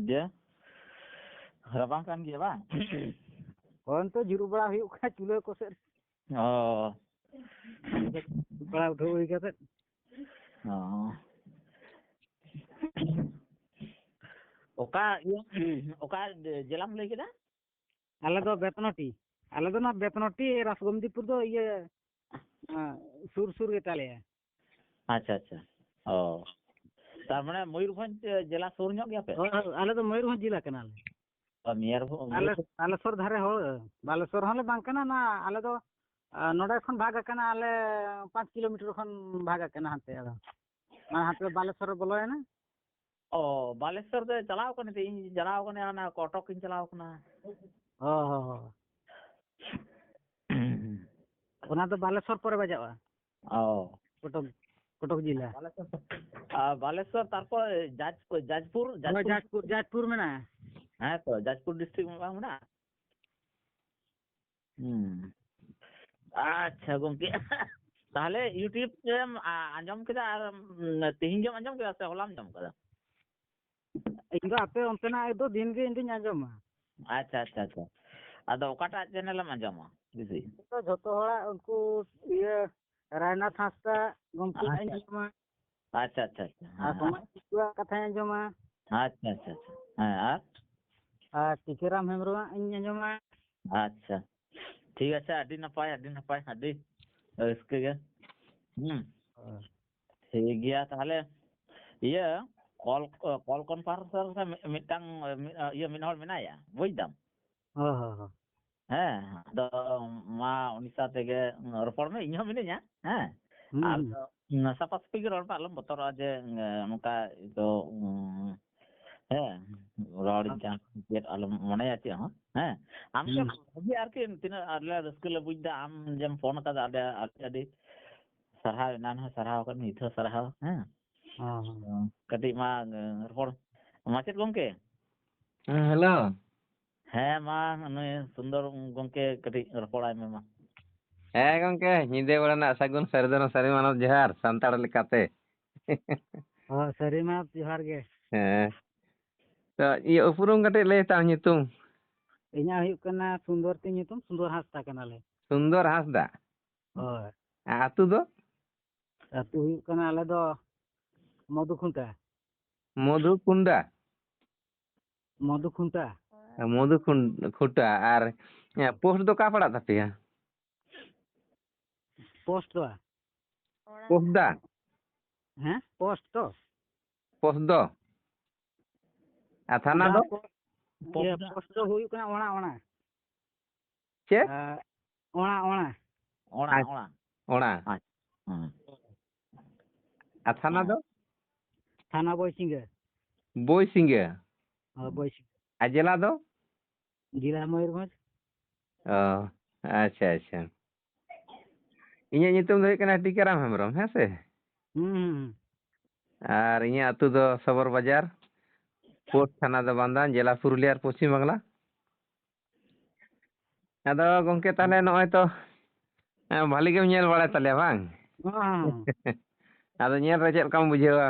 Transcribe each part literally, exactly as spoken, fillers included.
ᱡᱮ ᱨᱟᱵᱟᱝ ᱠᱟᱱ ᱜᱮᱭᱟ ᱵᱟᱝ? ᱦᱳᱭ, ᱱᱤᱛᱚᱜ ᱡᱩᱨᱩᱜ ᱵᱟᱲᱟ ᱦᱩᱭᱩᱜ ᱠᱟᱱᱟ ᱪᱩᱞᱦᱟᱹ ᱠᱚ ᱥᱮᱫ᱾ ᱚ᱾ ᱡᱩᱨᱩᱜ ᱵᱟᱲᱟ ᱩᱴᱷᱟᱹᱣ ᱦᱩᱭ ᱠᱟᱛᱮ᱾ ᱚ᱾ ᱚᱠᱟ ᱤᱭᱟᱹ, ᱚᱠᱟ ᱡᱮᱞᱟᱢ ᱞᱟᱹᱭ ᱠᱮᱫᱟ? ᱟᱞᱮ ᱫᱚ ᱵᱮᱛᱱᱚᱴᱤ᱾ ᱟᱞᱮ ᱫᱚ ᱱᱚᱣᱟ ᱵᱮᱛᱱᱚᱴᱤ, ᱨᱟᱥᱜᱚᱢᱫᱤᱯᱩᱨ ᱫᱚ ᱤᱭᱟᱹ, ᱟᱸ, ᱥᱩᱨ ᱥᱩᱨ ᱜᱮ ᱛᱟᱞᱮᱭᱟ᱾ ᱟᱪᱪᱷᱟ, ᱟᱪᱪᱷᱟ᱾ ᱚ᱾ ᱛᱟᱨ ᱢᱟᱱᱮ ᱢᱚᱭᱩᱨᱵᱷᱚᱸᱡᱽ ᱡᱮᱞᱟ ᱥᱩᱨ ᱧᱚᱜ ᱜᱮᱭᱟ ᱯᱮ? ᱦᱳᱭ, ᱦᱳᱭ, ᱟᱞᱮ ᱫᱚ ᱢᱚᱭᱩᱨᱵᱷᱚᱸᱡᱽ ᱡᱮᱞᱟ ᱠᱟᱱᱟᱞᱮ᱾ ᱚ, ᱢᱮᱭᱟᱨ-, ᱟᱞᱮ, ᱢᱚᱭᱩᱨᱵᱷᱚᱸᱡᱽ᱾ ᱟᱞᱮ ᱥᱩᱨ ᱫᱷᱟᱨᱮ ᱦᱚᱲ, ᱵᱟᱞᱮᱥᱚᱨ ᱦᱚᱸᱞᱮ ᱵᱟᱝ ᱠᱟᱱᱟ, ᱱᱟ ᱟᱞᱮ ᱫᱚ, ᱟ, ᱱᱚᱰᱮ ᱠᱷᱚᱱ ᱵᱷᱟᱜᱽ ᱟᱠᱟᱱᱟ, ᱟᱞᱮ ᱯᱟᱸᱪ ᱠᱤᱞᱳᱢᱤᱴᱟᱨ ᱠᱷᱚᱱ ᱵᱷᱟᱜᱽ ᱟᱠᱟᱱᱟ ᱦᱟᱱᱛᱮ ᱟᱫᱚ᱾ ᱚᱱᱟ ᱦᱟᱱᱛᱮ ᱵᱟᱞᱮᱥᱚᱨ ᱨᱮ ᱵᱚᱞᱚᱭᱮᱱᱟ᱾ ᱚ, ᱵᱟᱞᱮᱥᱚᱨ ᱫᱚ ᱪᱟᱞᱟᱣ ᱠᱟᱱᱟ ᱛᱚ, ᱤᱧ ᱪᱟᱞᱟᱣ ᱠᱟᱱᱟ, ᱚᱱᱟ ᱠᱚᱴᱚᱠ ᱤᱧ ᱪᱟᱞᱟᱣ ᱠᱟᱱᱟ᱾ ᱚ, ᱦᱚᱸ, ᱦᱚᱸ᱾ ᱚᱱᱟ ᱫᱚ ᱵᱟᱞᱮᱥᱚᱨ ᱯᱚᱨᱮ ᱵᱟᱡᱟᱜᱼᱟ᱾ ᱚ᱾ ᱠᱚᱴᱚᱠ, ᱠᱚᱴᱚᱠ ᱡᱮᱞᱟ᱾ ᱵᱟᱞᱮᱥᱚᱨ, ᱟᱨ ᱵᱟᱞᱮᱥᱚᱨ, ᱛᱟᱨᱯᱚᱨ ᱡᱟᱡᱽ-, ᱡᱟᱡᱽᱯᱩᱨ, ᱦᱳᱭ, ᱡᱟᱡᱽᱯᱩᱨ᱾ ᱡᱟᱡᱽᱯᱩᱨ, ᱡᱟᱡᱽᱯᱩᱨ ᱢᱮᱱᱟᱜᱼᱟ᱾ ᱦᱮᱸ ᱛᱚ, ᱡᱟᱡᱽᱯᱩᱨ district ᱵᱟᱝ ᱢᱮᱱᱟᱜᱼᱟ? ᱦᱩᱸ᱾ ᱟᱪᱪᱷᱟ ᱜᱚᱝᱠᱮ, ᱛᱟᱦᱞᱮ YouTube ᱨᱮᱢ ᱟ-, ᱟᱸᱡᱚᱢ ᱠᱮᱫᱟ ᱟᱨ, ᱩᱢ, ᱛᱮᱦᱮᱧ ᱜᱮᱢ ᱟᱸᱡᱚᱢ ᱠᱮᱫᱟ ᱥᱮ ᱦᱚᱞᱟᱢ ᱟᱸᱡᱚᱢ ᱠᱟᱫᱟ? ᱤᱧ ᱫᱚ ᱟᱯᱮ ᱚᱱᱛᱮᱱᱟᱜ ᱫᱚ ᱫᱤᱱ ᱜᱮ ᱤᱧ ᱫᱩᱧ ᱟᱸᱡᱚᱢᱟ᱾ ᱟᱪᱪᱷᱟ, ᱟᱪᱪᱷᱟ, ᱟᱪᱪᱷᱟ᱾ ᱟᱫᱚ ᱚᱠᱟᱴᱟᱜ channel ᱮᱢ ᱟᱸᱡᱚᱢᱟ ᱵᱮᱥᱤ? ᱤᱧ ᱫᱚ ᱡᱷᱚᱛᱚ ᱦᱚᱲᱟᱜ, ᱩᱱᱠᱩ ᱤᱭᱟᱹ ᱨᱟᱭᱱᱟᱛᱷ ᱦᱟᱸᱥᱫᱟ ᱜᱚᱢᱠᱮᱭᱟᱜ ᱤᱧ ᱟᱪᱪᱷᱟ᱾ ᱟᱸᱡᱚᱢᱟ᱾ ᱟᱪᱪᱷᱟ, ᱟᱪᱪᱷᱟ, ᱟᱪᱪᱷᱟ᱾ ᱟᱨ ᱦᱮᱸ, ᱥᱚᱢᱟᱡᱽ ᱠᱤᱪᱷᱩᱣᱟᱜ ᱠᱟᱛᱷᱟᱧ ᱟᱸᱡᱚᱢᱟ᱾ ᱟᱪᱪᱷᱟ, ᱟᱪᱪᱷᱟ, ᱟᱪᱪᱷᱟ᱾ ᱦᱮᱸ, ᱟᱨ? ᱟᱨ ᱴᱤᱠᱟᱹᱨᱟᱢ ᱦᱮᱢᱵᱨᱚᱢᱟᱜ ᱤᱧ ᱟᱸᱡᱚᱢᱟ᱾ ᱟᱪᱪᱷᱟ, ᱴᱷᱤᱠ ᱟᱪᱷᱮ, ᱟᱹᱰᱤ ᱱᱟᱯᱟᱭ, ᱟᱹᱰᱤ ᱱᱟᱯᱟᱭ, ᱟᱹᱰᱤ ᱨᱟᱹᱥᱠᱟᱹ ᱜᱮ᱾ ᱦᱩᱸ᱾ ᱦᱳᱭ᱾ ᱴᱷᱤᱠ ᱜᱮᱭᱟ, ᱛᱟᱦᱞᱮ ᱤᱭᱟᱹ, call, call conference ᱨᱮ ᱢᱤ-, ᱢᱤᱫᱴᱟᱝ, ᱢᱤ-, ᱤᱭᱟᱹ, ᱢᱤᱫ ᱦᱚᱲ ᱢᱮᱱᱟᱭᱟ, ᱵᱩᱡ ᱫᱟᱢ? ᱦᱳᱭ, ᱦᱳᱭ, ᱦᱳᱭ᱾ ᱦᱮᱸ, ᱟᱫᱚ ᱢᱟ ᱩᱱᱤ ᱥᱟᱶ ᱛᱮᱜᱮ ᱨᱚᱯᱚᱲ ᱢᱮ, ᱤᱧ ᱦᱚᱸ ᱢᱤᱱᱟᱹᱧᱟ᱾ ᱦᱮᱸ, ᱦᱩᱸ, ᱟᱨ ᱦᱩᱸ᱾ ᱥᱟᱯᱷᱟ ᱥᱟᱹᱯᱷᱤ ᱜᱮ ᱨᱚᱲ ᱢᱮ, ᱟᱞᱚᱢ ᱵᱚᱛᱚᱨᱚᱜᱼᱟ ᱡᱮ, ᱮ, ᱱᱚᱝᱠᱟ ᱫᱚ, ᱩᱸ, ᱦᱮᱸ, ᱨᱚᱲ ᱡᱟᱦᱟᱸ ᱪᱮᱫ ᱟᱞᱚᱢ ᱢᱚᱱᱮᱭᱟ ᱪᱮᱫ ᱦᱚᱸ᱾ ᱦᱮᱸ, ᱟᱢ ᱴᱷᱮᱱ ᱦᱩᱸ᱾ ᱵᱷᱟᱜᱮ ᱟᱨᱠᱤ ᱛᱤᱱᱟᱹᱜ ᱟᱞᱮ ᱨᱟᱹᱥᱠᱟᱹ ᱞᱮ ᱵᱩᱡ ᱮᱫᱟ, ᱟᱢ ᱡᱮᱢ ᱯᱷᱳᱱ ᱟᱠᱟᱫᱟ, ᱟᱹᱰᱤ, ᱟᱹᱰᱤ, ᱟᱹᱰᱤ ᱥᱟᱨᱦᱟᱣ, ᱮᱱᱟᱱ ᱦᱚᱸ ᱥᱟᱨᱦᱟᱣ ᱟᱠᱟᱫ, ᱱᱤᱛ ᱦᱚᱸ ᱥᱟᱨᱦᱟᱣ᱾ ᱦᱮᱸ᱾ ᱦᱚᱸ, ᱦᱚᱸ᱾ ᱠᱟᱹᱴᱤᱡ ᱢᱟ, ᱮ, ᱨᱚᱯᱚᱲ, ᱢᱟᱪᱮᱫ ᱜᱚᱢᱠᱮ᱾ ᱦᱮᱸ, ᱦᱮᱞᱳ᱾ ᱦᱮᱸ, ᱢᱟ ᱱᱩᱭ ᱥᱩᱱᱫᱚᱨ ᱜᱚᱢᱠᱮ ᱠᱟᱹᱴᱤᱡ ᱨᱚᱯᱚᱲᱟᱭ ᱢᱮ ᱢᱟ᱾ ᱦᱮᱸ ᱜᱚᱢᱠᱮ, ᱧᱤᱫᱟᱹ ᱵᱮᱲᱟ ᱨᱮᱱᱟᱜ ᱥᱟᱹᱜᱩᱱ ᱥᱟᱹᱨᱤ ᱫᱚ ᱥᱟᱹᱨᱤ ᱢᱟᱱᱚᱛ ᱡᱚᱦᱟᱨ ᱥᱟᱱᱛᱟᱲ ᱞᱮᱠᱟᱛᱮ᱾ ᱦᱚᱸ, ᱥᱟᱹᱨᱤ ᱢᱟᱱᱚᱛ ᱡᱚᱦᱟᱨ ᱜᱮ᱾ ᱦᱮᱸ᱾ ᱛᱚ, ᱤᱭᱟᱹ, ᱩᱯᱨᱩᱢ ᱠᱟᱹᱴᱤᱡ ᱞᱟᱹᱭ ᱛᱟᱢ, ᱧᱩᱛᱩᱢ? ᱤᱧᱟᱹᱜ ᱦᱩᱭᱩᱜ ᱠᱟᱱᱟ ᱥᱩᱱᱫᱚᱨ ᱛᱤᱧ ᱧᱩᱛᱩᱢ, ᱥᱩᱱᱫᱚᱨ ᱦᱟᱸᱥᱫᱟ ᱠᱟᱱᱟᱞᱮ᱾ ᱥᱩᱱᱫᱚᱨ ᱦᱟᱸᱥᱫᱟ᱾ ᱦᱳᱭ᱾ ᱟᱨ ᱟᱹᱛᱩ ᱫᱚ? ᱟᱹᱛᱩ ᱦᱩᱭᱩᱜ ᱠᱟᱱᱟ ᱟᱞᱮ ᱫᱚ ᱢᱚᱫᱷᱩ ᱠᱷᱩᱱᱴᱟ᱾ ᱢᱚᱫᱷᱩ ᱠᱩᱱᱰᱟ? ᱢᱚᱫᱷᱩ ᱠᱷᱩᱱᱴᱟ᱾ ᱢᱚᱫᱷᱩ ᱠᱷᱩᱱ-, ᱠᱷᱩᱱᱴᱟ᱾ ᱟᱨ, ᱮ, ᱯᱳᱥᱴ ᱫᱚ ᱚᱠᱟ ᱯᱟᱲᱟᱜ ᱛᱟᱯᱮᱭᱟ? ᱯᱳᱥᱴ ᱫᱚ? ᱯᱳᱥᱴ ᱫᱟ? ᱦᱮᱸ, ᱯᱳᱥᱴ ᱛᱚ? ᱯᱳᱥᱴ ᱫᱚ? ᱟᱨ ᱛᱷᱟᱱᱟ ᱫᱚ? ᱯᱳᱥᱴ ᱤᱭᱟᱹ, ᱫᱚ? ᱯᱳᱥᱴ ᱫᱚ ᱦᱩᱭᱩᱜ ᱠᱟᱱᱟ ᱚᱲᱟ, ᱚᱲᱟ᱾ ᱪᱮᱫ? ᱟᱨ ᱚᱲᱟ, ᱚᱲᱟ᱾ ᱚᱲᱟ, ᱟᱪ-, ᱚᱲᱟ᱾ ᱚᱲᱟ᱾ ᱟᱪᱪᱷᱟ᱾ ᱦᱮᱸ᱾ ᱟᱨ ᱛᱷᱟᱱᱟ ᱫᱚ? ᱛᱷᱟᱱᱟ ᱵᱚᱭᱥᱤᱝᱜᱟᱹ᱾ ᱵᱚᱭᱥᱤᱝᱜᱟᱹ᱾ ᱦᱳᱭ, ᱵᱚᱭᱥᱤᱝᱜᱟᱹ᱾ ᱟᱨ ᱡᱮᱞᱟ ᱫᱚ? ᱡᱮᱞᱟ ᱢᱚᱭᱩᱨᱵᱷᱚᱸᱡᱽ᱾ ᱚ, ᱟᱪᱪᱷᱟ, ᱟᱪᱪᱷᱟ᱾ ᱤᱧᱟᱹᱜ ᱧᱩᱛᱩᱢ ᱫᱚ ᱦᱩᱭᱩᱜ ᱠᱟᱱᱟ ᱴᱤᱠᱟᱹᱨᱟᱢ ᱦᱮᱢᱵᱨᱚᱢ, ᱦᱮᱸ ᱥᱮ? ᱦᱩᱸ, ᱦᱩᱸ, ᱦᱩᱸ᱾ ᱟᱨ ᱤᱧᱟᱹᱜ ᱟᱹᱛᱩ ᱫᱚ ᱥᱚᱵᱚᱨ ᱵᱟᱡᱟᱨ, ᱯᱳᱥᱴ ᱛᱷᱟᱱᱟ ᱫᱚ ᱵᱟᱱᱫᱟᱱ, ᱡᱮᱞᱟ ᱯᱩᱨᱩᱞᱤᱭᱟ ᱟᱨ ᱯᱚᱥᱪᱤᱢ ᱵᱟᱝᱞᱟ᱾ ᱟᱫᱚ ᱜᱚᱢᱠᱮ, ᱛᱟᱦᱚᱞᱮ ᱱᱚᱜᱼᱚᱭ ᱛᱚ, ᱮᱸ, ᱵᱷᱟᱞᱤ ᱜᱮᱢ ᱧᱮᱞ ᱵᱟᱲᱟᱭ ᱛᱟᱞᱮᱭᱟ ᱵᱟᱝ? ᱦᱚᱸ, ᱦᱚᱸ, ᱦᱚᱸ᱾ ᱟᱫᱚ ᱧᱮᱞ ᱨᱮ ᱪᱮᱫ ᱞᱮᱠᱟᱢ ᱵᱩᱡᱷᱟᱹᱣᱟ?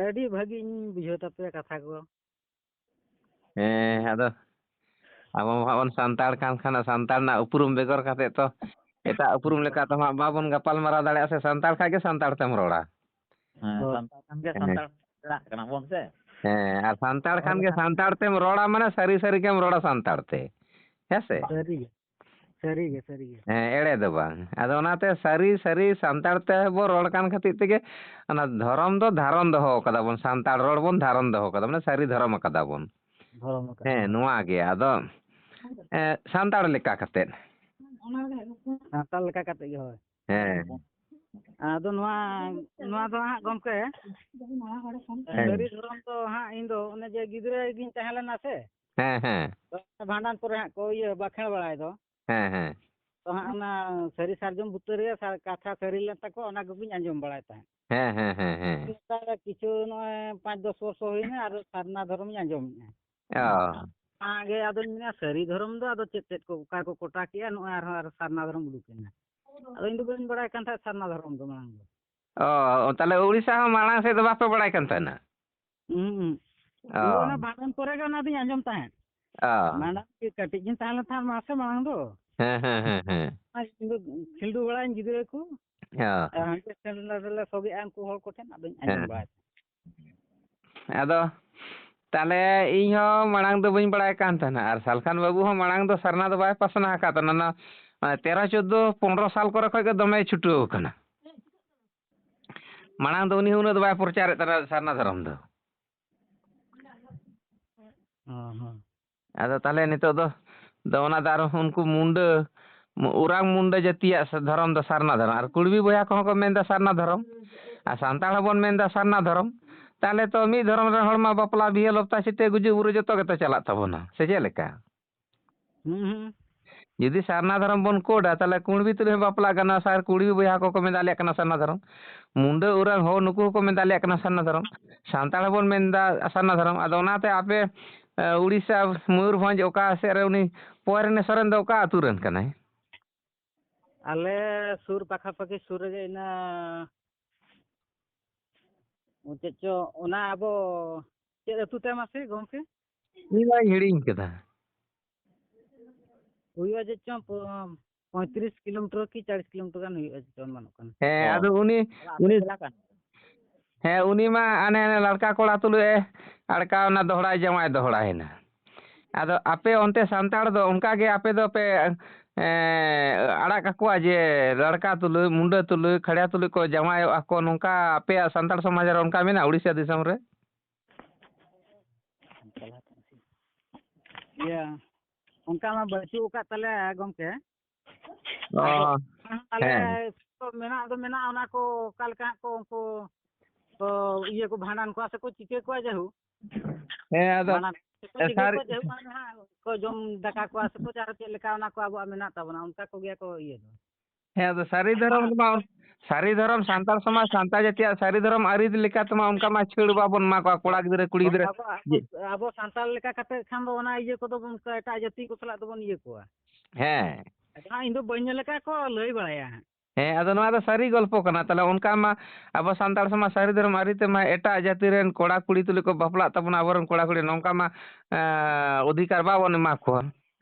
ᱟᱹᱰᱤ ᱵᱷᱟᱹᱜᱤᱧ ᱵᱩᱡᱷᱟᱹᱣ ᱛᱟᱯᱮᱭᱟ ᱠᱟᱛᱷᱟ ᱠᱚ᱾ ᱦᱮᱸ, ᱟᱫᱚ ᱟᱵᱚ ᱢᱟ ᱦᱟᱸᱜ ᱵᱚᱱ ᱥᱟᱱᱛᱟᱲ ᱠᱟᱱ ᱠᱷᱟᱱ, ᱥᱟᱱᱛᱟᱲ ᱨᱮᱱᱟᱜ ᱩᱯᱨᱩᱢ ᱵᱮᱜᱚᱨ ᱠᱟᱛᱮ ᱛᱚ ᱮᱴᱟᱜ ᱩᱯᱨᱩᱢ ᱞᱮᱠᱟ ᱛᱮ ᱦᱟᱸᱜ ᱵᱟᱵᱚᱱ ᱜᱟᱯᱟᱞ ᱢᱟᱨᱟᱣ ᱫᱟᱲᱮᱭᱟᱜᱼᱟ ᱥᱮ, ᱥᱟᱱᱛᱟᱲ ᱠᱷᱟᱡ ᱜᱮ ᱥᱟᱱᱛᱟᱲ ᱛᱮᱢ ᱨᱚᱲᱟ᱾ ᱦᱮᱸ, ᱦᱳᱭ᱾ ᱥᱟᱱᱛᱟᱲ ᱠᱷᱟᱱ ᱜᱮ ᱦᱮᱸ᱾ ᱥᱟᱱᱛᱟᱲ ᱪᱟᱞᱟᱜ ᱠᱟᱱᱟ ᱵᱚᱱ ᱥᱮ᱾ ᱦᱮᱸ, ᱟᱨ ᱥᱟᱱᱛᱟᱲ ᱠᱷᱟᱱ ᱜᱮ ᱥᱟᱱᱛᱟᱲ ᱛᱮᱢ ᱨᱚᱲᱟ, ᱢᱟᱱᱮ ᱥᱟᱹᱨᱤ ᱥᱟᱹᱨᱤ ᱜᱮᱢ ᱨᱚᱲᱟ ᱥᱟᱱᱛᱟᱲ ᱛᱮ᱾ ᱦᱮᱸ ᱥᱮ? ᱥᱟᱹᱨᱤ ᱜᱮ, ᱥᱟᱹᱨᱤ ᱜᱮ, ᱥᱟᱹᱨᱤ ᱜᱮ᱾ ᱦᱮᱸ, ᱮᱲᱮ ᱫᱚ ᱵᱟᱝ᱾ ᱟᱫᱚ ᱚᱱᱟᱛᱮ ᱥᱟᱹᱨᱤ ᱥᱟᱹᱨᱤ ᱥᱟᱱᱛᱟᱲ ᱛᱮ ᱵᱚ ᱨᱚᱲ ᱠᱟᱱ ᱠᱷᱟᱹᱛᱤᱨ ᱛᱮᱜᱮ ᱚᱱᱟ ᱫᱷᱚᱨᱚᱢ ᱫᱚ ᱫᱷᱟᱨᱚᱱ ᱫᱚᱦᱚ ᱠᱟᱫᱟ ᱵᱚᱱ, ᱥᱟᱱᱛᱟᱲ ᱨᱚᱲ ᱵᱚᱱ ᱫᱷᱟᱨᱚᱱ ᱫᱚᱦᱚ ᱠᱟᱫᱟ, ᱢᱟᱱᱮ ᱥᱟᱹᱨᱤ ᱫᱷᱚᱨᱚᱢ ᱠᱟᱫᱟ ᱵᱚᱱ᱾ ᱫᱷᱚᱨᱚᱢ ᱟᱠᱟᱫ ᱦᱮᱸ, ᱱᱚᱣᱟ ᱜᱮ᱾ ᱟᱫᱚ, ᱮ, ᱥᱟᱱᱛᱟᱲ ᱞᱮᱠᱟ ᱠᱟᱛᱮᱫ᱾ ᱥᱟᱱᱛᱟᱲ ᱞᱮᱠᱟ ᱠᱟᱛᱮ ᱜᱮ, ᱦᱳᱭ᱾ ᱦᱮᱸ᱾ ᱟᱫᱚ ᱱᱚᱣᱟ, ᱱᱚᱣᱟ ᱫᱚ ᱦᱟᱸᱜ ᱜᱚᱢᱠᱮ, ᱦᱮᱸ᱾ ᱥᱟᱹᱨᱤ ᱫᱷᱚᱨᱚᱢ ᱫᱚ ᱦᱟᱸᱜ ᱤᱧ ᱫᱚ ᱚᱱᱮ ᱡᱮ ᱜᱤᱫᱽᱨᱟᱹ ᱜᱤᱧ ᱛᱟᱦᱮᱸ ᱞᱮᱱᱟ ᱥᱮ, ᱦᱮᱸ, ᱦᱮᱸ᱾ ᱵᱷᱟᱸᱰᱟᱱ ᱯᱚᱨᱮ ᱦᱟᱸᱜ ᱠᱚ ᱤᱭᱟᱹ ᱵᱟᱠᱷᱮᱲ ᱵᱟᱲᱟᱭ ᱫᱚ, ᱦᱮᱸ, ᱦᱮᱸ᱾ ᱛᱚ ᱦᱟᱸᱜ ᱚᱱᱟ ᱥᱟᱹᱨᱤ ᱥᱟᱨᱡᱚᱢ ᱵᱩᱴᱟᱹ ᱨᱮ ᱥᱟ-, ᱠᱟᱛᱷᱟ ᱥᱟᱹᱨᱤ ᱞᱮᱱ ᱛᱟᱠᱚ, ᱚᱱᱟ ᱠᱚᱜᱮᱧ ᱟᱸᱡᱚᱢ ᱵᱟᱲᱟᱭ ᱛᱟᱦᱮᱸᱫ᱾ ᱦᱮᱸ, ᱦᱮᱸ, ᱦᱮᱸ, ᱦᱮᱸ᱾ ᱱᱮᱛᱟᱨ ᱠᱤᱪᱷᱩ ᱱᱚᱜᱼᱚᱭ ᱯᱟᱸᱪ ᱫᱚᱥ ᱵᱚᱨᱥᱚ ᱦᱩᱭᱱᱟ, ᱟᱨ ᱥᱟᱨᱱᱟ ᱫᱷᱚᱨᱚᱢᱤᱧ ᱟᱸᱡᱚᱢᱮᱫᱼᱟ᱾ ᱚ᱾ ᱚᱱᱟᱜᱮ ᱟᱫᱚᱧ ᱢᱮᱱᱟ, ᱥᱟᱹᱨᱤ ᱫᱷᱚᱨᱚᱢ ᱫᱚ ᱟᱫᱚ ᱪᱮᱫ ᱪᱮᱫ ᱠᱚ ᱚᱠᱟ ᱠᱚ ᱠᱚᱴᱟ ᱠᱮᱜᱼᱟ, ᱱᱚᱜᱼᱚᱭ ᱟᱨᱦᱚᱸ ᱟᱨ ᱥᱟᱨᱱᱟ ᱫᱷᱚᱨᱚᱢ ᱩᱰᱩᱠ ᱮᱱᱟ᱾ ᱟᱫᱚ ᱤᱧ ᱫᱚ ᱵᱟᱹᱧ ᱵᱟᱲᱟᱭ ᱠᱟᱱ ᱛᱟᱦᱮᱸᱫ ᱥᱟᱨᱱᱟ ᱫᱷᱚᱨᱚᱢ ᱫᱚ ᱢᱟᱲᱟᱝ ᱫᱚ᱾ ᱚ, ᱛᱟᱦᱞᱮ ᱩᱲᱤᱥᱥᱟ ᱦᱚᱸ ᱢᱟᱲᱟᱝ ᱥᱮᱫ ᱫᱚ ᱵᱟᱯᱮ ᱵᱟᱲᱟᱭ ᱠᱟᱱ ᱛᱟᱦᱮᱱᱟ? ᱦᱩᱸ, ᱦᱩᱸ᱾ ᱚ᱾ ᱤᱧ ᱫᱚ ᱚᱱᱟ ᱵᱷᱟᱸᱰᱟᱱ ᱯᱚᱨᱮ ᱜᱮ ᱚᱱᱟ ᱫᱚᱧ ᱟᱸᱡᱚᱢ ᱛᱟᱦᱮᱸᱫ᱾ ᱚ᱾ ᱢᱟᱲᱟᱝ ᱠᱟᱹᱴᱤᱡ ᱜᱤᱧ ᱛᱟᱦᱮᱸ ᱞᱮᱱ ᱛᱟᱦᱮᱸᱫ ᱢᱟᱥᱮ ᱢᱟᱲᱟᱝ ᱫᱚ᱾ ᱦᱮᱸ, ᱦᱮᱸ, ᱦᱮᱸ, ᱦᱮᱸ᱾ ᱟᱨ ᱤᱧ ᱫᱚ ᱠᱷᱤᱞᱰᱩ ᱵᱟᱲᱟᱭᱤᱧ ᱜᱤᱫᱽᱨᱟᱹ ᱠᱚ᱾ ᱚ᱾ ᱟᱨ ᱦᱟᱸᱰᱮ ᱥᱮᱱ ᱨᱮᱞᱮ ᱥᱚᱜᱮᱜᱼᱟ ᱩᱱᱠᱩ ᱦᱚᱲ ᱠᱚᱴᱷᱮᱱ, ᱟᱫᱚᱧ ᱟᱸᱡᱚᱢ ᱦᱮᱸ᱾ ᱵᱟᱲᱟᱭ ᱛᱟᱦᱮᱸᱫ᱾ ᱟᱫᱚ ᱛᱟᱦᱞᱮ ᱤᱧ ᱦᱚᱸ ᱢᱟᱲᱟᱝ ᱫᱚ ᱵᱟᱹᱧ ᱵᱟᱲᱟᱭ ᱠᱟᱱ ᱛᱟᱦᱮᱱᱟ, ᱟᱨ ᱥᱟᱞᱠᱷᱟᱱ ᱵᱟᱹᱵᱩ ᱦᱚᱸ ᱢᱟᱲᱟᱝ ᱫᱚ ᱥᱟᱨᱱᱟ ᱫᱚ ᱵᱟᱭ ᱯᱟᱥᱱᱟ ᱟᱠᱟᱫ ᱛᱟᱦᱮᱱᱟ᱾ ᱚᱱᱟ, ᱚᱱᱟ ᱛᱮᱨᱚ, ᱪᱳᱫᱽᱫᱳ, ᱯᱚᱱᱨᱚ ᱥᱟᱞ ᱠᱚᱨᱮ ᱠᱷᱚᱡ ᱜᱮ ᱫᱚᱢᱮᱭ ᱪᱷᱩᱴᱟᱹᱣ ᱟᱠᱟᱱᱟ᱾ ᱢᱟᱲᱟᱝ ᱫᱚ ᱩᱱᱤ ᱦᱚᱸ ᱩᱱᱟᱹᱜ ᱫᱚ ᱵᱟᱭ ᱯᱨᱚᱪᱟᱨᱮᱫ ᱛᱟᱦᱮᱱᱟ ᱥᱟᱨᱱᱟ ᱫᱷᱚᱨᱚᱢ ᱫᱚ᱾ ᱚ ᱦᱚᱸ᱾ ᱟᱫᱚ ᱛᱟᱦᱞᱮ ᱱᱤᱛᱚᱜ ᱫᱚ, ᱫᱚ ᱚᱱᱟ ᱫᱚ ᱟᱨᱚ ᱩᱱᱠᱩ ᱢᱩᱱᱰᱟᱹ, ᱢᱩ-, ᱳᱨᱟᱝ ᱢᱩᱱᱰᱟᱹ ᱡᱟᱹᱛᱤᱭᱟᱜ ᱥᱟ-, ᱫᱷᱚᱨᱚᱢ ᱫᱚ ᱥᱟᱨᱱᱟ ᱫᱷᱚᱨᱚᱢ᱾ ᱟᱨ ᱠᱩᱲᱵᱤ ᱵᱚᱭᱦᱟ ᱠᱚᱦᱚᱸ ᱠᱚ ᱢᱮᱱᱫᱟ ᱥᱟᱨᱱᱟ ᱫᱷᱚᱨᱚᱢ᱾ ᱟᱨ ᱥᱟᱱᱛᱟᱲ ᱦᱚᱸᱵᱚᱱ ᱢᱮᱱᱫᱟ ᱥᱟᱨᱱᱟ ᱫᱷᱚᱨᱚᱢ᱾ ᱛᱟᱦᱞᱮ ᱛᱚ ᱢᱤᱫ ᱫᱷᱚᱨᱚᱢ ᱨᱮᱱ ᱦᱚᱲ ᱢᱟ ᱵᱟᱯᱞᱟ, ᱵᱤᱦᱟᱹ, ᱞᱚᱯᱛᱟ, ᱪᱷᱤᱛᱟᱹ, ᱜᱩᱡᱩᱜ, ᱵᱩᱨᱩ ᱡᱚᱛᱚ ᱜᱮᱛᱚ ᱪᱟᱞᱟᱜ ᱛᱟᱵᱚᱱᱟ, ᱥᱮ ᱪᱮᱫ ᱞᱮᱠᱟ? ᱦᱩᱸ, ᱦᱩᱸ᱾ ᱡᱩᱫᱤ ᱥᱟᱨᱱᱟ ᱫᱷᱚᱨᱚᱢ ᱵᱚᱱ ᱠᱳᱰᱟ, ᱛᱟᱦᱞᱮ ᱠᱩᱲᱵᱤ ᱛᱩᱞᱩᱡ ᱦᱚᱸ ᱵᱟᱯᱞᱟ ᱜᱟᱱᱚᱜᱼᱟ, ᱥᱟᱨ ᱠᱩᱲᱵᱤ ᱵᱚᱭᱦᱟ ᱠᱚᱠᱚ ᱢᱮᱱᱫᱟ ᱟᱞᱮᱭᱟᱜ ᱠᱟᱱᱟ ᱥᱟᱨᱱᱟ ᱫᱷᱚᱨᱚᱢ᱾ ᱢᱩᱱᱰᱟᱹ ᱳᱨᱟᱝ ᱦᱚᱲ ᱱᱩᱠᱩ ᱦᱚᱸᱠᱚ ᱢᱮᱱᱫᱟ ᱟᱞᱮᱭᱟᱜ ᱠᱟᱱᱟ ᱥᱟᱨᱱᱟ ᱫᱷᱚᱨᱚᱢ᱾ ᱥᱟᱱᱛᱟᱲ ᱦᱚᱸᱵᱚᱱ ᱢᱮᱱᱫᱟ ᱥᱟᱨᱱᱟ ᱫᱷᱚᱨᱚᱢ᱾ ᱟᱫᱚ ᱚᱱᱟᱛᱮ ᱟᱯᱮ, ᱮ, ᱩᱲᱤᱥᱥᱟ, ᱢᱚᱭᱩᱨᱵᱷᱚᱸᱡᱽ ᱚᱠᱟ ᱥᱮᱫ ᱨᱮ ᱩᱱᱤ ᱯᱚᱭᱨᱮᱱᱮ ᱥᱚᱨᱮᱱ ᱫᱚ ᱚᱠᱟ ᱟᱹᱛᱩ ᱨᱮᱱ ᱠᱟᱱᱟᱭ? ᱟᱞᱮ ᱥᱩᱨ ᱯᱟᱠᱷᱟ ᱯᱟᱠᱷᱤ ᱥᱩᱨ ᱨᱮᱜᱮ ᱤᱱᱟᱹ ᱪᱮᱫ ᱪᱚ ᱚᱱᱟ ᱟᱵᱚ ᱪᱮᱫ ᱟᱹᱛᱩ ᱛᱟᱭ ᱢᱟᱥᱮ ᱜᱚᱢᱠᱮ? ᱤᱧ ᱢᱟᱧ ᱦᱤᱲᱤᱧ ᱠᱮᱫᱟ᱾ ᱦᱩᱭᱩᱜᱼᱟ ᱪᱮᱫ ᱪᱚᱝ ᱯᱚ-, ᱯᱚᱸᱭᱛᱨᱤᱥ ᱠᱤᱞᱳᱢᱤᱴᱟᱨ ᱠᱤ ᱪᱟᱞᱤᱥ ᱠᱤᱞᱳᱢᱤᱴᱟᱨ ᱜᱟᱱ ᱦᱩᱭᱩᱜᱼᱟ ᱪᱮᱫ ᱪᱚᱝ ᱚᱱᱠᱟᱱ᱾ ᱦᱮᱸ, ᱚ᱾ ᱟᱫᱚ ᱩᱱᱤ, ᱟᱫᱚ ᱟᱯᱮ ᱩᱱᱤ ᱡᱮᱞᱟ ᱠᱟᱱ? ᱦᱮᱸ, ᱩᱱᱤ ᱢᱟ ᱦᱟᱱᱮ, ᱦᱟᱱᱮ ᱞᱟᱲᱠᱟ ᱠᱚᱲᱟ ᱛᱩᱞᱩᱡ ᱮ ᱟᱲᱠᱟ ᱚᱱᱟ ᱫᱚᱦᱲᱟᱭ ᱡᱟᱶᱟᱭ ᱫᱚᱦᱲᱟᱭᱮᱱᱟ᱾ ᱟᱫᱚ ᱟᱯᱮ ᱚᱱᱛᱮ ᱥᱟᱱᱛᱟᱲ ᱫᱚ ᱚᱱᱠᱟ ᱜᱮ ᱟᱯᱮ ᱫᱚᱯᱮ, ᱮᱸ, ᱟᱲᱟᱜ ᱠᱟᱠᱚᱣᱟ ᱡᱮ ᱞᱟᱲᱠᱟ ᱛᱩᱞᱩᱡ, ᱢᱩᱱᱰᱟᱹ ᱛᱩᱞᱩᱡ, ᱠᱷᱟᱲᱭᱟ ᱛᱩᱞᱩᱡ ᱠᱚ ᱡᱟᱶᱟᱭᱚᱜᱼᱟ ᱠᱚ, ᱱᱚᱝᱠᱟ ᱟᱯᱮᱭᱟᱜ ᱥᱟᱱᱛᱟᱲ ᱥᱚᱢᱟᱡᱽ ᱨᱮ ᱚᱱᱠᱟ ᱢᱮᱱᱟᱜᱼᱟ ᱩᱲᱤᱥᱥᱟ ᱫᱤᱥᱚᱢ ᱨᱮ? ᱤᱭᱟᱹ, ᱚᱱᱠᱟ ᱢᱟ ᱵᱟᱹᱪᱩᱜ ᱟᱠᱟᱫ ᱛᱟᱞᱮ ᱜᱚᱢᱠᱮ᱾ ᱚ, ᱟᱫᱚ ᱟᱞᱮ ᱦᱮᱸ᱾ ᱠᱚ ᱢᱮᱱᱟᱜ ᱫᱚ ᱢᱮᱱᱟᱜᱼᱟ, ᱚᱱᱟ ᱠᱚ ᱚᱠᱟ ᱞᱮᱠᱟ ᱦᱟᱸᱜ ᱠᱚ ᱩᱱᱠᱩ ᱠᱚ ᱤᱭᱟᱹ ᱠᱚ ᱵᱷᱟᱸᱰᱟᱱ ᱠᱚᱣᱟ ᱥᱮᱠᱚ ᱪᱤᱠᱟᱹ ᱠᱚᱣᱟ ᱡᱟᱭᱦᱳᱠ᱾ ᱦᱮᱸ, ᱟᱫᱚ ᱵᱷᱟᱸᱰᱟᱱ ᱥᱮᱠᱚ ᱮ, ᱪᱤᱠᱟᱹ ᱥᱟᱨ-, ᱠᱚᱣᱟ ᱡᱟᱭᱦᱳᱠ, ᱢᱟᱱᱮ ᱦᱟᱸᱜ ᱠᱚ ᱡᱚᱢ ᱫᱟᱠᱟ ᱠᱚᱣᱟ ᱥᱮᱠᱚ ᱪᱮᱫ ᱟᱨᱚ ᱪᱮᱫ ᱞᱮᱠᱟ ᱚᱱᱟ ᱠᱚ ᱟᱵᱚᱣᱟᱜ ᱢᱮᱱᱟᱜ ᱛᱟᱵᱚᱱᱟ, ᱚᱱᱠᱟ ᱠᱚᱜᱮ ᱠᱚ ᱤᱭᱟᱹ ᱫᱚ᱾ ᱦᱮᱸ, ᱟᱫᱚ ᱥᱟᱹᱨᱤ ᱫᱷᱚᱨᱚᱢ ᱨᱮᱢᱟ, ᱥᱟᱹᱨᱤ ᱫᱷᱚᱨᱚᱢ ᱥᱟᱱᱛᱟᱲ ᱥᱚᱢᱟᱡᱽ, ᱥᱟᱱᱛᱟᱲ ᱡᱟᱹᱛᱤᱭᱟᱜ ᱥᱟᱹᱨᱤ ᱫᱷᱚᱨᱚᱢ ᱟᱹᱨᱤ ᱞᱮᱠᱟ ᱛᱮᱢᱟ ᱚᱱᱠᱟ ᱢᱟ ᱪᱷᱟᱹᱲ ᱵᱟᱵᱚᱱ ᱮᱢᱟ ᱠᱚᱣᱟ ᱠᱚᱲᱟ ᱜᱤᱫᱽᱨᱟᱹ, ᱠᱩᱲᱤ ᱜᱤᱫᱽᱨᱟᱹ᱾ ᱟᱵᱚ, ᱟᱵᱚ, ᱡᱮ ᱟᱵᱚ ᱥᱟᱱᱛᱟᱲ ᱞᱮᱠᱟ ᱠᱟᱛᱮ ᱠᱷᱟᱱ ᱫᱚ ᱚᱱᱟ ᱤᱭᱟᱹ ᱠᱚᱫᱚ ᱵᱚᱱ ᱮᱴᱟᱜ ᱡᱟᱹᱛᱤ ᱠᱚ ᱥᱟᱞᱟᱜ ᱫᱚᱵᱚᱱ ᱤᱭᱟᱹ ᱠᱚᱣᱟ᱾ ᱦᱮᱸ᱾ ᱟᱫᱚ ᱦᱟᱸᱜ ᱤᱧ ᱫᱚ ᱵᱟᱹᱧ ᱧᱮᱞ ᱟᱠᱟᱫ ᱠᱚ ᱞᱟᱹᱭ ᱵᱟᱲᱟᱭᱟ ᱦᱟᱸᱜ᱾ ᱦᱮᱸ, ᱟᱫᱚ ᱱᱚᱣᱟ ᱫᱚ ᱥᱟᱹᱨᱤ ᱜᱚᱞᱯᱚ ᱠᱟᱱᱟ᱾ ᱛᱟᱦᱚᱞᱮ ᱚᱱᱠᱟ ᱢᱟ ᱟᱵᱚ ᱥᱟᱱᱛᱟᱲ ᱥᱚᱢᱟᱡᱽ ᱥᱟᱹᱨᱤ ᱫᱷᱚᱨᱚᱢ ᱟᱹᱨᱤ ᱛᱮᱢᱟ ᱮᱴᱟᱜ ᱡᱟᱹᱛᱤ ᱨᱮᱱ ᱠᱚᱲᱟ ᱠᱩᱲᱤ ᱛᱩᱞᱩᱡ ᱠᱚ ᱵᱟᱯᱞᱟᱜ ᱛᱟᱵᱚᱱᱟ, ᱟᱵᱚᱨᱮᱱ ᱠᱚᱲᱟ ᱠᱩᱲᱤ, ᱱᱚᱝᱠᱟ ᱢᱟ, ᱮᱸ, ᱚᱫᱷᱤᱠᱟᱨ ᱵᱟᱵᱚᱱ ᱮᱢᱟ ᱠᱚᱣᱟ᱾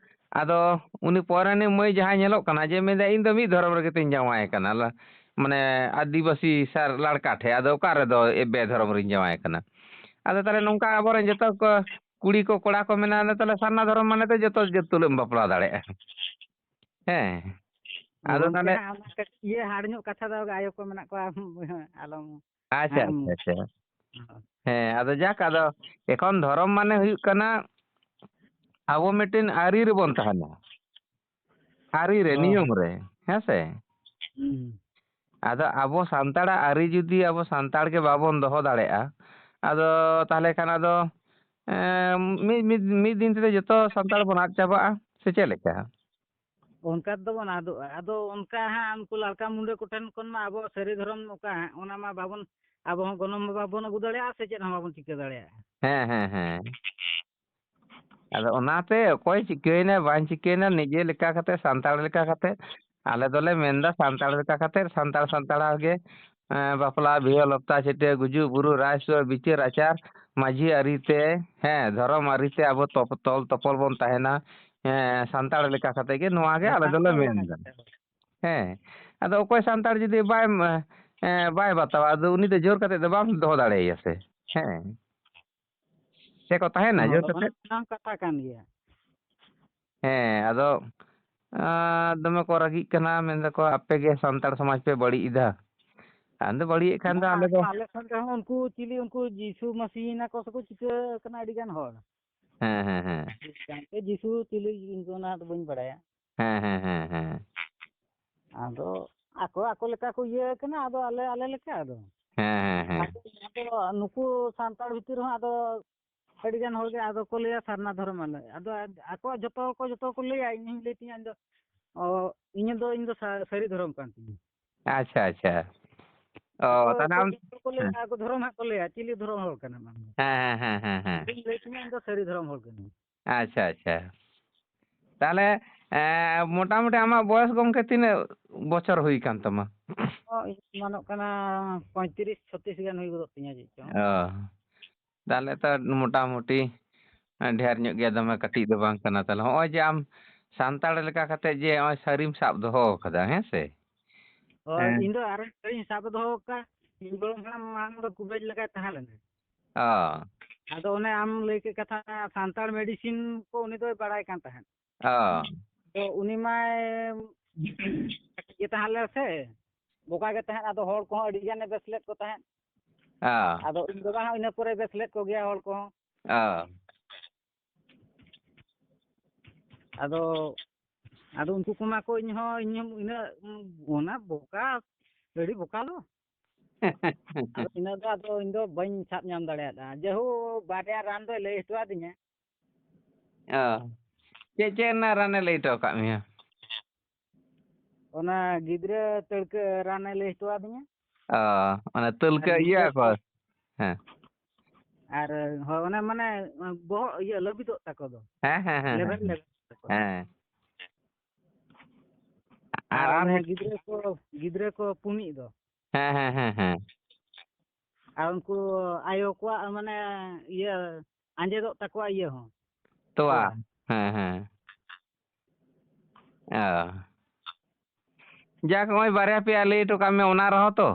ᱟᱫᱚ ᱩᱱᱤ ᱯᱚᱨᱟᱱᱤ ᱢᱟᱹᱭ ᱡᱟᱦᱟᱸᱭ ᱧᱮᱞᱚᱜ ᱠᱟᱱᱟ, ᱡᱮ ᱢᱮᱱᱫᱟ, "ᱤᱧ ᱫᱚ ᱢᱤᱫ ᱫᱷᱚᱨᱚᱢ ᱨᱮᱜᱮ ᱛᱤᱧ ᱡᱟᱶᱟᱭ ᱠᱟᱱᱟ, ᱞᱟ-, ᱢᱟᱱᱮ ᱟᱹᱫᱤᱵᱟᱹᱥᱤ ᱥᱟᱨ ᱞᱟᱲᱠᱟ ᱴᱷᱮᱡ, ᱟᱫᱚ ᱚᱠᱟ ᱨᱮᱫᱚ ᱮᱵᱮ ᱫᱷᱚᱨᱚᱢ ᱨᱤᱧ ᱡᱟᱶᱟᱭ ᱠᱟᱱᱟ?" ᱟᱫᱚ ᱛᱟᱦᱚᱞᱮ ᱱᱚᱝᱠᱟ ᱟᱵᱚᱨᱮᱱ ᱡᱚᱛᱚ ᱠᱚ ᱠᱩᱲᱤ ᱠᱚ ᱠᱚᱲᱟ ᱠᱚ ᱢᱮᱱᱟ, ᱛᱟᱦᱚᱞᱮ ᱥᱟᱨᱱᱟ ᱫᱷᱚᱨᱚᱢ ᱢᱟᱱᱮ ᱛᱮ ᱡᱚᱛᱚ ᱡᱟᱹᱛ ᱛᱩᱞᱩᱡ ᱮᱢ ᱵᱟᱯᱞᱟ ᱫᱟᱲᱮᱭᱟᱜᱼᱟ᱾ ᱦᱮᱸ᱾ ᱟᱫᱚ ᱜᱚᱢᱠᱮ ᱛᱟᱦᱚᱞᱮ ᱦᱟᱸᱜ ᱚᱱᱟ ᱠᱟᱹᱴᱤᱡ ᱤᱭᱟᱹ ᱦᱟᱨᱰ ᱧᱚᱜ ᱠᱟᱛᱷᱟ ᱫᱚ ᱟᱭᱳ ᱠᱚ ᱢᱮᱱᱟᱜ ᱠᱚᱣᱟ, ᱟᱞᱚᱢ ᱟᱪᱪᱷᱟ, ᱦᱟᱸᱜ ᱮᱢ ᱟᱪᱪᱷᱟ, ᱟᱪᱪᱷᱟ᱾ ᱦᱮᱸ, ᱟᱫᱚ ᱡᱟᱠ, ᱟᱫᱚ ᱮᱠᱷᱚᱱ ᱫᱷᱚᱨᱚᱢ ᱢᱟᱱᱮ ᱦᱩᱭᱩᱜ ᱠᱟᱱᱟ ᱟᱵᱚ ᱢᱤᱫᱴᱮᱱ ᱟᱹᱨᱤ ᱨᱮᱵᱚᱱ ᱛᱟᱦᱮᱱᱟ᱾ ᱟᱹᱨᱤ ᱨᱮ, ᱦᱳᱭ᱾ ᱱᱤᱭᱚᱢ ᱨᱮ, ᱦᱮᱸ ᱥᱮ? ᱦᱩᱸ᱾ ᱟᱫᱚ ᱟᱵᱚ ᱥᱟᱱᱛᱟᱲᱟᱜ ᱟᱹᱨᱤ ᱡᱩᱫᱤ ᱟᱵᱚ ᱥᱟᱱᱛᱟᱲ ᱜᱮ ᱵᱟᱵᱚᱱ ᱫᱚᱦᱚ ᱫᱟᱲᱮᱭᱟᱜᱼᱟ, ᱟᱫᱚ ᱛᱟᱦᱚᱞᱮ ᱠᱷᱟᱱ ᱟᱫᱚ, ᱮᱸ, ᱢᱤᱫ, ᱢᱤᱫ, ᱢᱤᱫ ᱫᱤᱱ ᱛᱮᱫᱚ ᱡᱚᱛᱚ ᱥᱟᱱᱛᱟᱲ ᱵᱚᱱ ᱟᱫ ᱪᱟᱵᱟᱜᱼᱟ, ᱥᱮ ᱪᱮᱫ ᱞᱮᱠᱟ? ᱚᱱᱠᱟ ᱛᱮᱫᱚ ᱵᱚᱱ ᱟᱫᱚᱜᱼᱟ᱾ ᱟᱫᱚ ᱚᱱᱠᱟ ᱦᱟᱸᱜ ᱩᱱᱠᱩ ᱞᱟᱲᱠᱟ ᱢᱩᱸᱰᱟᱹ ᱠᱚᱴᱷᱮᱱ ᱠᱷᱚᱱ ᱢᱟ ᱟᱵᱚ ᱥᱟᱹᱨᱤ ᱫᱷᱚᱨᱚᱢ ᱚᱠᱟ ᱦᱟᱸᱜ, ᱚᱱᱟ ᱢᱟ ᱵᱟᱵᱚᱱ, ᱟᱵᱚ ᱦᱚᱸ ᱜᱚᱱᱚᱝ ᱢᱟ ᱵᱟᱵᱚᱱ ᱟᱹᱜᱩ ᱫᱟᱲᱮᱭᱟᱜᱼᱟ, ᱥᱮ ᱪᱮᱫ ᱦᱚᱸ ᱵᱟᱵᱚᱱ ᱪᱤᱠᱟᱹ ᱫᱟᱲᱮᱭᱟᱜᱼᱟ᱾ ᱦᱮᱸ, ᱦᱮᱸ, ᱦᱮᱸ᱾ ᱟᱫᱚ ᱚᱱᱟᱛᱮ ᱚᱠᱚᱭ ᱪᱤᱠᱟᱹᱭᱮᱱᱟ ᱵᱟᱝ ᱪᱤᱠᱟᱹᱭᱮᱱᱟ, ᱱᱤᱡᱮ ᱞᱮᱠᱟ ᱠᱟᱛᱮ, ᱥᱟᱱᱛᱟᱲ ᱞᱮᱠᱟ ᱠᱟᱛᱮ, ᱟᱞᱮ ᱫᱚᱞᱮ ᱢᱮᱱᱫᱟ ᱥᱟᱱᱛᱟᱲ ᱞᱮᱠᱟ ᱠᱟᱛᱮ, ᱥᱟᱱᱛᱟᱲ ᱥᱟᱱᱛᱟᱲᱟᱜ ᱜᱮ, ᱮᱸ, ᱵᱟᱯᱞᱟ, ᱵᱤᱦᱟᱹ, ᱞᱚᱯᱛᱟ, ᱪᱷᱟᱹᱴᱭᱟᱹ, ᱜᱩᱡᱩᱜ, ᱵᱩᱨᱩ, ᱨᱟᱡᱽ ᱥᱚᱵᱷᱟ, ᱵᱤᱪᱟᱹᱨ ᱟᱪᱟᱨ, ᱢᱟᱹᱡᱷᱤ ᱟᱹᱨᱤᱛᱮ, ᱦᱮᱸ, ᱫᱷᱚᱨᱚᱢ ᱟᱹᱨᱤᱛᱮ ᱟᱵᱚ ᱛᱚᱯ-, ᱛᱚᱞ ᱛᱚᱯᱚᱞ ᱵᱚᱱ ᱛᱟᱦᱮᱱᱟ᱾ ᱦᱮᱸ, ᱥᱟᱱᱛᱟᱲ ᱞᱮᱠᱟ ᱠᱟᱛᱮ ᱜᱮ ᱱᱚᱣᱟ ᱜᱮ ᱟᱞᱮ ᱦᱮᱸ, ᱫᱚᱞᱮ ᱟᱫᱚ ᱢᱮᱱ ᱚᱱᱟ ᱮᱫᱟ᱾ ᱜᱮ᱾ ᱦᱮᱸ, ᱟᱫᱚ ᱚᱠᱚᱭ ᱥᱟᱱᱛᱟᱲ ᱡᱩᱫᱤ ᱵᱟᱭ, ᱮᱸ, ᱵᱟᱭ ᱵᱟᱛᱟᱣᱟ, ᱟᱫᱚ ᱩᱱᱤ ᱫᱚ ᱡᱳᱨ ᱠᱟᱛᱮ ᱫᱚ ᱵᱟᱢ ᱫᱚᱦᱚ ᱫᱟᱲᱮᱭᱟᱭᱟ ᱥᱮ᱾ ᱦᱮᱸ, ᱪᱮᱫ ᱠᱚ ᱛᱟᱦᱮᱱᱟ ᱡᱳᱨ ᱦᱳᱭ, ᱠᱟᱛᱮ? ᱚᱱᱟ ᱦᱚᱸ ᱠᱟᱛᱷᱟ ᱠᱟᱱ ᱜᱮᱭᱟ᱾ ᱦᱮᱸ, ᱟᱫᱚ, ᱟᱸ, ᱫᱚᱢᱮ ᱠᱚ ᱨᱟᱹᱜᱤᱜ ᱠᱟᱱᱟ, ᱢᱮᱱ ᱫᱟᱠᱚ, "ᱟᱯᱮ ᱜᱮ ᱥᱟᱱᱛᱟᱲ ᱥᱚᱢᱟᱡᱽ ᱯᱮ ᱵᱟᱹᱲᱤᱡ ᱮᱫᱟ᱾ ᱟᱢ ᱫᱚ ᱵᱟᱹᱲᱤᱡ ᱮᱫ ᱠᱷᱟᱱ ᱫᱚ ᱵᱟᱝ, ᱟᱞᱮ ᱫᱚ" ᱟᱞᱮ ᱥᱮᱱ ᱨᱮᱦᱚᱸ ᱩᱱᱠᱩ ᱪᱤᱞᱤ, ᱩᱱᱠᱩ ᱡᱤᱥᱩ ᱢᱟᱹᱥᱤ ᱱᱟᱠᱚ ᱥᱮᱠᱚ ᱪᱤᱠᱟᱹ ᱠᱟᱱᱟ ᱟᱹᱰᱤ ᱜᱟᱱ ᱦᱚᱲ᱾ ᱦᱮᱸ, ᱦᱮᱸ, ᱦᱮᱸ᱾ ᱡᱤᱥᱩ ᱪᱤᱞᱤ, ᱤᱧ ᱫᱚ ᱚᱱᱟ ᱫᱚ ᱵᱟᱹᱧ ᱵᱟᱲᱟᱭᱟ᱾ ᱦᱮᱸ, ᱦᱮᱸ, ᱦᱮᱸ, ᱦᱮᱸ᱾ ᱟᱫᱚ ᱟᱠᱚ, ᱟᱠᱚ ᱞᱮᱠᱟ ᱠᱚ ᱤᱭᱟᱹ ᱠᱟᱱᱟ, ᱟᱫᱚ ᱟᱞᱮ, ᱟᱞᱮ ᱞᱮᱠᱟ ᱟᱫᱚ᱾ ᱦᱮᱸ, ᱦᱮᱸ, ᱦᱮᱸ᱾ ᱟᱫᱚ, ᱟᱫᱚ ᱱᱩᱠᱩ ᱥᱟᱱᱛᱟᱲ ᱵᱷᱤᱛᱤᱨ ᱨᱮᱦᱚᱸ ᱟᱫᱚ ᱟᱹᱰᱤ ᱜᱟᱱ ᱦᱚᱲ ᱜᱮ ᱟᱫᱚ ᱠᱚ ᱞᱟᱹᱭᱟ ᱥᱟᱨᱱᱟ ᱫᱷᱚᱨᱚᱢ ᱟᱞᱮ᱾ ᱟᱫᱚ ᱟᱠᱚᱣᱟᱜ ᱡᱚᱛᱚ ᱦᱚᱲ ᱠᱚ, ᱡᱚᱛᱚ ᱠᱚ ᱞᱟᱹᱭᱟ, ᱤᱧ ᱦᱚᱸᱧ ᱞᱟᱹᱭ ᱛᱤᱧᱟ, ᱤᱧ ᱫᱚ, ᱚ, ᱤᱧ ᱫᱚ, ᱤᱧ ᱫᱚ ᱥᱟ-, ᱥᱟᱹᱨᱤ ᱫᱷᱚᱨᱚᱢ ᱠᱟᱱ ᱛᱤᱧᱟ᱾ ᱟᱪᱪᱷᱟ, ᱟᱪᱪᱷᱟ᱾ ᱚ, ᱟᱠᱚ, ᱛᱟᱦᱞᱮ ᱟᱠᱚ ᱟᱢ, ᱡᱚᱛᱚ ᱠᱚ ᱞᱟᱹᱭᱟ, ᱦᱮᱸ᱾ ᱟᱠᱚ ᱫᱷᱚᱨᱚᱢ ᱦᱟᱸᱜ ᱠᱚ ᱞᱟᱹᱭᱟ, ᱪᱤᱞᱤ ᱫᱷᱚᱨᱚᱢ ᱦᱚᱲ ᱠᱟᱱᱟᱢ ᱟᱢ ᱫᱚ? ᱦᱮᱸ, ᱦᱮᱸ, ᱦᱮᱸ, ᱦᱮᱸ, ᱦᱮᱸ᱾ ᱤᱧ ᱞᱟᱹᱭ ᱛᱤᱧᱟ, ᱤᱧ ᱫᱚ ᱥᱟᱹᱨᱤ ᱫᱷᱚᱨᱚᱢ ᱦᱚᱲ ᱠᱟᱹᱱᱟᱹᱧ᱾ ᱟᱪᱪᱷᱟ, ᱟᱪᱪᱷᱟ᱾ ᱛᱟᱦᱞᱮ, ᱮᱸ, ᱢᱚᱴᱟᱢᱩᱴᱤ ᱟᱢᱟᱜ ᱵᱚᱭᱚᱥ ᱜᱚᱢᱠᱮ ᱛᱤᱱᱟᱹᱜ ᱵᱚᱪᱷᱚᱨ ᱦᱩᱭ ᱠᱟᱱ ᱛᱟᱢᱟ? ᱚ, ᱤᱧ ᱢᱟᱱᱚᱜ ᱠᱟᱱᱟ ᱯᱚᱸᱭᱛᱨᱤᱥ ᱪᱷᱚᱛᱨᱤᱥ ᱜᱟᱱ ᱦᱩᱭ ᱜᱚᱫᱚᱜ ᱛᱤᱧᱟ ᱪᱮᱫ ᱪᱚᱝ᱾ ᱚ, ᱛᱟᱦᱞᱮ ᱛᱚ ᱢᱚᱴᱟᱢᱩᱴᱤ ᱰᱷᱮᱨ ᱧᱚᱜ ᱜᱮᱭᱟ, ᱫᱚᱢᱮ ᱠᱟᱹᱴᱤᱡ ᱫᱚ ᱵᱟᱝ ᱠᱟᱱᱟ᱾ ᱛᱟᱦᱞᱮ ᱦᱚᱸᱜᱼᱚᱭ ᱡᱮ ᱟᱢ ᱥᱟᱱᱛᱟᱲ ᱞᱮᱠᱟ ᱠᱟᱛᱮ ᱡᱮ ᱦᱚᱸᱜᱼᱚᱭ ᱥᱟᱹᱨᱤᱢ ᱥᱟᱵ ᱫᱚᱦᱚ ᱟᱠᱟᱫᱟ, ᱦᱮᱸ ᱥᱮ? ᱦᱳᱭ, ᱦᱮᱸ᱾ ᱤᱧ ᱫᱚ ᱟᱨ ᱥᱟᱹᱨᱤᱧ ᱥᱟᱵ ᱫᱚᱦᱚ ᱟᱠᱟᱫ, ᱤᱧ ᱜᱚᱲᱚᱢ ᱦᱟᱲᱟᱢ ᱢᱟᱲᱟᱝ ᱫᱚ ᱠᱩᱵᱮᱡ ᱞᱮᱠᱟᱭ ᱛᱟᱦᱮᱸ ᱞᱮᱱᱟ᱾ ᱚ᱾ ᱟᱫᱚ ᱚᱱᱮ ᱟᱢ ᱞᱟᱹᱭ ᱠᱮᱫ ᱠᱟᱛᱷᱟ, ᱥᱟᱱᱛᱟᱲ medicine ᱠᱚ ᱩᱱᱤ ᱫᱚᱭ ᱵᱟᱲᱟᱭ ᱠᱟᱱ ᱛᱟᱦᱮᱸᱫ᱾ ᱚ᱾ ᱛᱚ ᱩᱱᱤ ᱢᱟᱭ ᱠᱟᱹᱴᱤᱡ ᱜᱮ ᱛᱟᱦᱮᱸ ᱞᱮᱱᱟ ᱥᱮ, ᱵᱚᱠᱟ ᱜᱮ ᱛᱟᱦᱮᱸᱫ, ᱟᱫᱚ ᱦᱚᱲ ᱠᱚᱦᱚᱸ ᱟᱹᱰᱤ ᱜᱟᱱᱮ ᱵᱮᱥ ᱞᱮᱫ ᱠᱚ ᱛᱟᱦᱮᱸᱫ᱾ ᱚ᱾ ᱟᱫᱚ ᱤᱧ ᱵᱟᱵᱟ ᱦᱚᱸ ᱤᱱᱟᱹ ᱯᱚᱨᱮ ᱵᱮᱥ ᱞᱮᱫ ᱠᱚᱜᱮᱭᱟ ᱦᱚᱲ ᱠᱚᱦᱚᱸ᱾ ᱚ᱾ ᱟᱫᱚ, ᱟᱫᱚ ᱩᱱᱠᱩ ᱠᱚᱢᱟ ᱠᱚ ᱤᱧ ᱦᱚᱸ, ᱤᱧ ᱦᱚᱸ ᱤᱱᱟᱹᱜ, ᱚᱱᱟ ᱵᱚᱠᱟ, ᱟᱹᱰᱤ ᱵᱚᱠᱟ ᱫᱚ᱾ ᱟᱫᱚ ᱤᱱᱟᱹ ᱫᱚ ᱟᱫᱚ ᱤᱧ ᱫᱚ ᱵᱟᱹᱧ ᱥᱟᱵ ᱧᱟᱢ ᱫᱟᱲᱮᱭᱟᱫᱟ᱾ ᱡᱮᱦᱳ, ᱵᱟᱨᱭᱟ ᱨᱟᱱ ᱫᱚᱭ ᱞᱟᱹᱭ ᱦᱚᱴᱚ ᱟᱫᱤᱧᱟ᱾ ᱚ᱾ ᱪᱮᱫ, ᱪᱮᱫ ᱨᱮᱱᱟᱜ ᱨᱟᱱᱮ ᱞᱟᱹᱭ ᱦᱚᱴᱚ ᱟᱠᱟᱫ ᱢᱮᱭᱟ? ᱚᱱᱟ ᱜᱤᱫᱽᱨᱟᱹ ᱛᱟᱹᱲᱠᱟᱹ ᱨᱟᱱᱮ ᱞᱟᱹᱭ ᱦᱚᱴᱚ ᱟᱫᱤᱧᱟ᱾ ᱚ, ᱚᱱᱟ ᱟᱨ ᱛᱟᱹᱞᱠᱟᱹ ᱤᱭᱟᱹ ᱜᱤᱫᱽᱨᱟᱹ ᱠᱚ? ᱠᱚ, ᱦᱮᱸ᱾ ᱟᱨ, ᱦᱳᱭ, ᱚᱱᱟ ᱢᱟᱱᱮ ᱵᱚᱦᱚᱜ ᱤᱭᱟᱹ ᱞᱟᱹᱵᱤᱫᱚᱜ ᱛᱟᱠᱚ ᱫᱚ᱾ ᱦᱮᱸ, ᱦᱮᱸ, ᱦᱮᱸ, ᱞᱮᱵᱮᱫ, ᱦᱮᱸ᱾ ᱞᱮᱵᱮᱫ ᱛᱟᱠᱚ᱾ ᱦᱮᱸ᱾ ᱟᱨ, ᱟᱨ ᱟᱨ ᱚᱱᱮ ᱢᱤᱫ ᱜᱤᱫᱽᱨᱟᱹ ᱠᱚ, ᱜᱤᱫᱽᱨᱟᱹ ᱠᱚ ᱯᱩᱱᱤᱡ ᱫᱚ᱾ ᱦᱮᱸ, ᱦᱮᱸ, ᱦᱮᱸ, ᱦᱮᱸ᱾ ᱟᱨ ᱩᱱᱠᱩ ᱟᱭᱳ ᱠᱚᱣᱟᱜ ᱢᱟᱱᱮ ᱤᱭᱟᱹ ᱟᱸᱡᱮᱫᱚᱜ ᱛᱟᱠᱚᱣᱟ ᱤᱭᱟᱹ ᱦᱚᱸ᱾ ᱛᱚᱣᱟ᱾ ᱛᱚᱣᱟ᱾ ᱦᱮᱸ, ᱦᱮᱸ᱾ ᱚ᱾ ᱡᱟᱠ, ᱱᱚᱜᱼᱚᱭ ᱵᱟᱨᱭᱟ ᱯᱮᱭᱟ ᱞᱟᱹᱭ ᱦᱚᱴᱚ ᱠᱟᱜ ᱢᱮ, ᱚᱱᱟ ᱨᱮᱦᱚᱸ ᱛᱚ᱾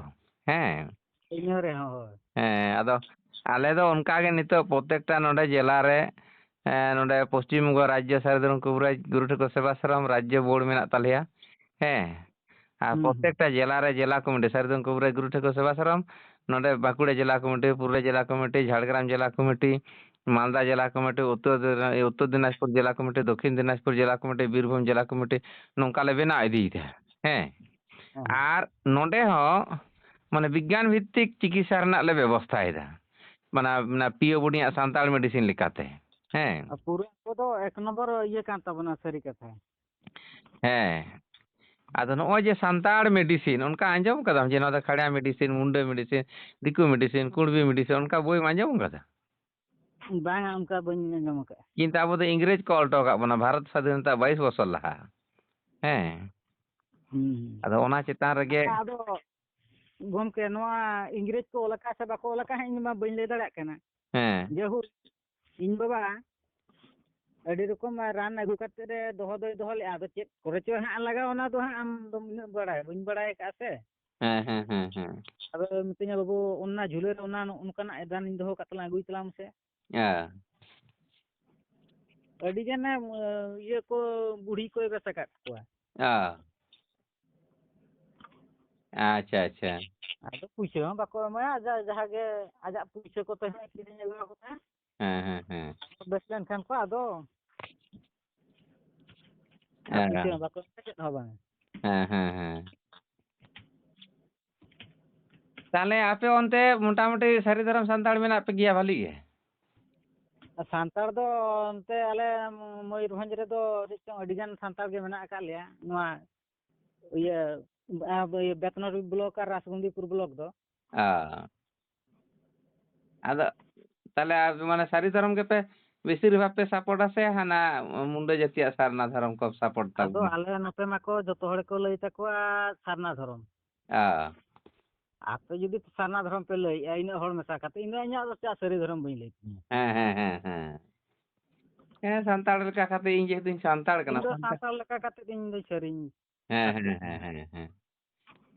ᱦᱮᱸ᱾ ᱤᱱᱟᱹ ᱨᱮᱦᱚᱸ, ᱦᱳᱭ᱾ ᱦᱮᱸ, ᱟᱫᱚ ᱟᱞᱮ ᱫᱚ ᱚᱱᱠᱟ ᱜᱮ ᱱᱤᱛᱚᱜ ᱯᱨᱚᱛᱮᱠᱴᱟ ᱱᱚᱰᱮ ᱡᱮᱞᱟ ᱨᱮ, ᱮᱸ, ᱱᱚᱰᱮ ᱯᱚᱥᱪᱤᱢ ᱵᱚᱝᱜᱚ ᱨᱟᱡᱽᱡᱚ ᱥᱟᱹᱨᱤ ᱫᱷᱚᱨᱚᱢ ᱠᱚᱵᱤᱨᱟᱡᱽ ᱜᱩᱨᱩ ᱴᱷᱟᱹᱠᱩᱨ ᱥᱮᱵᱟᱥᱨᱚᱢ ᱨᱟᱡᱽᱡᱚ ᱵᱳᱨᱰ ᱢᱮᱱᱟᱜ ᱛᱟᱞᱮᱭᱟ᱾ ᱦᱮᱸ᱾ ᱟᱨ ᱦᱩᱸ, ᱦᱩᱸ᱾ ᱯᱨᱚᱛᱮᱠᱴᱟ ᱡᱮᱞᱟ ᱨᱮ ᱡᱮᱞᱟ ᱠᱚᱢᱤᱴᱤ, ᱥᱟᱹᱨᱤ ᱫᱷᱚᱨᱚᱢ ᱠᱚᱵᱤᱨᱟᱡᱽ ᱜᱩᱨᱩ ᱴᱷᱟᱹᱠᱩᱨ ᱥᱮᱵᱟᱥᱨᱚᱢ, ᱱᱚᱰᱮ ᱵᱟᱸᱠᱩᱲᱟ ᱡᱮᱞᱟ ᱠᱚᱢᱤᱴᱤ, ᱯᱩᱨᱩᱞᱤᱭᱟᱹ ᱡᱮᱞᱟ ᱠᱚᱢᱤᱴᱤ, ᱡᱷᱟᱲᱜᱨᱟᱢ ᱡᱮᱞᱟ ᱠᱚᱢᱤᱴᱤ, ᱢᱟᱞᱫᱟ ᱡᱮᱞᱟ ᱠᱚᱢᱤᱴᱤ, ᱩᱛᱛᱚᱨ ᱫᱤᱱᱟ-, ᱩᱛᱛᱚᱨ ᱫᱤᱱᱟᱡᱽᱯᱩᱨ ᱡᱮᱞᱟ ᱠᱚᱢᱤᱴᱤ, ᱫᱚᱠᱠᱷᱤᱱ ᱫᱤᱱᱟᱡᱽᱯᱩᱨ ᱡᱮᱞᱟ ᱠᱚᱢᱤᱴᱤ, ᱵᱤᱨᱵᱷᱩᱢ ᱡᱮᱞᱟ ᱠᱚᱢᱤᱴᱤ, ᱱᱚᱝᱠᱟ ᱞᱮ ᱵᱮᱱᱟᱣ ᱤᱫᱤᱭᱮᱫᱟ᱾ ᱦᱮᱸ᱾ ᱦᱮᱸ᱾ ᱟᱨ ᱱᱚᱰᱮ ᱦᱚᱸ ᱢᱟᱱᱮ ᱵᱤᱜᱽᱜᱟᱱ ᱵᱷᱤᱛᱛᱤᱠ ᱪᱤᱠᱤᱛᱥᱟ ᱨᱮᱱᱟᱜ ᱞᱮ ᱵᱮᱵᱚᱥᱛᱷᱟᱭᱮᱫᱟ᱾ ᱢᱟᱱᱮ, ᱢᱟᱱᱮ ᱯᱤ ᱳ ᱵᱳᱨᱰᱤᱝ ᱟᱜ ᱥᱟᱱᱛᱟᱲ medicine ᱞᱮᱠᱟᱛᱮ᱾ ᱦᱮᱸ᱾ ᱟᱨ ᱯᱩᱨᱟᱹ ᱠᱚᱫᱚ ᱮᱠ ᱱᱚᱢᱵᱚᱨ ᱤᱭᱟᱹ ᱠᱟᱱ ᱛᱟᱵᱚᱱᱟ, ᱥᱟᱹᱨᱤ ᱠᱟᱛᱷᱟ᱾ ᱦᱮᱸ᱾ ᱟᱫᱚ ᱱᱚᱜᱼᱚᱭ ᱡᱮ ᱥᱟᱱᱛᱟᱲ medicine, ᱚᱱᱠᱟ ᱟᱸᱡᱚᱢ ᱠᱟᱫᱟᱢ ᱡᱮ ᱱᱚᱣᱟ ᱫᱚ ᱠᱷᱟᱲᱭᱟ medicine, ᱢᱩᱱᱰᱟᱹ medicine, ᱫᱤᱠᱩ medicine, ᱠᱩᱲᱵᱤ medicine, ᱚᱱᱠᱟ ᱵᱳᱭᱮᱢ ᱟᱸᱡᱚᱢ ᱠᱟᱫᱟ? ᱵᱟᱝᱟ, ᱚᱱᱠᱟ ᱵᱟᱹᱧ ᱟᱸᱡᱚᱢ ᱟᱠᱟᱫᱼᱟ᱾ ᱠᱤᱱᱛᱩ ᱟᱵᱚ ᱫᱚ ᱤᱝᱨᱮᱡᱽ ᱠᱚ ᱚᱞ ᱦᱚᱴᱚ ᱟᱠᱟᱫ ᱵᱚᱱᱟ ᱵᱷᱟᱨᱚᱛ ᱥᱟᱫᱷᱤᱱᱚᱛᱟ ᱵᱟᱭᱤᱥ ᱵᱚᱪᱷᱚᱨ ᱞᱟᱦᱟ᱾ ᱦᱮᱸ᱾ ᱦᱩᱸ᱾ ᱟᱫᱚ ᱚᱱᱟ ᱪᱮᱛᱟᱱ ᱨᱮᱜᱮ ᱟᱪᱪᱷᱟ, ᱟᱫᱚ ᱜᱚᱢᱠᱮ, ᱱᱚᱣᱟ ᱤᱝᱨᱮᱡᱽ ᱠᱚ ᱚᱞ ᱟᱠᱟᱫ ᱥᱮ ᱵᱟᱠᱚ ᱚᱞ ᱟᱠᱟᱫ, ᱦᱟᱸᱜ ᱤᱧ ᱢᱟ ᱵᱟᱹᱧ ᱞᱟᱹᱭ ᱫᱟᱲᱮᱭᱟᱜ ᱠᱟᱱᱟ᱾ ᱦᱮᱸ᱾ ᱡᱟᱭᱦᱳᱠ, ᱤᱧ ᱵᱟᱵᱟ ᱟᱹᱰᱤ ᱨᱚᱠᱚᱢ ᱨᱟᱱ ᱟᱹᱜᱩ ᱠᱟᱛᱮ ᱨᱮ ᱫᱚᱦᱚ ᱫᱚᱭ ᱫᱚᱦᱚ ᱞᱮᱫᱼᱟ, ᱟᱫᱚ ᱪᱮᱫ ᱠᱚᱨᱮ ᱪᱚ ᱦᱟᱸᱜ ᱞᱟᱜᱟᱣ, ᱚᱱᱟ ᱫᱚ ᱦᱟᱸᱜ ᱟᱢ ᱫᱚ ᱩᱱᱟᱹᱜ ᱵᱟᱲᱟᱭ, ᱵᱟᱹᱧ ᱵᱟᱲᱟᱭ ᱟᱠᱟᱫᱼᱟ ᱥᱮ᱾ ᱦᱮᱸ, ᱦᱮᱸ, ᱦᱮᱸ, ᱦᱮᱸ᱾ ᱟᱫᱚ ᱢᱤᱛᱟᱹᱧᱟ, "ᱵᱟᱹᱵᱩ, ᱚᱱᱟ ᱡᱷᱩᱞᱟᱹ ᱨᱮ ᱚᱱᱟ ᱱᱚ-, ᱚᱱᱠᱟᱱᱟᱜ ᱨᱟᱱᱤᱧ ᱫᱚᱦᱚ ᱠᱟᱜ ᱛᱟᱞᱟᱝ, ᱟᱹᱜᱩᱭ ᱛᱟᱞᱟᱝ ᱢᱮᱥᱮ᱾" ᱦᱮᱸ᱾ ᱟᱹᱰᱤ ᱜᱟᱱᱮ, ᱤᱭᱟᱹ ᱠᱚ, ᱵᱩᱲᱦᱤ ᱠᱚᱭ ᱵᱮᱥ ᱟᱠᱟᱫ ᱠᱚᱣᱟ᱾ ᱚ᱾ ᱟᱪᱪᱷᱟ, ᱟᱪᱪᱷᱟ᱾ ᱟᱫᱚ ᱯᱩᱭᱥᱟᱹ ᱦᱚᱸ ᱵᱟᱠᱚ ᱮᱢᱟᱭᱟ, ᱟᱡᱟᱜ ᱡᱟᱦᱟᱸ ᱜᱮ ᱟᱡᱟᱜ ᱯᱩᱭᱥᱟᱹ ᱠᱚᱛᱮ ᱦᱚᱸ ᱠᱤᱨᱤᱧ ᱟᱹᱜᱩ ᱟᱠᱚ ᱠᱟᱱᱟ᱾ ᱦᱮᱸ, ᱦᱮᱸ, ᱦᱮᱸ᱾ ᱵᱮᱥ ᱞᱮᱱᱠᱷᱟᱱ ᱠᱚ ᱟᱫᱚ ᱟᱨ ᱦᱮᱸ᱾ ᱯᱩᱭᱥᱟᱹ ᱦᱚᱸ ᱵᱟᱠᱚ ᱮᱢᱟ, ᱪᱮᱫ ᱦᱚᱸ ᱵᱟᱝ᱾ ᱦᱮᱸ, ᱦᱮᱸ, ᱦᱮᱸ᱾ ᱛᱟᱦᱞᱮ ᱟᱯᱮ ᱚᱱᱛᱮ ᱢᱚᱴᱟᱢᱩᱴᱤ ᱥᱟᱹᱨᱤ ᱫᱷᱚᱨᱚᱢ ᱥᱟᱱᱛᱟᱲ ᱢᱮᱱᱟᱜ ᱯᱮ ᱜᱮᱭᱟ ᱵᱷᱟᱞᱤ ᱜᱮ? ᱥᱟᱱᱛᱟᱲ ᱫᱚ ᱚᱱᱛᱮ ᱟᱞᱮ ᱢᱚᱭᱩᱨᱵᱷᱚᱸᱡᱽ ᱨᱮᱫᱚ ᱪᱮᱫ ᱪᱚᱝ ᱟᱹᱰᱤ ᱜᱟᱱ ᱥᱟᱱᱛᱟᱲ ᱜᱮ ᱢᱮᱱᱟᱜ ᱟᱠᱟᱫ ᱞᱮᱭᱟ᱾ ᱱᱚᱣᱟ ᱤᱭᱟᱹ, ᱟ, ᱤᱭᱟᱹ ᱵᱮᱛᱱᱚᱴᱤ ᱵᱞᱚᱠ ᱟᱨ ᱨᱟᱥᱜᱚᱱᱫᱤᱯᱩᱨ ᱵᱞᱚᱠ ᱫᱚ᱾ ᱚ᱾ ᱟᱫᱚ ᱛᱟᱦᱞᱮ ᱟᱯᱮ ᱢᱟᱱᱮ ᱥᱟᱹᱨᱤ ᱫᱷᱚᱨᱚᱢ ᱜᱮᱯᱮ ᱵᱮᱥᱤᱨ ᱵᱷᱟᱜᱽ ᱯᱮ ᱥᱟᱯᱳᱨᱴᱟ ᱥᱮ ᱦᱟᱱᱟ ᱢᱩᱱᱰᱟᱹ ᱡᱟᱹᱛᱤᱭᱟᱜ ᱥᱟᱨᱱᱟ ᱫᱷᱚᱨᱚᱢ ᱠᱚ ᱥᱟᱯᱳᱨᱴ ᱟᱫᱚ ᱛᱟᱵᱚᱱᱟ? ᱟᱞᱮ ᱱᱚᱛᱮ ᱢᱟᱠᱚ ᱡᱚᱛᱚ ᱦᱚᱲ ᱠᱚ ᱞᱟᱹᱭ ᱛᱟᱠᱚᱣᱟ ᱥᱟᱨᱱᱟ ᱫᱷᱚᱨᱚᱢ᱾ ᱚ᱾ ᱟᱯᱮ ᱡᱩᱫᱤ ᱥᱟᱨᱱᱟ ᱫᱷᱚᱨᱚᱢ ᱯᱮ ᱞᱟᱹᱭᱮᱜᱼᱟ, ᱤᱱᱟᱹᱜ ᱦᱚᱲ ᱢᱮᱥᱟ ᱠᱟᱛᱮ, ᱤᱧ ᱫᱚ ᱤᱧᱟᱹᱜ ᱫᱚ ᱪᱮᱫᱟᱜ ᱥᱟᱹᱨᱤ ᱫᱷᱚᱨᱚᱢ ᱵᱟᱹᱧ ᱞᱟᱹᱭ ᱛᱤᱧᱟ? ᱦᱮᱸ, ᱦᱮᱸ, ᱦᱮᱸ, ᱦᱮᱸ᱾ ᱦᱮᱸ, ᱥᱟᱱᱛᱟᱲ ᱞᱮᱠᱟ ᱠᱟᱛᱮ ᱤᱧ ᱡᱮᱦᱮᱛᱩᱧ ᱥᱟᱱᱛᱟᱲ ᱠᱟᱱᱟ, ᱤᱧ ᱫᱚ ᱥᱟᱱᱛᱟᱲ ᱥᱟᱱᱛᱟᱲ ᱞᱮᱠᱟ ᱠᱟᱛᱮ ᱤᱧ ᱫᱚ ᱥᱟᱹᱨᱤᱧ ᱦᱮᱸ, ᱦᱮᱸ, ᱥᱟᱹᱨᱤᱧ ᱦᱮᱸ, ᱦᱮᱸ, ᱦᱮᱸ᱾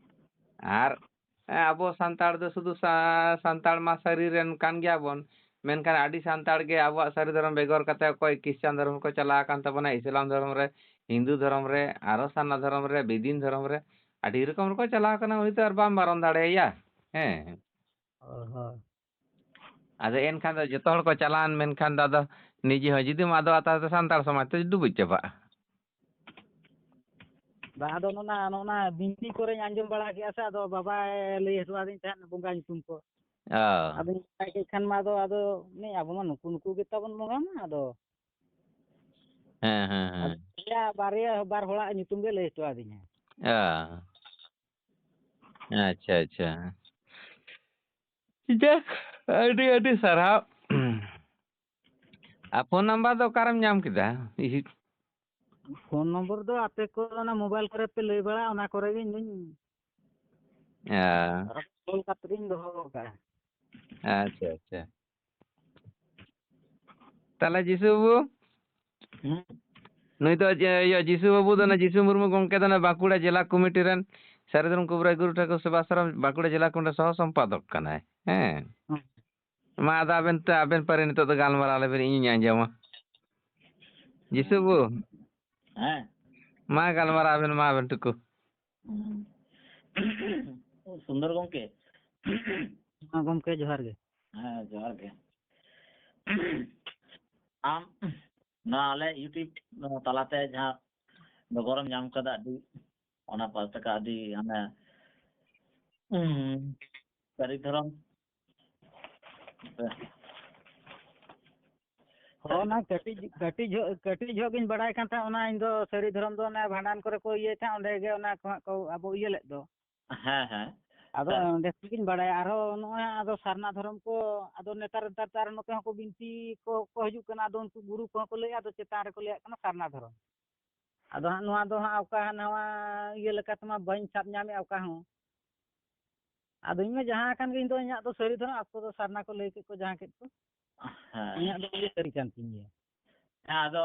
ᱟᱨ ᱟᱵᱚ ᱥᱟᱱᱛᱟᱲ ᱫᱚ ᱥᱩᱫᱷᱩ ᱥᱟ-, ᱥᱟᱱᱛᱟᱲ ᱢᱟ ᱥᱟᱹᱨᱤ ᱨᱮᱱ ᱠᱟᱱ ᱜᱮᱭᱟ ᱵᱚᱱ, ᱢᱮᱱᱠᱷᱟᱱ ᱟᱹᱰᱤ ᱥᱟᱱᱛᱟᱲ ᱜᱮ ᱟᱵᱚᱣᱟᱜ ᱥᱟᱹᱨᱤ ᱫᱷᱚᱨᱚᱢ ᱵᱮᱜᱚᱨ ᱠᱟᱛᱮ ᱚᱠᱚᱭ ᱠᱷᱨᱤᱥᱴᱟᱱ ᱫᱷᱚᱨᱚᱢ ᱨᱮᱠᱚ ᱪᱟᱞᱟᱣ ᱟᱠᱟᱱ ᱛᱟᱵᱚᱱᱟ, ᱤᱥᱞᱟᱢ ᱫᱷᱚᱨᱚᱢ ᱨᱮ, ᱦᱤᱱᱫᱩ ᱫᱷᱚᱨᱚᱢ ᱨᱮ, ᱟᱨᱚ ᱥᱟᱨᱱᱟ ᱫᱷᱚᱨᱚᱢ ᱨᱮ, ᱵᱮᱫᱤᱱ ᱫᱷᱚᱨᱚᱢ ᱨᱮ, ᱟᱹᱰᱤ ᱨᱚᱠᱚᱢ ᱨᱮᱠᱚ ᱪᱟᱞᱟᱣ ᱟᱠᱟᱱᱟ, ᱩᱱᱤ ᱛᱚ ᱟᱨ ᱵᱟᱢ ᱵᱟᱨᱚᱱ ᱫᱟᱲᱮᱭᱟᱭᱟ᱾ ᱦᱮᱸ᱾ ᱦᱳᱭ, ᱦᱳᱭ᱾ ᱟᱫᱚ ᱮᱱᱠᱷᱟᱱ ᱫᱚ ᱡᱚᱛᱚ ᱦᱚᱲ ᱠᱚ ᱪᱟᱞᱟᱣᱮᱱ, ᱢᱮᱱᱠᱷᱟᱱ ᱫᱚ ᱟᱫᱚ ᱱᱤᱡᱮ ᱦᱚᱸ ᱡᱩᱫᱤᱢ ᱟᱫᱚᱜᱼᱟ, ᱛᱟᱦᱞᱮ ᱥᱟᱱᱛᱟᱲ ᱥᱚᱢᱟᱡᱽ ᱫᱚ ᱰᱩᱵᱩᱡ ᱪᱟᱵᱟᱜᱼᱟ᱾ ᱵᱟᱝ, ᱟᱫᱚ ᱱᱚᱜᱼᱱᱟ, ᱱᱚᱜᱼᱱᱟ ᱵᱤᱱᱛᱤ ᱠᱚᱨᱮᱧ ᱟᱸᱡᱚᱢ ᱵᱟᱲᱟ ᱠᱮᱜᱼᱟ ᱥᱮ, ᱟᱫᱚ ᱵᱟᱵᱟᱭ ᱞᱟᱹᱭ ᱦᱚᱴᱚ ᱟᱹᱫᱤᱧ ᱛᱟᱦᱮᱸᱫ ᱵᱚᱸᱜᱟ ᱧᱩᱛᱩᱢ ᱠᱚ᱾ ᱚ᱾ ᱟᱫᱚᱧ ᱵᱟᱲᱟᱭ ᱠᱮᱫ ᱠᱷᱟᱱ ᱢᱟ ᱟᱫᱚ, ᱟᱫᱚ ᱱᱤᱭᱟᱹ ᱟᱵᱚ ᱢᱟ ᱱᱩᱠᱩ, ᱱᱩᱠᱩ ᱜᱮᱛᱟ ᱵᱚᱱ ᱵᱚᱸᱜᱟ ᱢᱟ, ᱟᱫᱚ᱾ ᱦᱮᱸ, ᱦᱮᱸ, ᱦᱮᱸ᱾ ᱟᱫᱚ ᱯᱮᱭᱟ, ᱵᱟᱨᱭᱟ, ᱵᱟᱨ ᱦᱚᱲᱟᱜ ᱧᱩᱛᱩᱢ ᱜᱮ ᱞᱟᱹᱭ ᱦᱚᱴᱚ ᱟᱹᱫᱤᱧᱟ᱾ ᱚ᱾ ᱟᱪᱪᱷᱟ, ᱟᱪᱪᱷᱟ᱾ ᱡᱟᱠ, ᱟᱹᱰᱤ, ᱟᱹᱰᱤ ᱥᱟᱨᱦᱟᱣ᱾ ᱟᱨ ᱯᱷᱳᱱ ᱱᱟᱢᱵᱟᱨ ᱫᱚ ᱚᱠᱟᱨᱮᱢ ᱧᱟᱢ ᱠᱮᱫᱟ? ᱤᱦᱤ᱾ ᱯᱷᱳᱱ ᱱᱚᱢᱵᱚᱨ ᱫᱚ ᱟᱯᱮ ᱠᱚ ᱚᱱᱟ ᱢᱳᱵᱟᱭᱤᱞ ᱠᱚᱨᱮ ᱯᱮ ᱞᱟᱹᱭ ᱵᱟᱲᱟ, ᱚᱱᱟ ᱠᱚᱨᱮ ᱜᱮ ᱤᱧ ᱫᱩᱧ ᱟᱸ, ᱚᱞ ᱠᱟᱛᱮ ᱤᱧ ᱫᱚᱦᱚ ᱟᱠᱟᱫᱼᱟ᱾ ᱟᱪᱪᱷᱟ, ᱟᱪᱪᱷᱟ᱾ ᱛᱟᱦᱚᱞᱮ ᱡᱤᱥᱩ ᱵᱟᱹᱵᱩ, ᱦᱩᱸ᱾ ᱱᱩᱭ ᱫᱚ ᱡᱮ, ᱤᱭᱟᱹ, ᱡᱤᱥᱩ ᱵᱟᱹᱵᱩ ᱫᱚ ᱚᱱᱟ ᱡᱤᱥᱩ ᱢᱩᱨᱢᱩ ᱜᱚᱢᱠᱮ ᱫᱚ ᱚᱱᱟ ᱵᱟᱸᱠᱩᱲᱟ ᱡᱮᱞᱟ ᱠᱚᱢᱤᱴᱤ ᱨᱮᱱ ᱥᱟᱹᱨᱤ ᱫᱷᱚᱨᱚᱢ ᱠᱚᱵᱤᱨᱟᱡᱽ ᱜᱩᱨᱩ ᱴᱷᱟᱹᱠᱩᱨ ᱥᱮᱵᱟᱥᱨᱚᱢ ᱵᱟᱸᱠᱩᱲᱟ ᱡᱮᱞᱟ ᱠᱚᱢᱤᱴᱤ ᱥᱚᱦᱚ ᱥᱚᱢᱯᱟᱫᱚᱠ ᱠᱟᱱᱟᱭ᱾ ᱦᱮᱸ᱾ ᱦᱩᱸ᱾ ᱢᱟ ᱟᱫᱚ ᱟᱵᱮᱱ ᱛᱮ, ᱟᱵᱮᱱ ᱯᱟᱹᱨᱤ ᱱᱤᱛᱚᱜ ᱫᱚ ᱜᱟᱞᱢᱟᱨᱟᱣ ᱞᱮᱵᱮᱱ, ᱤᱧᱤᱧ ᱟᱸᱡᱚᱢᱟ᱾ ᱡᱤᱥᱩ ᱵᱟᱹᱵᱩ, ᱦᱮᱸ᱾ ᱢᱟ ᱜᱟᱞᱢᱟᱨᱟᱣ ᱵᱮᱱ, ᱢᱟ ᱟᱵᱮᱱ ᱴᱩᱠᱩ᱾ ᱦᱩᱸ᱾ ᱥᱩᱱᱫᱚᱨ ᱜᱚᱢᱠᱮ᱾ ᱦᱮᱸ ᱜᱚᱢᱠᱮ, ᱡᱚᱦᱟᱨ ᱜᱮ᱾ ᱦᱮᱸ, ᱡᱚᱦᱟᱨ ᱜᱮ᱾ ᱟᱢ ᱱᱚᱣᱟ ᱟᱞᱮ YouTube ᱛᱟᱞᱟᱛᱮ ᱡᱟᱦᱟᱸ ᱰᱚᱜᱚᱨᱮᱢ ᱧᱟᱢ ᱠᱟᱫᱟ, ᱟᱹᱰᱤ, ᱚᱱᱟ ᱯᱟᱦᱴᱟ ᱠᱷᱚᱱ ᱟᱹᱰᱤ, ᱢᱟᱱᱮ, ᱩᱸ, ᱥᱟᱹᱨᱤ ᱫᱷᱚᱨᱚᱢ ᱦᱳᱭ, ᱚᱱᱟ ᱠᱟᱹᱴᱤᱡ ᱠᱟᱹᱴᱤᱡ ᱡᱚᱦᱚᱜ ᱠᱟᱹᱴᱤᱡ ᱡᱚᱦᱚᱜ ᱜᱤᱧ ᱵᱟᱲᱟᱭ ᱠᱟᱱ ᱛᱟᱦᱮᱸᱫ, ᱚᱱᱟ ᱤᱧ ᱫᱚ ᱥᱟᱹᱨᱤ ᱫᱷᱚᱨᱚᱢ ᱫᱚ ᱚᱱᱮ ᱵᱷᱟᱸᱰᱟᱱ ᱠᱚᱨᱮ ᱠᱚ ᱤᱭᱟᱹᱭ ᱛᱟᱦᱮᱸᱫ, ᱚᱸᱰᱮ ᱜᱮ ᱚᱱᱟ ᱠᱚ ᱦᱟᱸᱜ ᱠᱚ ᱟᱵᱚ ᱤᱭᱟᱹ ᱞᱮᱫ ᱫᱚ᱾ ᱦᱮᱸ, ᱦᱮᱸ᱾ ᱟᱫᱚ ᱦᱮᱸ᱾ ᱚᱸᱰᱮ ᱠᱷᱚᱱ ᱜᱤᱧ ᱵᱟᱲᱟᱭᱟ᱾ ᱟᱨᱦᱚᱸ ᱱᱚᱜᱼᱚᱭ ᱦᱟᱸᱜ ᱟᱫᱚ ᱥᱟᱨᱱᱟ ᱫᱷᱚᱨᱚᱢ ᱠᱚ, ᱟᱫᱚ ᱱᱮᱛᱟᱨ ᱱᱮᱛᱟᱨ ᱛᱮ ᱟᱨ ᱱᱚᱛᱮ ᱦᱚᱸᱠᱚ ᱵᱤᱱᱛᱤ ᱠᱚ ᱠᱚ ᱦᱤᱡᱩᱜ ᱠᱟᱱᱟ, ᱟᱫᱚ ᱩᱱᱠᱩ ᱜᱩᱨᱩ ᱠᱚᱦᱚᱸ ᱠᱚ ᱞᱟᱹᱭᱮᱫᱼᱟ, ᱟᱫᱚ ᱪᱮᱛᱟᱱ ᱨᱮᱠᱚ ᱞᱟᱹᱭᱟᱜ ᱠᱟᱱᱟ ᱥᱟᱨᱱᱟ ᱫᱷᱚᱨᱚᱢ᱾ ᱟᱫᱚ ᱦᱟᱸᱜ ᱱᱚᱣᱟ ᱫᱚ ᱦᱟᱸᱜ ᱚᱠᱟ ᱱᱟᱣᱟ ᱤᱭᱟᱹ ᱞᱮᱠᱟ ᱛᱮᱢᱟ ᱵᱟᱹᱧ ᱥᱟᱵ ᱧᱟᱢᱮᱫᱼᱟ ᱚᱠᱟ ᱦᱚᱸ᱾ ᱟᱫᱚ ᱤᱧ ᱢᱟ ᱡᱟᱦᱟᱸ ᱠᱟᱱ ᱜᱮ, ᱤᱧ ᱫᱚ ᱤᱧᱟᱹᱜ ᱫᱚ ᱥᱟᱹᱨᱤ ᱫᱷᱚᱨᱚᱢ, ᱟᱠᱚ ᱫᱚ ᱥᱟᱨᱱᱟ ᱠᱚ ᱞᱟᱹᱭ ᱠᱮᱫ ᱠᱚ, ᱡᱟᱦᱟᱸ ᱠᱮᱫ ᱠᱚ᱾ ᱦᱮᱸ᱾ ᱤᱧᱟᱹᱜ ᱫᱚ ᱤᱭᱟᱹ ᱥᱟᱹᱨᱤ ᱠᱟᱱ ᱛᱤᱧ ᱜᱮᱭᱟ᱾ ᱦᱮᱸ, ᱟᱫᱚ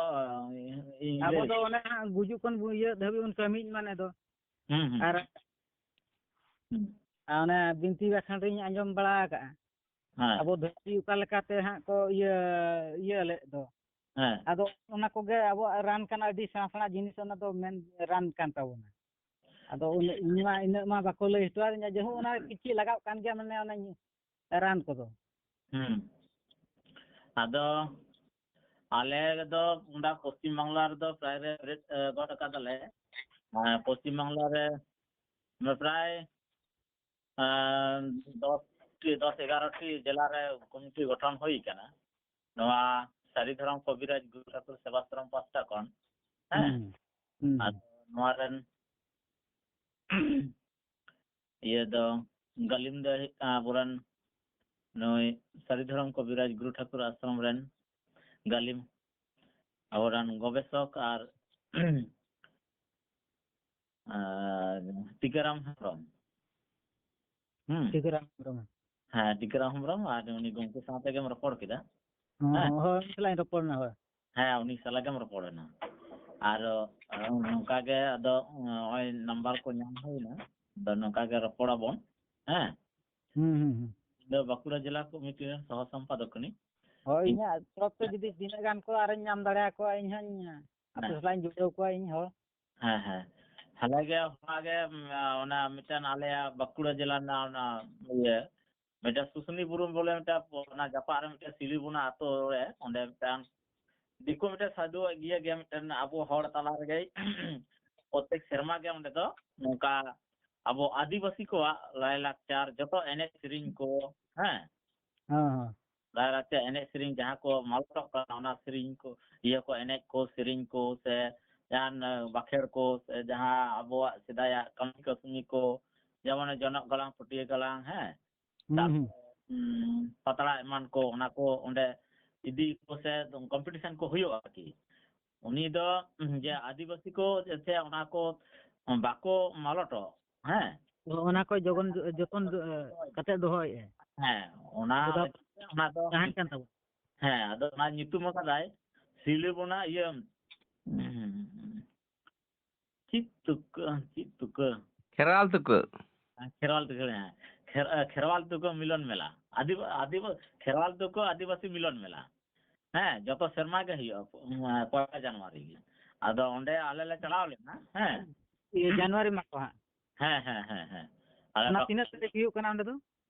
ᱤᱧ ᱟᱵᱚ ᱞᱟᱹᱭ ᱫᱚ ᱚᱱᱮ ᱦᱟᱸᱜ ᱜᱩᱡᱩᱜ ᱠᱷᱚᱱ ᱵᱚ ᱤᱭᱟᱹ ᱫᱷᱟᱹᱵᱤᱡ ᱵᱚᱱ ᱠᱟᱹᱢᱤᱭᱮᱫ ᱢᱟᱱᱮ ᱫᱚ᱾ ᱦᱩᱸ, ᱦᱩᱸ᱾ ᱟᱨ ᱦᱩᱸ᱾ ᱚᱱᱮ ᱵᱤᱱᱛᱤ ᱵᱟᱠᱷᱟᱱ ᱨᱤᱧ ᱟᱸᱡᱚᱢ ᱵᱟᱲᱟ ᱟᱠᱟᱜᱼᱟ᱾ ᱦᱮᱸ᱾ ᱟᱵᱚ ᱫᱷᱟᱹᱨᱛᱤ ᱚᱠᱟ ᱞᱮᱠᱟᱛᱮ ᱦᱟᱸᱜ ᱠᱚ ᱤᱭᱟᱹ, ᱤᱭᱟᱹ ᱞᱮᱫ ᱫᱚ᱾ ᱦᱮᱸ᱾ ᱟᱫᱚ ᱚᱱᱟ ᱠᱚᱜᱮ ᱟᱵᱚᱣᱟᱜ ᱨᱟᱱ ᱠᱟᱱᱟ, ᱟᱹᱰᱤ ᱥᱮᱬᱟ ᱥᱮᱬᱟ ᱡᱤᱱᱤᱥ ᱚᱱᱟ ᱫᱚ ᱢᱮᱱ ᱨᱟᱱ ᱠᱟᱱ ᱛᱟᱵᱚᱱᱟ᱾ ᱟᱫᱚ ᱩᱱᱟᱹᱜ, ᱤᱧ ᱢᱟ ᱤᱱᱟᱹᱜ ᱢᱟ ᱵᱟᱠᱚ ᱞᱟᱹᱭ ᱦᱚᱴᱚ ᱟᱹᱫᱤᱧᱟ, ᱡᱮᱦᱳᱠ ᱚᱱᱟ ᱠᱤᱪᱷᱩ ᱞᱟᱜᱟᱜ ᱠᱟᱱ ᱜᱮᱭᱟ, ᱢᱟᱱᱮ ᱚᱱᱟ ᱨᱟᱱ ᱠᱚᱫᱚ᱾ ᱦᱩᱸ᱾ ᱟᱫᱚ ᱟᱞᱮ ᱫᱚ ᱚᱸᱰᱮ ᱯᱚᱥᱪᱤᱢ ᱵᱟᱝᱞᱟ ᱨᱮᱫᱚ ᱯᱨᱟᱭ ᱞᱮ ᱵᱮᱨᱮᱫ, ᱮ, ᱜᱚᱫ ᱟᱠᱟᱫᱟᱞᱮ᱾ ᱮ, ᱯᱚᱥᱪᱤᱢ ᱵᱟᱝᱞᱟ ᱨᱮ ᱯᱨᱟᱭ, ᱮ, ᱫᱚᱥ ᱴᱤ, ᱫᱚᱥ ᱮᱜᱟᱨᱚ ᱴᱤ ᱡᱮᱞᱟ ᱨᱮ ᱠᱚᱢᱤᱴᱤ ᱜᱚᱴᱷᱚᱱ ᱦᱩᱭ ᱟᱠᱟᱱᱟ᱾ ᱱᱚᱣᱟ ᱥᱟᱹᱨᱤ ᱫᱷᱚᱨᱚᱢ ᱠᱚᱵᱤᱨᱟᱡᱽ ᱜᱩᱨᱩ ᱴᱷᱟᱹᱠᱩᱨ ᱥᱮᱵᱟᱥᱨᱚᱢ ᱯᱟᱦᱴᱟ ᱠᱷᱚᱱ᱾ ᱦᱮᱸ᱾ ᱦᱩᱸ, ᱦᱩᱸ᱾ ᱟᱨ ᱱᱚᱣᱟ ᱨᱮᱱ ᱤᱭᱟᱹ ᱫᱚ, ᱜᱟᱹᱞᱤᱢ ᱫᱚ ᱦᱩᱭᱩᱜ ᱠᱟᱱᱟ ᱟᱵᱚᱨᱮᱱ ᱱᱩᱭ ᱥᱟᱹᱨᱤ ᱫᱷᱚᱨᱚᱢ ᱠᱚᱵᱤᱨᱟᱡᱽ ᱜᱩᱨᱩ ᱴᱷᱟᱹᱠᱩᱨ ᱟᱥᱨᱚᱢ ᱨᱮᱱ ᱜᱟᱹᱞᱤᱢ, ᱟᱵᱚᱨᱮᱱ ᱜᱚᱵᱮᱥᱚᱠ ᱟᱨ, ᱟᱨ ᱴᱤᱠᱟᱹᱨᱟᱢ ᱦᱮᱢᱵᱨᱚᱢ᱾ ᱦᱩᱸ᱾ ᱴᱤᱠᱟᱹᱨᱟᱢ ᱦᱮᱢᱵᱨᱚᱢ᱾ ᱦᱮᱸ, ᱴᱤᱠᱟᱹᱨᱟᱢ ᱦᱮᱢᱵᱨᱚᱢ, ᱟᱨ ᱩᱱᱤ ᱜᱚᱢᱠᱮ ᱥᱟᱶ ᱛᱮᱜᱮᱢ ᱨᱚᱯᱚᱲ ᱠᱮᱫᱟ᱾ ᱦᱚᱸ, ᱦᱮᱸ᱾ ᱦᱳᱭ, ᱩᱱᱤ ᱥᱟᱞᱟᱜ ᱤᱧ ᱨᱚᱯᱚᱲ ᱮᱱᱟ, ᱦᱳᱭ᱾ ᱦᱮᱸ, ᱩᱱᱤ ᱥᱟᱞᱟᱜ ᱜᱮᱢ ᱨᱚᱯᱚᱲ ᱮᱱᱟ᱾ ᱟᱨ, ᱟᱨ ᱱᱚᱝᱠᱟ ᱜᱮ ᱟᱫᱚ ᱱᱚᱜᱼᱚᱭ ᱱᱟᱢᱵᱟᱨ ᱠᱚ ᱧᱟᱢ ᱦᱩᱭᱱᱟ, ᱟᱫᱚ ᱱᱚᱝᱠᱟ ᱜᱮ ᱨᱚᱯᱚᱲ ᱟᱵᱚᱱ᱾ ᱦᱮᱸ᱾ ᱦᱩᱸ, ᱦᱩᱸ, ᱦᱩᱸ᱾ ᱤᱧ ᱫᱚ ᱵᱟᱸᱠᱩᱲᱟ ᱡᱮᱞᱟ ᱠᱚᱢᱤᱴᱤ ᱨᱮᱱ ᱥᱚᱦᱚ ᱥᱚᱢᱯᱟᱫᱚᱠ ᱠᱟᱹᱱᱟᱹᱧ᱾ ᱦᱳᱭ, ᱤᱧ ᱤᱧᱟᱹᱜ ᱛᱚᱨᱚᱯ ᱛᱮ ᱡᱩᱫᱤ ᱛᱤᱱᱟᱹᱜ ᱜᱟᱱ ᱠᱚ ᱟᱨᱤᱧ ᱧᱟᱢ ᱫᱟᱲᱮᱭᱟᱠᱚᱣᱟ, ᱤᱧ ᱦᱚᱸᱧ ᱟᱯᱮ ᱦᱮᱸ᱾ ᱥᱟᱞᱟᱜ ᱤᱧ ᱡᱩᱲᱟᱹᱣ ᱠᱚᱣᱟ ᱤᱧ ᱦᱚᱲ᱾ ᱦᱮᱸ, ᱦᱮᱸ᱾ ᱦᱟᱞᱮ ᱜᱮ ᱦᱚᱞᱟ ᱜᱮ, ᱩᱢ, ᱚᱱᱟ ᱢᱤᱫᱴᱮᱱ ᱟᱞᱮᱭᱟᱜ ᱵᱟᱸᱠᱩᱲᱟ ᱡᱮᱞᱟ ᱨᱮᱱᱟᱜ ᱚᱱᱟ ᱤᱭᱟᱹ, ᱢᱤᱫᱴᱮᱱ ᱥᱩᱥᱩᱱᱤ ᱵᱩᱨᱩ ᱵᱚᱞᱮ ᱢᱤᱫᱴᱮᱱ ᱚᱱᱟ ᱡᱟᱯᱟᱜ ᱨᱮ ᱢᱤᱫᱴᱮᱱ ᱥᱤᱞᱤᱵᱚᱱᱟ ᱟᱛᱳ ᱨᱮ, ᱚᱸᱰᱮ ᱢᱤᱫᱴᱟᱝ ᱫᱤᱠᱩ ᱢᱤᱫᱴᱮᱱ ᱥᱟᱹᱫᱷᱩ ᱜᱮᱭᱟ, ᱜᱮᱭᱟ ᱢᱤᱫᱴᱮᱱ ᱟᱵᱚ ᱦᱚᱲ ᱛᱟᱞᱟ ᱨᱮᱜᱮ ᱯᱨᱚᱛᱮᱠ ᱥᱮᱨᱢᱟ ᱜᱮ ᱚᱸᱰᱮ ᱫᱚ ᱱᱚᱝᱠᱟ ᱟᱵᱚ ᱟᱹᱫᱤᱵᱟᱹᱥᱤ ᱠᱚᱣᱟᱜ ᱞᱟᱭᱼᱞᱟᱠᱪᱟᱨ ᱡᱚᱛᱚ ᱮᱱᱮᱡ ᱥᱮᱨᱮᱧ ᱠᱚ, ᱦᱮᱸ, ᱦᱮᱸ, ᱦᱮᱸ᱾ ᱞᱟᱭᱼᱞᱟᱠᱪᱟᱨ ᱮᱱᱮᱡ ᱥᱮᱨᱮᱧ ᱡᱟᱦᱟᱸ ᱠᱚ ᱢᱟᱞᱚᱴᱚᱜ ᱠᱟᱱᱟ, ᱚᱱᱟ ᱥᱮᱨᱮᱧ ᱠᱚ, ᱤᱭᱟᱹ ᱠᱚ, ᱮᱱᱮᱡ ᱠᱚ, ᱥᱮᱨᱮᱧ ᱠᱚ, ᱥᱮ ᱡᱟᱦᱟᱱ, ᱮ, ᱵᱟᱠᱷᱮᱲ ᱠᱚ, ᱥᱮ ᱡᱟᱦᱟᱸ ᱟᱵᱚᱣᱟᱜ ᱥᱮᱫᱟᱭᱟᱜ ᱠᱟᱹᱢᱤ ᱠᱟᱹᱥᱱᱤ ᱠᱚ, ᱡᱮᱢᱚᱱ ᱡᱚᱱᱚᱜ ᱜᱟᱞᱟᱝ, ᱯᱟᱹᱴᱭᱟᱹ ᱜᱟᱞᱟᱝ, ᱦᱮᱸ, ᱦᱩᱸ, ᱦᱩᱸ᱾ ᱛᱟᱨᱯᱚᱨ, ᱩᱸ, ᱯᱟᱛᱲᱟ ᱮᱢᱟᱱ ᱠᱚ, ᱚᱱᱟ ᱠᱚ ᱚᱸᱰᱮ ᱤᱫᱤ ᱠᱚ ᱥᱮ ᱠᱚᱢᱯᱤᱴᱤᱥᱚᱱ ᱠᱚ ᱦᱩᱭᱩᱜᱼᱟ ᱟᱨᱠᱤ᱾ ᱩᱱᱤ ᱫᱚ, ᱩᱸ, ᱡᱮ ᱟᱹᱫᱤᱵᱟᱹᱥᱤ ᱠᱚ ᱥᱮ ᱚᱱᱟ ᱠᱚ ᱵᱟᱠᱚ ᱢᱟᱞᱚᱴᱚᱜ, ᱦᱮᱸ᱾ ᱛᱚ ᱚᱱᱟ ᱠᱚ ᱡᱚᱜᱚᱱ, ᱡᱚᱛᱚᱱ ᱠᱟᱛᱮ ᱫᱚᱦᱚᱭᱮᱫᱼᱟ᱾ ᱦᱮᱸ, ᱚᱱᱟ ᱫᱚ ᱞᱟᱹᱜᱤᱫ ᱛᱮ ᱚᱱᱟ ᱫᱚ ᱛᱟᱦᱮᱱ ᱠᱟᱱ ᱛᱟᱵᱚᱱᱟ᱾ ᱦᱮᱸ, ᱟᱫᱚ ᱚᱱᱟ ᱧᱩᱛᱩᱢ ᱟᱠᱟᱫᱟᱭ ᱥᱤᱞᱤᱵᱚᱱᱟ, ᱤᱭᱟᱹ, ᱪᱮᱫ ᱛᱩᱠᱟᱹ, ᱪᱮᱫ ᱛᱩᱠᱟᱹ? ᱠᱷᱮᱨᱣᱟᱞ ᱛᱩᱠᱟᱹ᱾ ᱦᱮᱸ, ᱠᱷᱮᱨᱣᱟᱞ ᱛᱩᱠᱟᱹ, ᱦᱮᱸ᱾ ᱠᱷᱮᱨ-, ᱮ, ᱠᱷᱮᱨᱣᱟᱞ ᱛᱩᱠᱟᱹ ᱢᱤᱞᱚᱱ ᱢᱮᱞᱟ᱾ ᱟᱹᱫᱤᱵᱟ-, ᱟᱹᱫᱤᱵᱟ-, ᱠᱷᱮᱨᱣᱟᱞ ᱛᱩᱠᱟᱹ ᱟᱹᱫᱤᱵᱟᱹᱥᱤ ᱢᱤᱞᱚᱱ ᱢᱮᱞᱟ᱾ ᱦᱮᱸ, ᱡᱚᱛᱚ ᱥᱮᱨᱢᱟ ᱜᱮ ᱦᱩᱭᱩᱜᱼᱟ, ᱯᱚ-, ᱯᱚᱭᱞᱟ ᱡᱟᱱᱩᱣᱟᱨᱤ ᱜᱮ᱾ ᱟᱫᱚ ᱚᱸᱰᱮ ᱟᱞᱮ ᱞᱮ ᱪᱟᱞᱟᱣ ᱞᱮᱱᱟ, ᱦᱮᱸ᱾ ᱤᱭᱟᱹ, ᱡᱟᱱᱩᱣᱟᱨᱤ ᱢᱟᱥ ᱦᱟᱸᱜ᱾ ᱦᱮᱸ, ᱦᱮᱸ, ᱦᱮᱸ, ᱦᱮᱸ᱾ ᱟᱞᱮ ᱚᱱᱟ ᱛᱚ ᱛᱤᱱᱟᱹᱜ ᱛᱟᱹᱨᱤᱠᱷ ᱦᱩᱭᱩᱜ ᱠᱟᱱᱟ ᱚᱸᱰᱮ ᱫᱚ?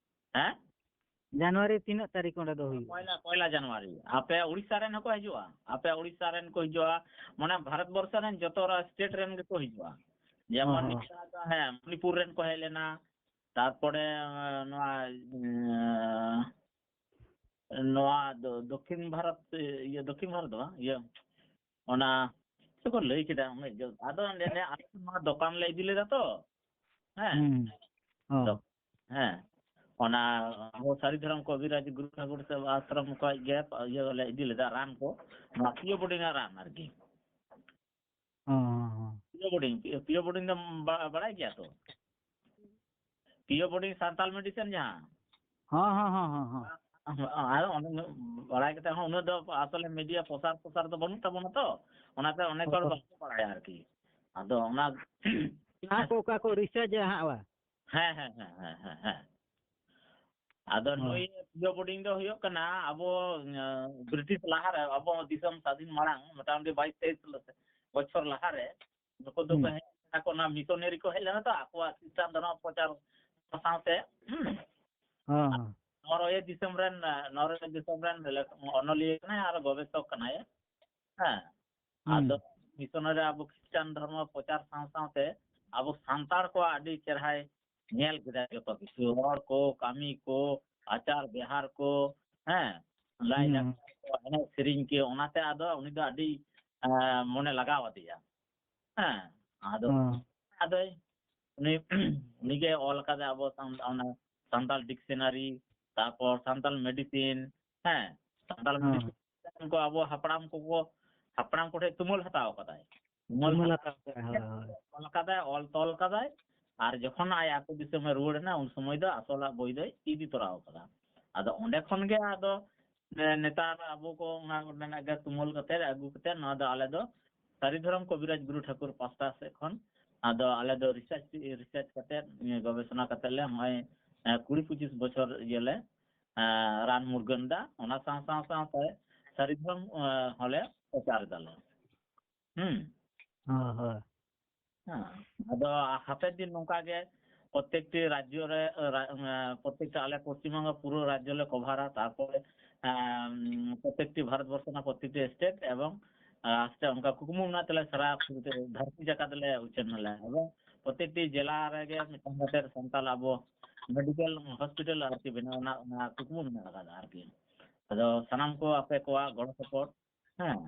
ᱦᱮᱸ? ᱡᱟᱱᱩᱣᱟᱨᱤ ᱛᱤᱱᱟᱹᱜ ᱛᱟᱹᱨᱤᱠᱷ ᱚᱸᱰᱮ ᱫᱚ ᱦᱩᱭᱩᱜᱼᱟ? ᱯᱚᱭᱞᱟ, ᱯᱚᱭᱞᱟ ᱡᱟᱱᱩᱣᱟᱨᱤ᱾ ᱟᱯᱮ ᱩᱲᱤᱥᱥᱟ ᱨᱮᱱ ᱦᱚᱸᱠᱚ ᱦᱤᱡᱩᱜᱼᱟ? ᱟᱯᱮ ᱩᱲᱤᱥᱥᱟ ᱨᱮᱱ ᱠᱚ ᱦᱤᱡᱩᱜᱼᱟ, ᱢᱟᱱᱮ ᱵᱷᱟᱨᱚᱛ ᱵᱚᱨᱥᱚ ᱨᱮᱱ ᱡᱚᱛᱚ ᱨᱟ-, ᱥᱴᱮᱴ ᱨᱮᱱ ᱜᱮᱠᱚ ᱦᱤᱡᱩᱜᱼᱟ᱾ ᱡᱮᱢᱚᱱ ᱦᱚᱸ, ᱦᱚᱸ᱾ ᱱᱤᱭᱟᱹ ᱫᱷᱟᱣ ᱫᱚ, ᱦᱮᱸ, ᱢᱚᱱᱤᱯᱩᱨ ᱨᱮᱱ ᱠᱚ ᱦᱮᱡ ᱞᱮᱱᱟ, ᱛᱟᱨᱯᱚᱨᱮ, ᱮ, ᱱᱚᱣᱟ, ᱮ, ᱱᱚᱣᱟ ᱫᱚ ᱫᱚᱠᱠᱷᱤᱱ ᱵᱷᱟᱨᱚᱛ, ᱤᱭᱟᱹ, ᱫᱚᱠᱠᱷᱤᱱ ᱵᱷᱟᱨᱚᱛ ᱫᱚ ᱵᱟᱝ, ᱤᱭᱟᱹ, ᱚᱱᱟ ᱪᱮᱫ ᱠᱚ ᱞᱟᱹᱭ ᱠᱮᱫᱟ, ᱩᱱᱟᱹᱜ ᱡᱳᱨ᱾ ᱟᱫᱚ ᱚᱸᱰᱮ ᱱᱮ ᱟᱞᱮ ᱱᱚᱣᱟ ᱫᱚᱠᱟᱱ ᱞᱮ ᱤᱫᱤ ᱞᱮᱫᱟ ᱛᱚ, ᱦᱮᱸ᱾ ᱦᱩᱸ᱾ ᱚ᱾ ᱫᱚ-, ᱦᱮᱸ᱾ ᱚᱱᱟ ᱟᱵᱚ ᱥᱟᱹᱨᱤ ᱫᱷᱚᱨᱚᱢ ᱠᱚᱵᱤᱨᱟᱡᱽ ᱜᱩᱨᱩ ᱴᱷᱟᱠᱩᱨ ᱥᱮ ᱟᱥᱨᱚᱢ ᱠᱷᱚᱱ ᱜᱮ ᱤᱭᱟᱹ ᱞᱮ ᱤᱫᱤ ᱞᱮᱫᱟ ᱨᱟᱱ ᱠᱚ, ᱱᱚᱣᱟ ᱯᱤᱭᱳ ᱵᱳᱨᱰᱤᱝ ᱟᱜ ᱨᱟᱱ ᱟᱨᱠᱤ᱾ ᱦᱚᱸ, ᱦᱚᱸ, ᱦᱚᱸ᱾ ᱯᱤᱭᱳ ᱵᱳᱨᱰᱤᱝ, ᱯᱤᱭᱳ ᱵᱳᱨᱰᱤᱝ ᱫᱚᱢ ᱵᱟ-, ᱵᱟᱲᱟᱭ ᱜᱮᱭᱟ ᱛᱚ? ᱯᱤᱭᱳ ᱵᱳᱨᱰᱤᱝ ᱥᱟᱱᱛᱟᱞ ᱢᱮᱰᱤᱥᱤᱱ ᱡᱟᱦᱟᱸ᱾ ᱦᱚᱸ, ᱦᱚᱸ, ᱦᱚᱸ, ᱦᱚᱸ, ᱦᱚᱸ᱾ ᱟᱫᱚ ᱚᱱᱟ ᱵᱟᱲᱟᱭ ᱠᱟᱛᱮ ᱦᱚᱸ ᱩᱱᱟᱹᱜ ᱫᱚ ᱟᱥᱚᱞᱮ ᱢᱤᱰᱤᱭᱟ ᱯᱨᱚᱥᱟᱨ ᱯᱨᱚᱥᱟᱨ ᱫᱚ ᱵᱟᱹᱱᱩᱜ ᱛᱟᱵᱚᱱᱟ ᱛᱚ, ᱚᱱᱟᱛᱮ ᱚᱱᱮᱠ ᱦᱚᱲ ᱦᱳᱭ᱾ ᱵᱟᱠᱚ ᱵᱟᱲᱟᱭᱟ ᱟᱨᱠᱤ᱾ ᱟᱫᱚ ᱚᱱᱟ ᱚᱱᱟ ᱠᱚ ᱚᱠᱟ ᱠᱚ ᱨᱤᱥᱟᱨᱪ ᱦᱟᱸᱜ ᱵᱟ? ᱦᱮᱸ, ᱦᱮᱸ, ᱦᱮᱸ, ᱦᱮᱸ, ᱦᱮᱸ, ᱦᱮᱸ᱾ ᱟᱫᱚ ᱦᱳᱭ᱾ ᱱᱩᱭ ᱯᱤᱭᱳ ᱵᱳᱨᱰᱤᱝ ᱫᱚ ᱦᱩᱭᱩᱜ ᱠᱟᱱᱟ ᱟᱵᱚ, ᱟᱸ, ᱵᱨᱤᱴᱤᱥ ᱞᱟᱦᱟᱨᱮ, ᱟᱵᱚ ᱫᱤᱥᱚᱢ ᱥᱟᱫᱷᱤᱱ ᱢᱟᱲᱟᱝ ᱢᱚᱴᱟᱢᱩᱴᱤ ᱵᱟᱭᱤᱥ ᱛᱮᱭᱤᱥ ᱵᱚᱪᱷᱚᱨ ᱞᱟᱦᱟᱨᱮ ᱱᱩᱠᱩ ᱫᱚᱠᱚ ᱦᱩᱸ᱾ ᱦᱮᱡ ᱞᱮᱱᱟ ᱠᱚ, ᱚᱱᱟ ᱢᱤᱥᱚᱱᱟᱨᱤ ᱠᱚ ᱦᱮᱡ ᱞᱮᱱᱟ ᱛᱚ, ᱟᱠᱚᱣᱟᱜ ᱠᱷᱨᱤᱥᱴᱟᱱ ᱫᱷᱚᱨᱚᱢ ᱯᱨᱚᱪᱟᱨ ᱥᱟᱶᱛᱮ, ᱦᱩᱸ᱾ ᱦᱚᱸ, ᱦᱚᱸ᱾ ᱱᱚᱨᱣᱮ ᱫᱤᱥᱚᱢ ᱨᱮᱱ, ᱱᱚᱨᱣᱮ ᱫᱤᱥᱚᱢ ᱨᱮᱱ ᱞᱮᱠ-, ᱚᱱᱚᱞᱤᱭᱟᱹ ᱠᱟᱱᱟᱭ ᱟᱨ ᱜᱚᱵᱮᱥᱚᱠ ᱠᱟᱱᱟᱭ᱾ ᱦᱮᱸ᱾ ᱦᱩᱸ᱾ ᱟᱫᱚ ᱢᱤᱥᱚᱱᱟᱨᱤ ᱟᱵᱚ ᱠᱷᱨᱤᱥᱴᱟᱱ ᱫᱷᱚᱨᱢᱚ ᱯᱨᱚᱪᱟᱨ ᱥᱟᱶ ᱥᱟᱶᱛᱮ ᱟᱵᱚ ᱥᱟᱱᱛᱟᱲ ᱠᱚᱣᱟᱜ ᱟᱹᱰᱤ ᱪᱮᱨᱦᱟᱭ ᱧᱮᱞ ᱠᱮᱫᱟ, ᱡᱚᱛᱚ ᱠᱤᱪᱷᱩ, ᱦᱚᱲ ᱠᱚ, ᱠᱟᱹᱢᱤ ᱠᱚ, ᱟᱪᱟᱨ ᱵᱮᱣᱦᱟᱨ ᱠᱚ, ᱦᱮᱸ, ᱞᱟᱭ ᱦᱩᱸ᱾ ᱞᱟᱠᱪᱟᱨ ᱠᱚ, ᱮᱱᱮᱡ ᱥᱮᱨᱮᱧ ᱠᱚ, ᱚᱱᱟᱛᱮ ᱟᱫᱚ ᱩᱱᱤ ᱫᱚ ᱟᱹᱰᱤ, ᱮᱸ, ᱢᱚᱱᱮ ᱞᱟᱜᱟᱣ ᱟᱫᱮᱭᱟ᱾ ᱦᱮᱸ, ᱟᱫᱚ ᱦᱚᱸ᱾ ᱟᱫᱚᱭ, ᱩᱱᱤ, ᱩᱱᱤᱜᱮ ᱚᱞ ᱠᱟᱫᱟ ᱟᱵᱚ ᱥᱟᱱ-, ᱚᱱᱟ ᱥᱟᱱᱛᱟᱲ ᱰᱤᱠᱥᱚᱱᱟᱨᱤ, ᱛᱟᱨᱯᱚᱨ ᱥᱟᱱᱛᱟᱲ ᱢᱮᱰᱤᱥᱤᱱ, ᱦᱮᱸ, ᱥᱟᱱᱛᱟᱲ ᱦᱚᱸ᱾ ᱢᱮᱰᱤᱥᱤᱱ ᱠᱚ ᱟᱵᱚ ᱦᱟᱯᱲᱟᱢ ᱠᱚᱠᱚ, ᱦᱟᱯᱲᱟᱢ ᱠᱚᱴᱷᱮᱱ ᱛᱩᱢᱟᱹᱞ ᱦᱟᱛᱟᱣ ᱠᱟᱫᱟᱭ᱾ ᱛᱩᱢᱟᱹᱞ ᱛᱩᱢᱟᱹᱞ ᱦᱟᱛᱟᱣ ᱦᱟᱛᱟᱣ ᱠᱟᱫᱟᱭ, ᱦᱳᱭ, ᱦᱳᱭ᱾ ᱚᱞ ᱠᱟᱫᱟᱭ, ᱚᱞ ᱛᱚᱞ ᱠᱟᱫᱟᱭ, ᱟᱨ ᱡᱚᱠᱷᱚᱱ ᱟᱡ ᱟᱹᱛᱩ ᱫᱤᱥᱚᱢᱮ ᱨᱩᱣᱟᱹᱲ ᱮᱱᱟ, ᱩᱱ ᱥᱚᱢᱚᱭ ᱫᱚ ᱟᱥᱚᱞᱟᱜ ᱵᱳᱭ ᱫᱚᱭ ᱤᱫᱤ ᱛᱚᱨᱟᱣ ᱠᱟᱫᱟ᱾ ᱟᱫᱚ ᱚᱸᱰᱮ ᱠᱷᱚᱱ ᱜᱮ ᱟᱫᱚ ᱱᱮ-, ᱱᱮᱛᱟᱨ ᱟᱵᱚ ᱠᱚ ᱚᱱᱟ ᱨᱮᱱᱟᱜ ᱜᱮ ᱛᱩᱢᱟᱹᱞ ᱠᱟᱛᱮ ᱟᱹᱜᱩ ᱠᱟᱛᱮ, ᱱᱚᱣᱟ ᱫᱚ ᱟᱞᱮ ᱫᱚ ᱥᱟᱹᱨᱤ ᱫᱷᱚᱨᱚᱢ ᱠᱚᱵᱤᱨᱟᱡᱽ ᱜᱩᱨᱩ ᱴᱷᱟᱹᱠᱩᱨ ᱯᱟᱥᱴᱟ ᱥᱮᱫ ᱠᱷᱚᱱ, ᱟᱫᱚ ᱟᱞᱮ ᱫᱚ ᱨᱤᱥᱟᱨᱪ, ᱨᱤᱥᱟᱨᱪ ᱠᱟᱛᱮ, ᱜᱚᱵᱮᱥᱚᱱᱟ ᱠᱟᱛᱮ ᱞᱮ ᱱᱚᱜᱼᱚᱭ, ᱮ, ᱠᱩᱲᱤ ᱯᱚᱸᱪᱤᱥ ᱵᱚᱪᱷᱚᱨ ᱤᱭᱟᱹ ᱞᱮ, ᱮ, ᱨᱟᱱ ᱢᱩᱨᱜᱟᱹᱱ ᱫᱟ᱾ ᱚᱱᱟ ᱥᱟᱶ ᱥᱟᱶ ᱥᱟᱶᱛᱮ ᱥᱟᱹᱨᱤ ᱫᱷᱚᱨᱚᱢ, ᱮ, ᱦᱚᱸᱞᱮ ᱯᱨᱚᱪᱟᱨ ᱫᱟᱞᱮ᱾ ᱦᱩᱸ᱾ ᱦᱳᱭ, ᱦᱳᱭ᱾ ᱦᱮᱸ, ᱟᱫᱚ ᱦᱟᱯᱮᱱ ᱫᱤᱱ ᱱᱚᱝᱠᱟ ᱜᱮ ᱯᱨᱚᱛᱮᱠᱴᱤ ᱨᱟᱡᱽᱡᱚ ᱨᱮ, ᱨᱟ-, ᱮᱸ, ᱯᱨᱚᱛᱮᱠᱴᱤ ᱟᱞᱮ ᱯᱚᱥᱪᱤᱢ ᱵᱚᱝᱜᱚ ᱯᱩᱨᱟᱹ ᱨᱟᱡᱽᱡᱚ ᱞᱮ ᱠᱚᱵᱷᱟᱨᱟ, ᱛᱟᱨᱯᱚᱨᱮ, ᱮᱸ, ᱯᱨᱚᱛᱮᱠᱴᱤ ᱵᱷᱟᱨᱚᱛ ᱵᱚᱨᱥᱚ ᱨᱮᱱᱟᱜ ᱯᱨᱚᱛᱮᱠᱴᱤ ᱥᱴᱮᱴ, ᱮᱵᱚᱝ, ᱟᱸ, ᱟᱥᱛᱮ ᱚᱱᱠᱟ ᱠᱩᱠᱢᱩ ᱢᱮᱱᱟᱜ ᱛᱟᱞᱮᱭᱟ ᱥᱟᱨᱟ ᱫᱷᱟᱹᱨᱛᱤ ᱡᱟᱠᱟᱛ ᱞᱮ ᱩᱪᱷᱟᱹᱱ ᱟᱞᱮ, ᱮᱵᱚᱝ ᱯᱨᱚᱛᱮᱠᱴᱤ ᱡᱮᱞᱟ ᱨᱮᱜᱮ ᱢᱤᱫᱴᱟᱝ ᱠᱟᱛᱮ ᱥᱟᱱᱛᱟᱲ ᱟᱵᱚ ᱢᱮᱰᱤᱠᱮᱞ ᱦᱚᱥᱯᱤᱴᱟᱞ ᱟᱨᱠᱤ ᱵᱮᱱᱟᱣ ᱨᱮᱱᱟᱜ ᱚᱱᱟ ᱠᱩᱠᱢᱩ ᱢᱮᱱᱟᱜ ᱟᱠᱟᱫᱟ ᱟᱨᱠᱤ᱾ ᱟᱫᱚ ᱥᱟᱱᱟᱢ ᱠᱚ ᱟᱯᱮ ᱠᱚᱣᱟᱜ ᱜᱚᱲᱚ ᱥᱚᱯᱚᱦᱚᱫ, ᱦᱮᱸ᱾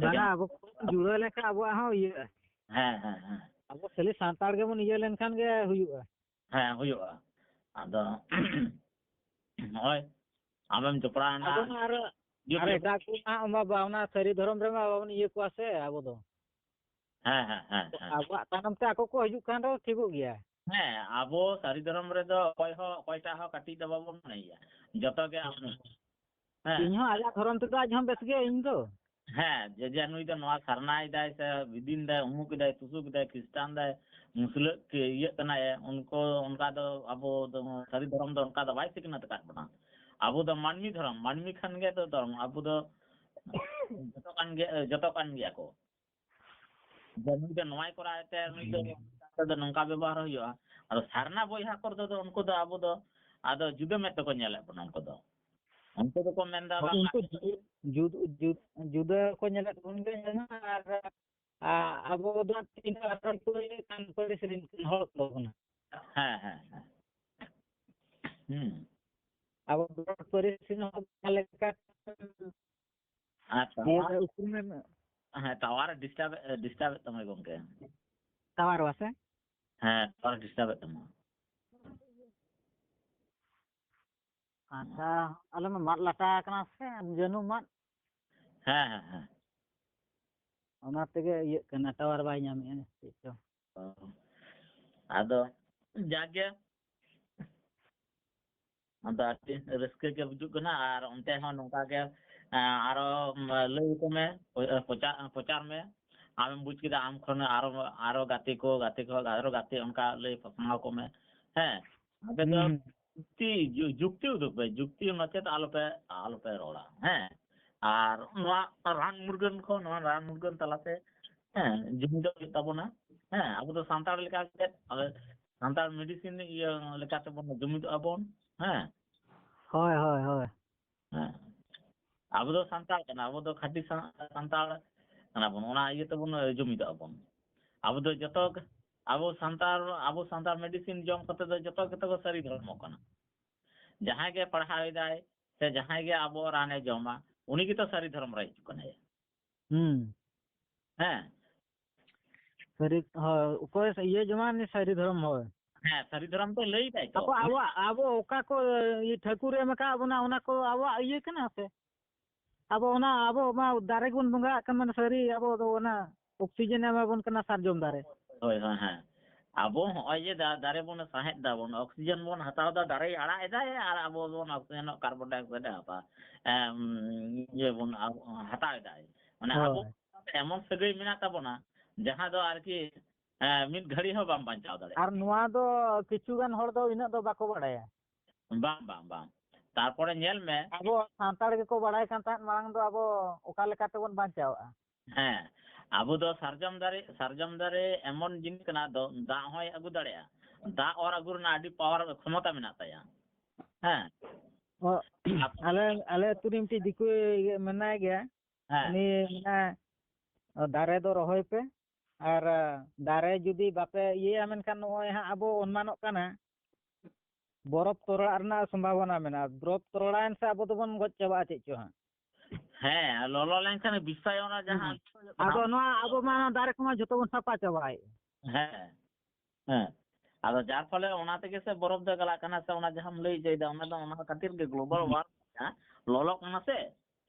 ᱵᱟᱝᱟ, ᱮᱠᱫᱚᱢ᱾ ᱟᱵᱚ ᱠᱚᱵᱚᱱ ᱡᱩᱲᱟᱹᱣ ᱞᱮᱱᱠᱷᱟᱱ ᱟᱵᱚᱣᱟᱜ ᱦᱚᱸ ᱤᱭᱟᱹᱜᱼᱟ᱾ ᱦᱮᱸ, ᱦᱮᱸ, ᱦᱮᱸ᱾ ᱟᱵᱚ ᱠᱷᱟᱹᱞᱤ ᱥᱟᱱᱛᱟᱲ ᱜᱮᱵᱚᱱ ᱤᱭᱟᱹ ᱞᱮᱱᱠᱷᱟᱱ ᱜᱮ ᱦᱩᱭᱩᱜᱼᱟ᱾ ᱦᱮᱸ, ᱦᱩᱭᱩᱜᱼᱟ᱾ ᱟᱫᱚ ᱱᱚᱜᱼᱚᱭ ᱟᱢᱮᱢ ᱡᱚᱯᱲᱟᱣ ᱮᱱᱟ᱾ ᱟᱫᱚ ᱢᱟ ᱟᱨ, ᱡᱩᱜᱽ ᱟᱨ ᱡᱩᱜᱽ᱾ ᱮᱴᱟᱜ ᱠᱚ ᱢᱟ ᱚᱱᱟ ᱵᱟ-, ᱚᱱᱟ ᱥᱟᱹᱨᱤ ᱫᱷᱚᱨᱚᱢ ᱨᱮᱢᱟ ᱵᱟᱵᱚᱱ ᱤᱭᱟᱹ ᱠᱚᱣᱟ ᱥᱮ ᱟᱵᱚ ᱫᱚ᱾ ᱦᱮᱸ, ᱦᱮᱸ, ᱦᱮᱸ, ᱦᱮᱸ᱾ ᱟᱵᱚᱣᱟᱜ ᱛᱟᱭᱱᱚᱢ ᱛᱮ ᱟᱠᱚ ᱠᱚ ᱦᱤᱡᱩᱜ ᱠᱷᱟᱱ ᱫᱚ ᱴᱷᱤᱠᱚᱜ ᱜᱮᱭᱟ᱾ ᱦᱮᱸ, ᱟᱵᱚ ᱥᱟᱹᱨᱤ ᱫᱷᱚᱨᱚᱢ ᱨᱮᱫᱚ ᱚᱠᱚᱭ ᱦᱚᱸ, ᱚᱠᱚᱭᱴᱟᱜ ᱦᱚᱸ ᱠᱟᱹᱴᱤᱡ ᱫᱚ ᱵᱟᱵᱚᱱ ᱢᱚᱱᱮᱭᱟ᱾ ᱡᱚᱛᱚ ᱜᱮ ᱟᱵᱚ᱾ ᱦᱮᱸ᱾ ᱤᱧ ᱦᱚᱸ ᱟᱡᱟᱜ ᱫᱷᱚᱨᱚᱢ ᱛᱮᱫᱚ ᱟᱡ ᱦᱚᱸ ᱵᱮᱥ ᱜᱮ, ᱤᱧ ᱫᱚ᱾ ᱦᱮᱸ, ᱡᱮ, ᱡᱮ ᱱᱩᱭ ᱫᱚ ᱱᱚᱣᱟ ᱥᱟᱨᱱᱟᱭ ᱫᱟᱭ ᱥᱮ ᱵᱤᱫᱤᱱ ᱫᱟᱭ, ᱩᱢᱩᱠ ᱫᱟᱭ, ᱛᱩᱥᱩᱠ ᱫᱟᱭ, ᱠᱷᱨᱤᱥᱴᱟᱱ ᱫᱟᱭ, ᱢᱩᱥᱞᱟᱹ ᱠᱮ-, ᱤᱭᱟᱹᱜ ᱠᱟᱱᱟᱭ, ᱩᱱᱠᱩ ᱚᱱᱠᱟ ᱫᱚ ᱟᱵᱚ ᱫᱚ ᱥᱟᱹᱨᱤ ᱫᱷᱚᱨᱚᱢ ᱫᱚ ᱚᱱᱠᱟ ᱫᱚ ᱵᱟᱭ ᱥᱤᱠᱷᱱᱟᱹᱛ ᱟᱠᱟᱫ ᱵᱚᱱᱟ᱾ ᱟᱵᱚ ᱫᱚ ᱢᱟᱹᱱᱢᱤ ᱫᱷᱚᱨᱚᱢ, ᱢᱟᱹᱱᱢᱤ ᱠᱷᱟᱱ ᱜᱮ ᱫᱚ ᱫᱷᱚᱨᱚᱢ᱾ ᱟᱵᱚ ᱫᱚ ᱡᱚᱛᱚ ᱠᱟᱱ ᱜᱮ, ᱡᱚᱛᱚ ᱠᱟᱱ ᱜᱮᱭᱟ ᱠᱚ᱾ ᱡᱮ ᱱᱩᱭ ᱫᱚ ᱱᱚᱣᱟᱭ ᱠᱚᱨᱟᱣᱮᱫ ᱛᱮ, ᱱᱩᱭ ᱫᱚ ᱦᱩᱸ᱾ ᱱᱚᱝᱠᱟ ᱵᱮᱵᱚᱦᱟᱨ ᱦᱩᱭᱩᱜᱼᱟ᱾ ᱟᱫᱚ ᱥᱟᱨᱱᱟ ᱵᱚᱭᱦᱟ ᱠᱚᱨᱮ ᱫᱚ ᱩᱱᱠᱩ ᱫᱚ ᱟᱵᱚ ᱫᱚ ᱟᱫᱚ ᱡᱩᱫᱟᱹ ᱢᱮᱫ ᱛᱮᱠᱚ ᱧᱮᱞᱮᱫ ᱵᱚᱱᱟ᱾ ᱩᱱᱠᱩ ᱫᱚ, ᱩᱱᱠᱩ ᱫᱚᱠᱚ ᱢᱮᱱᱫᱟ, ᱦᱳᱭ, ᱵᱟᱝ, ᱩᱱᱠᱩ ᱡᱩᱫᱟᱹ, ᱡᱩᱫ-, ᱡᱩᱫ-, ᱡᱩᱫᱟᱹ ᱠᱚ ᱧᱮᱞᱮᱫ ᱵᱚᱱ ᱜᱮ ᱧᱮᱞ ᱢᱟ, ᱟᱨ, ᱟ-, ᱟᱵᱚ ᱫᱚ ᱛᱤᱱᱟᱹᱜ ᱟᱨ ᱩᱱᱠᱩ ᱞᱟᱹᱭ ᱠᱷᱟᱱ ᱯᱟᱹᱨᱤᱥ ᱨᱮᱱ ᱦᱚᱲ ᱠᱚ ᱠᱟᱱᱟ᱾ ᱦᱮᱸ, ᱦᱮᱸ, ᱦᱮᱸ᱾ ᱦᱩᱸ᱾ ᱟᱵᱚ ᱫᱚ ᱯᱟᱹᱨᱤᱥ ᱨᱮᱱ ᱦᱚᱲ ᱡᱟᱦᱟᱸ ᱞᱮᱠᱟ ᱟᱪᱪᱷᱟ᱾ ᱤᱭᱟᱹ ᱨᱮ ᱩᱯᱨᱩᱢ ᱮᱢ ᱦᱮᱸ, ᱴᱟᱣᱟᱨ ᱰᱤᱥᱴᱟᱵ, ᱰᱤᱥᱴᱟᱵ ᱮᱫ ᱛᱟᱢᱟᱭ ᱜᱚᱝᱠᱮ᱾ ᱴᱟᱣᱟᱨ ᱵᱟ ᱥᱮ? ᱦᱮᱸ, ᱴᱟᱣᱟᱨ ᱰᱤᱥᱴᱟᱵ ᱮᱫ ᱛᱟᱢᱟ᱾ ᱟᱪᱪᱷᱟ, ᱟᱞᱮ ᱢᱟ ᱢᱟᱫ ᱞᱟᱴᱟ ᱟᱠᱟᱱᱟ ᱥᱮ, ᱡᱟᱹᱱᱩᱢ ᱢᱟᱫ᱾ ᱦᱮᱸ, ᱦᱮᱸ, ᱦᱮᱸ᱾ ᱚᱱᱟ ᱛᱮᱜᱮ ᱤᱭᱟᱹᱜ ᱠᱟᱱᱟ, ᱴᱟᱣᱟᱨ ᱵᱟᱭ ᱧᱟᱢᱮᱫᱼᱟ ᱪᱮᱫ ᱪᱚ᱾ ᱚ᱾ ᱟᱫᱚ ᱡᱟᱜᱮ, ᱟᱫᱚ ᱟᱹᱰᱤ ᱨᱟᱹᱥᱠᱟᱹ ᱜᱮ ᱵᱩᱡᱩᱜ ᱠᱟᱱᱟ᱾ ᱟᱨ ᱚᱱᱛᱮ ᱦᱚᱸ ᱱᱚᱝᱠᱟ ᱜᱮ, ᱮᱸ, ᱟᱨᱚ, ᱩᱢ, ᱞᱟᱹᱭ ᱟᱠᱚ ᱢᱮ, ᱯᱨᱚᱪᱟᱨ, ᱯᱨᱚᱪᱟᱨ ᱢᱮ᱾ ᱟᱢᱮᱢ ᱵᱩᱡᱽ ᱠᱮᱫᱟ, ᱟᱢ ᱠᱷᱚᱱ ᱟᱨᱚ, ᱟᱨᱚ ᱜᱟᱛᱮ ᱠᱚ, ᱜᱟᱛᱮ ᱠᱚ, ᱟᱨᱚ ᱜᱟᱛᱮ, ᱚᱱᱠᱟ ᱞᱟᱹᱭ ᱯᱟᱥᱱᱟᱣ ᱠᱚ ᱢᱮ᱾ ᱦᱮᱸ, ᱟᱯᱮ ᱫᱚ ᱦᱩᱸ᱾ ᱡᱩᱠᱛᱤ, ᱡᱩ-, ᱡᱩᱠᱛᱤ ᱩᱫᱩᱜ ᱯᱮ, ᱡᱩᱠᱛᱤ ᱱᱚᱪᱮᱛ ᱟᱞᱚᱯᱮ, ᱟᱞᱚᱯᱮ ᱨᱚᱲᱟ᱾ ᱦᱮᱸ, ᱟᱨ ᱱᱚᱣᱟ ᱨᱟᱱ ᱢᱩᱨᱜᱟᱹᱱ ᱠᱚ, ᱱᱚᱣᱟ ᱨᱟᱱ ᱢᱩᱨᱜᱟᱹᱱ ᱛᱟᱞᱟᱛᱮ, ᱦᱮᱸ, ᱡᱩᱢᱤᱫᱚᱜ ᱦᱩᱭᱩᱜ ᱛᱟᱵᱚᱱᱟ᱾ ᱦᱮᱸ, ᱟᱵᱚ ᱫᱚ ᱥᱟᱱᱛᱟᱲ ᱞᱮᱠᱟᱛᱮ, ᱟᱞᱮ ᱥᱟᱱᱛᱟᱲ medicine ᱤᱭᱟᱹ ᱞᱮᱠᱟᱛᱮ ᱵᱚᱱ ᱡᱩᱢᱤᱫᱚᱜᱼᱟ ᱵᱚᱱ᱾ ᱦᱮᱸ᱾ ᱦᱳᱭ, ᱦᱳᱭ, ᱦᱳᱭ᱾ ᱦᱮᱸ᱾ ᱟᱵᱚ ᱫᱚ ᱥᱟᱱᱛᱟᱲ ᱠᱟᱱᱟ, ᱟᱵᱚ ᱫᱚ ᱠᱷᱟᱹᱴᱤ ᱥᱟ-, ᱥᱟᱱᱛᱟᱲ ᱠᱟᱱᱟ ᱵᱚᱱ, ᱚᱱᱟ ᱤᱭᱟᱹ ᱛᱮᱵᱚᱱ ᱡᱩᱢᱤᱫᱚᱜᱼᱟ ᱵᱚᱱ᱾ ᱟᱵᱚ ᱫᱚ ᱡᱚᱛᱚ ᱜᱮ, ᱟᱵᱚ ᱥᱟᱱᱛᱟᱲ, ᱟᱵᱚ ᱥᱟᱱᱛᱟᱲ medicine ᱡᱚᱢ ᱠᱟᱛᱮ ᱫᱚ ᱡᱚᱛᱚ ᱜᱮᱛᱚ ᱠᱚ ᱥᱟᱹᱨᱤ ᱫᱷᱚᱨᱢᱚᱜ ᱠᱟᱱᱟ᱾ ᱡᱟᱦᱟᱸᱭ ᱜᱮ ᱯᱟᱲᱦᱟᱣ ᱮᱫᱟᱭ ᱥᱮ ᱡᱟᱦᱟᱸᱭ ᱜᱮ ᱟᱵᱚ ᱨᱟᱱᱮ ᱡᱚᱢᱟ, ᱩᱱᱤ ᱜᱮᱛᱚ ᱥᱟᱹᱨᱤ ᱫᱷᱚᱨᱚᱢ ᱨᱮ ᱦᱤᱡᱩᱜ ᱠᱟᱱᱟᱭ᱾ ᱦᱩᱸ᱾ ᱦᱮᱸ᱾ ᱥᱟᱹᱨᱤ, ᱦᱳᱭ, ᱚᱠᱚᱭ ᱤᱭᱟᱹ ᱡᱚᱢᱟ, ᱩᱱᱤ ᱥᱟᱹᱨᱤ ᱫᱷᱚᱨᱚᱢ, ᱦᱳᱭ᱾ ᱦᱮᱸ, ᱥᱟᱹᱨᱤ ᱫᱷᱚᱨᱚᱢ ᱫᱚ ᱞᱟᱹᱭ ᱫᱟᱭ ᱛᱚ᱾ ᱟᱵᱚ, ᱟᱵᱚᱣᱟᱜ, ᱟᱵᱚ ᱚᱠᱟ ᱠᱚ, ᱤᱭᱟᱹ, ᱴᱷᱟᱹᱠᱩᱨ ᱮ ᱮᱢ ᱟᱠᱟᱫ ᱵᱚᱱᱟ, ᱚᱱᱟ ᱠᱚ ᱟᱵᱚᱣᱟᱜ ᱤᱭᱟᱹ ᱠᱟᱱᱟ ᱥᱮ? ᱟᱵᱚ ᱚᱱᱟ, ᱟᱵᱚ ᱢᱟ ᱫᱟᱨᱮ ᱜᱮᱵᱚᱱ ᱵᱚᱸᱜᱟ ᱟᱜ ᱠᱟᱱ, ᱢᱟᱱᱮ, ᱥᱟᱹᱨᱤ ᱟᱵᱚ ᱫᱚ ᱚᱱᱟ oxygen ᱮ ᱮᱢᱟ ᱵᱚᱱ ᱠᱟᱱᱟ ᱥᱟᱨᱡᱚᱢ ᱫᱟᱨᱮ᱾ ᱦᱳᱭ, ᱦᱳᱭ, ᱦᱮᱸ᱾ ᱟᱵᱚ ᱦᱚᱸᱜᱼᱚᱭ ᱡᱮ ᱫᱟ-, ᱫᱟᱨᱮ ᱵᱚᱱ ᱥᱟᱦᱮᱫ ᱫᱟᱵᱚᱱ, oxygen ᱵᱚᱱ ᱦᱟᱛᱟᱣ ᱫᱟ, ᱫᱟᱨᱮᱭ ᱟᱲᱟᱜ ᱮᱫᱟᱭ ᱟᱨ ᱟᱵᱚ ᱵᱚᱱ oxygen ᱚᱜ, carbon dioxide ᱮ ᱦᱟᱛᱟᱣ, ᱮᱢ, ᱤᱭᱟᱹ ᱵᱚᱱ ᱟ-, ᱦᱟᱛᱟᱣ ᱮᱫᱟᱭ᱾ ᱢᱟᱱᱮ ᱟᱵᱚ ᱦᱳᱭ᱾ ᱮᱢᱚᱱ ᱥᱟᱹᱜᱟᱹᱭ ᱢᱮᱱᱟᱜ ᱛᱟᱵᱚᱱᱟ, ᱡᱟᱦᱟᱸ ᱫᱚ ᱟᱨᱠᱤ, ᱮ, ᱢᱤᱫ ᱜᱷᱟᱹᱲᱤ ᱦᱚᱸ ᱵᱟᱢ ᱵᱟᱧᱪᱟᱣ ᱫᱟᱲᱮᱭᱟᱜᱼᱟ᱾ ᱟᱨ ᱱᱚᱣᱟ ᱫᱚ ᱠᱤᱪᱷᱩ ᱜᱟᱱ ᱦᱚᱲ ᱫᱚ ᱤᱱᱟᱹᱜ ᱫᱚ ᱵᱟᱠᱚ ᱵᱟᱲᱟᱭᱟ᱾ ᱵᱟᱝ, ᱵᱟᱝ, ᱵᱟᱝ᱾ ᱛᱟᱨᱯᱚᱨᱮ ᱧᱮᱞ ᱢᱮ᱾ ᱟᱵᱚ ᱥᱟᱱᱛᱟᱲ ᱜᱮᱠᱚ ᱵᱟᱲᱟᱭ ᱠᱟᱱ ᱛᱟᱦᱮᱸᱫ ᱢᱟᱲᱟᱝ ᱫᱚ ᱟᱵᱚ ᱚᱠᱟ ᱞᱮᱠᱟ ᱛᱮᱵᱚᱱ ᱵᱟᱧᱪᱟᱣᱜᱼᱟ᱾ ᱦᱮᱸ, ᱟᱵᱚ ᱫᱚ ᱥᱟᱨᱡᱚᱢ ᱫᱟᱨᱮ, ᱥᱟᱨᱡᱚᱢ ᱫᱟᱨᱮ ᱮᱢᱚᱱ ᱡᱤᱱᱤᱥ ᱠᱟᱱᱟ, ᱫᱚ ᱫᱟᱜ ᱦᱚᱸᱭ ᱟᱹᱜᱩ ᱫᱟᱲᱮᱭᱟᱜᱼᱟ, ᱫᱟᱜ ᱚᱨ ᱟᱹᱜᱩ ᱨᱮᱱᱟᱜ ᱟᱹᱰᱤ power, ᱠᱷᱚᱢᱚᱛᱟ ᱢᱮᱱᱟᱜ ᱛᱟᱭᱟ᱾ ᱦᱮᱸ᱾ ᱚ, ᱟᱞᱮ, ᱟᱞᱮ ᱟᱹᱛᱩ ᱨᱮ ᱢᱤᱫᱴᱤᱡ ᱫᱤᱠᱩᱭ ᱢᱮᱱᱟᱭ ᱜᱮᱭᱟ᱾ ᱦᱮᱸ᱾ ᱩᱱᱤ ᱢᱮᱱᱟ, "ᱫᱟᱨᱮ ᱫᱚ ᱨᱚᱦᱚᱭ ᱯᱮ, ᱟᱨ ᱫᱟᱨᱮ ᱡᱩᱫᱤ ᱵᱟᱯᱮ ᱤᱭᱟᱹᱭᱟ, ᱢᱮᱱᱠᱷᱟᱱ ᱱᱚᱜᱼᱚᱭ ᱦᱟᱸᱜ ᱟᱵᱚ ᱚᱱᱢᱟᱱᱚᱜ ᱠᱟᱱᱟ, ᱵᱚᱨᱚᱯ ᱛᱚᱨᱚᱲᱟᱜ ᱨᱮᱱᱟᱜ ᱥᱚᱢᱵᱷᱟᱵᱚᱱᱟ ᱢᱮᱱᱟᱜᱼᱟ᱾ ᱵᱚᱨᱚᱯ ᱛᱚᱨᱚᱲᱟᱭᱮᱱ ᱥᱮ ᱟᱵᱚ ᱫᱚᱵᱚᱱ ᱜᱚᱡ ᱪᱟᱵᱟᱜᱼᱟ ᱪᱮᱫ ᱪᱚ ᱦᱟᱸᱜ᱾" ᱦᱮᱸ, ᱞᱚᱞᱚ ᱞᱮᱱᱠᱷᱟᱱ ᱵᱤᱥᱟᱭᱚᱱᱟ ᱡᱟᱦᱟᱸ ᱦᱩᱸ᱾ ᱟᱫᱚ ᱱᱚᱣᱟ ᱟᱵᱚ ᱢᱟ ᱫᱟᱨᱮ ᱠᱚᱢᱟ ᱡᱷᱚᱛᱚ ᱵᱚᱱ ᱥᱟᱯᱷᱟ ᱪᱟᱵᱟᱭᱮᱫ᱾ ᱦᱮᱸ, ᱦᱮᱸ᱾ ᱟᱫᱚ ᱡᱟᱨ ᱯᱷᱚᱞᱮ ᱚᱱᱟ ᱛᱮᱜᱮ ᱥᱮ ᱵᱚᱨᱚᱯ ᱫᱚ ᱜᱟᱞᱟᱜ ᱠᱟᱱᱟ ᱥᱮ, ᱚᱱᱟ ᱡᱟᱦᱟᱸᱢ ᱞᱟᱹᱭ ᱦᱚᱪᱚᱭᱮᱫᱟ, ᱚᱱᱟ ᱫᱚ ᱚᱱᱟ ᱠᱷᱟᱹᱛᱤᱨ ᱜᱮ global ᱦᱩᱸ᱾ Warming ᱞᱚᱞᱚᱜ ᱠᱟᱱᱟ ᱥᱮ᱾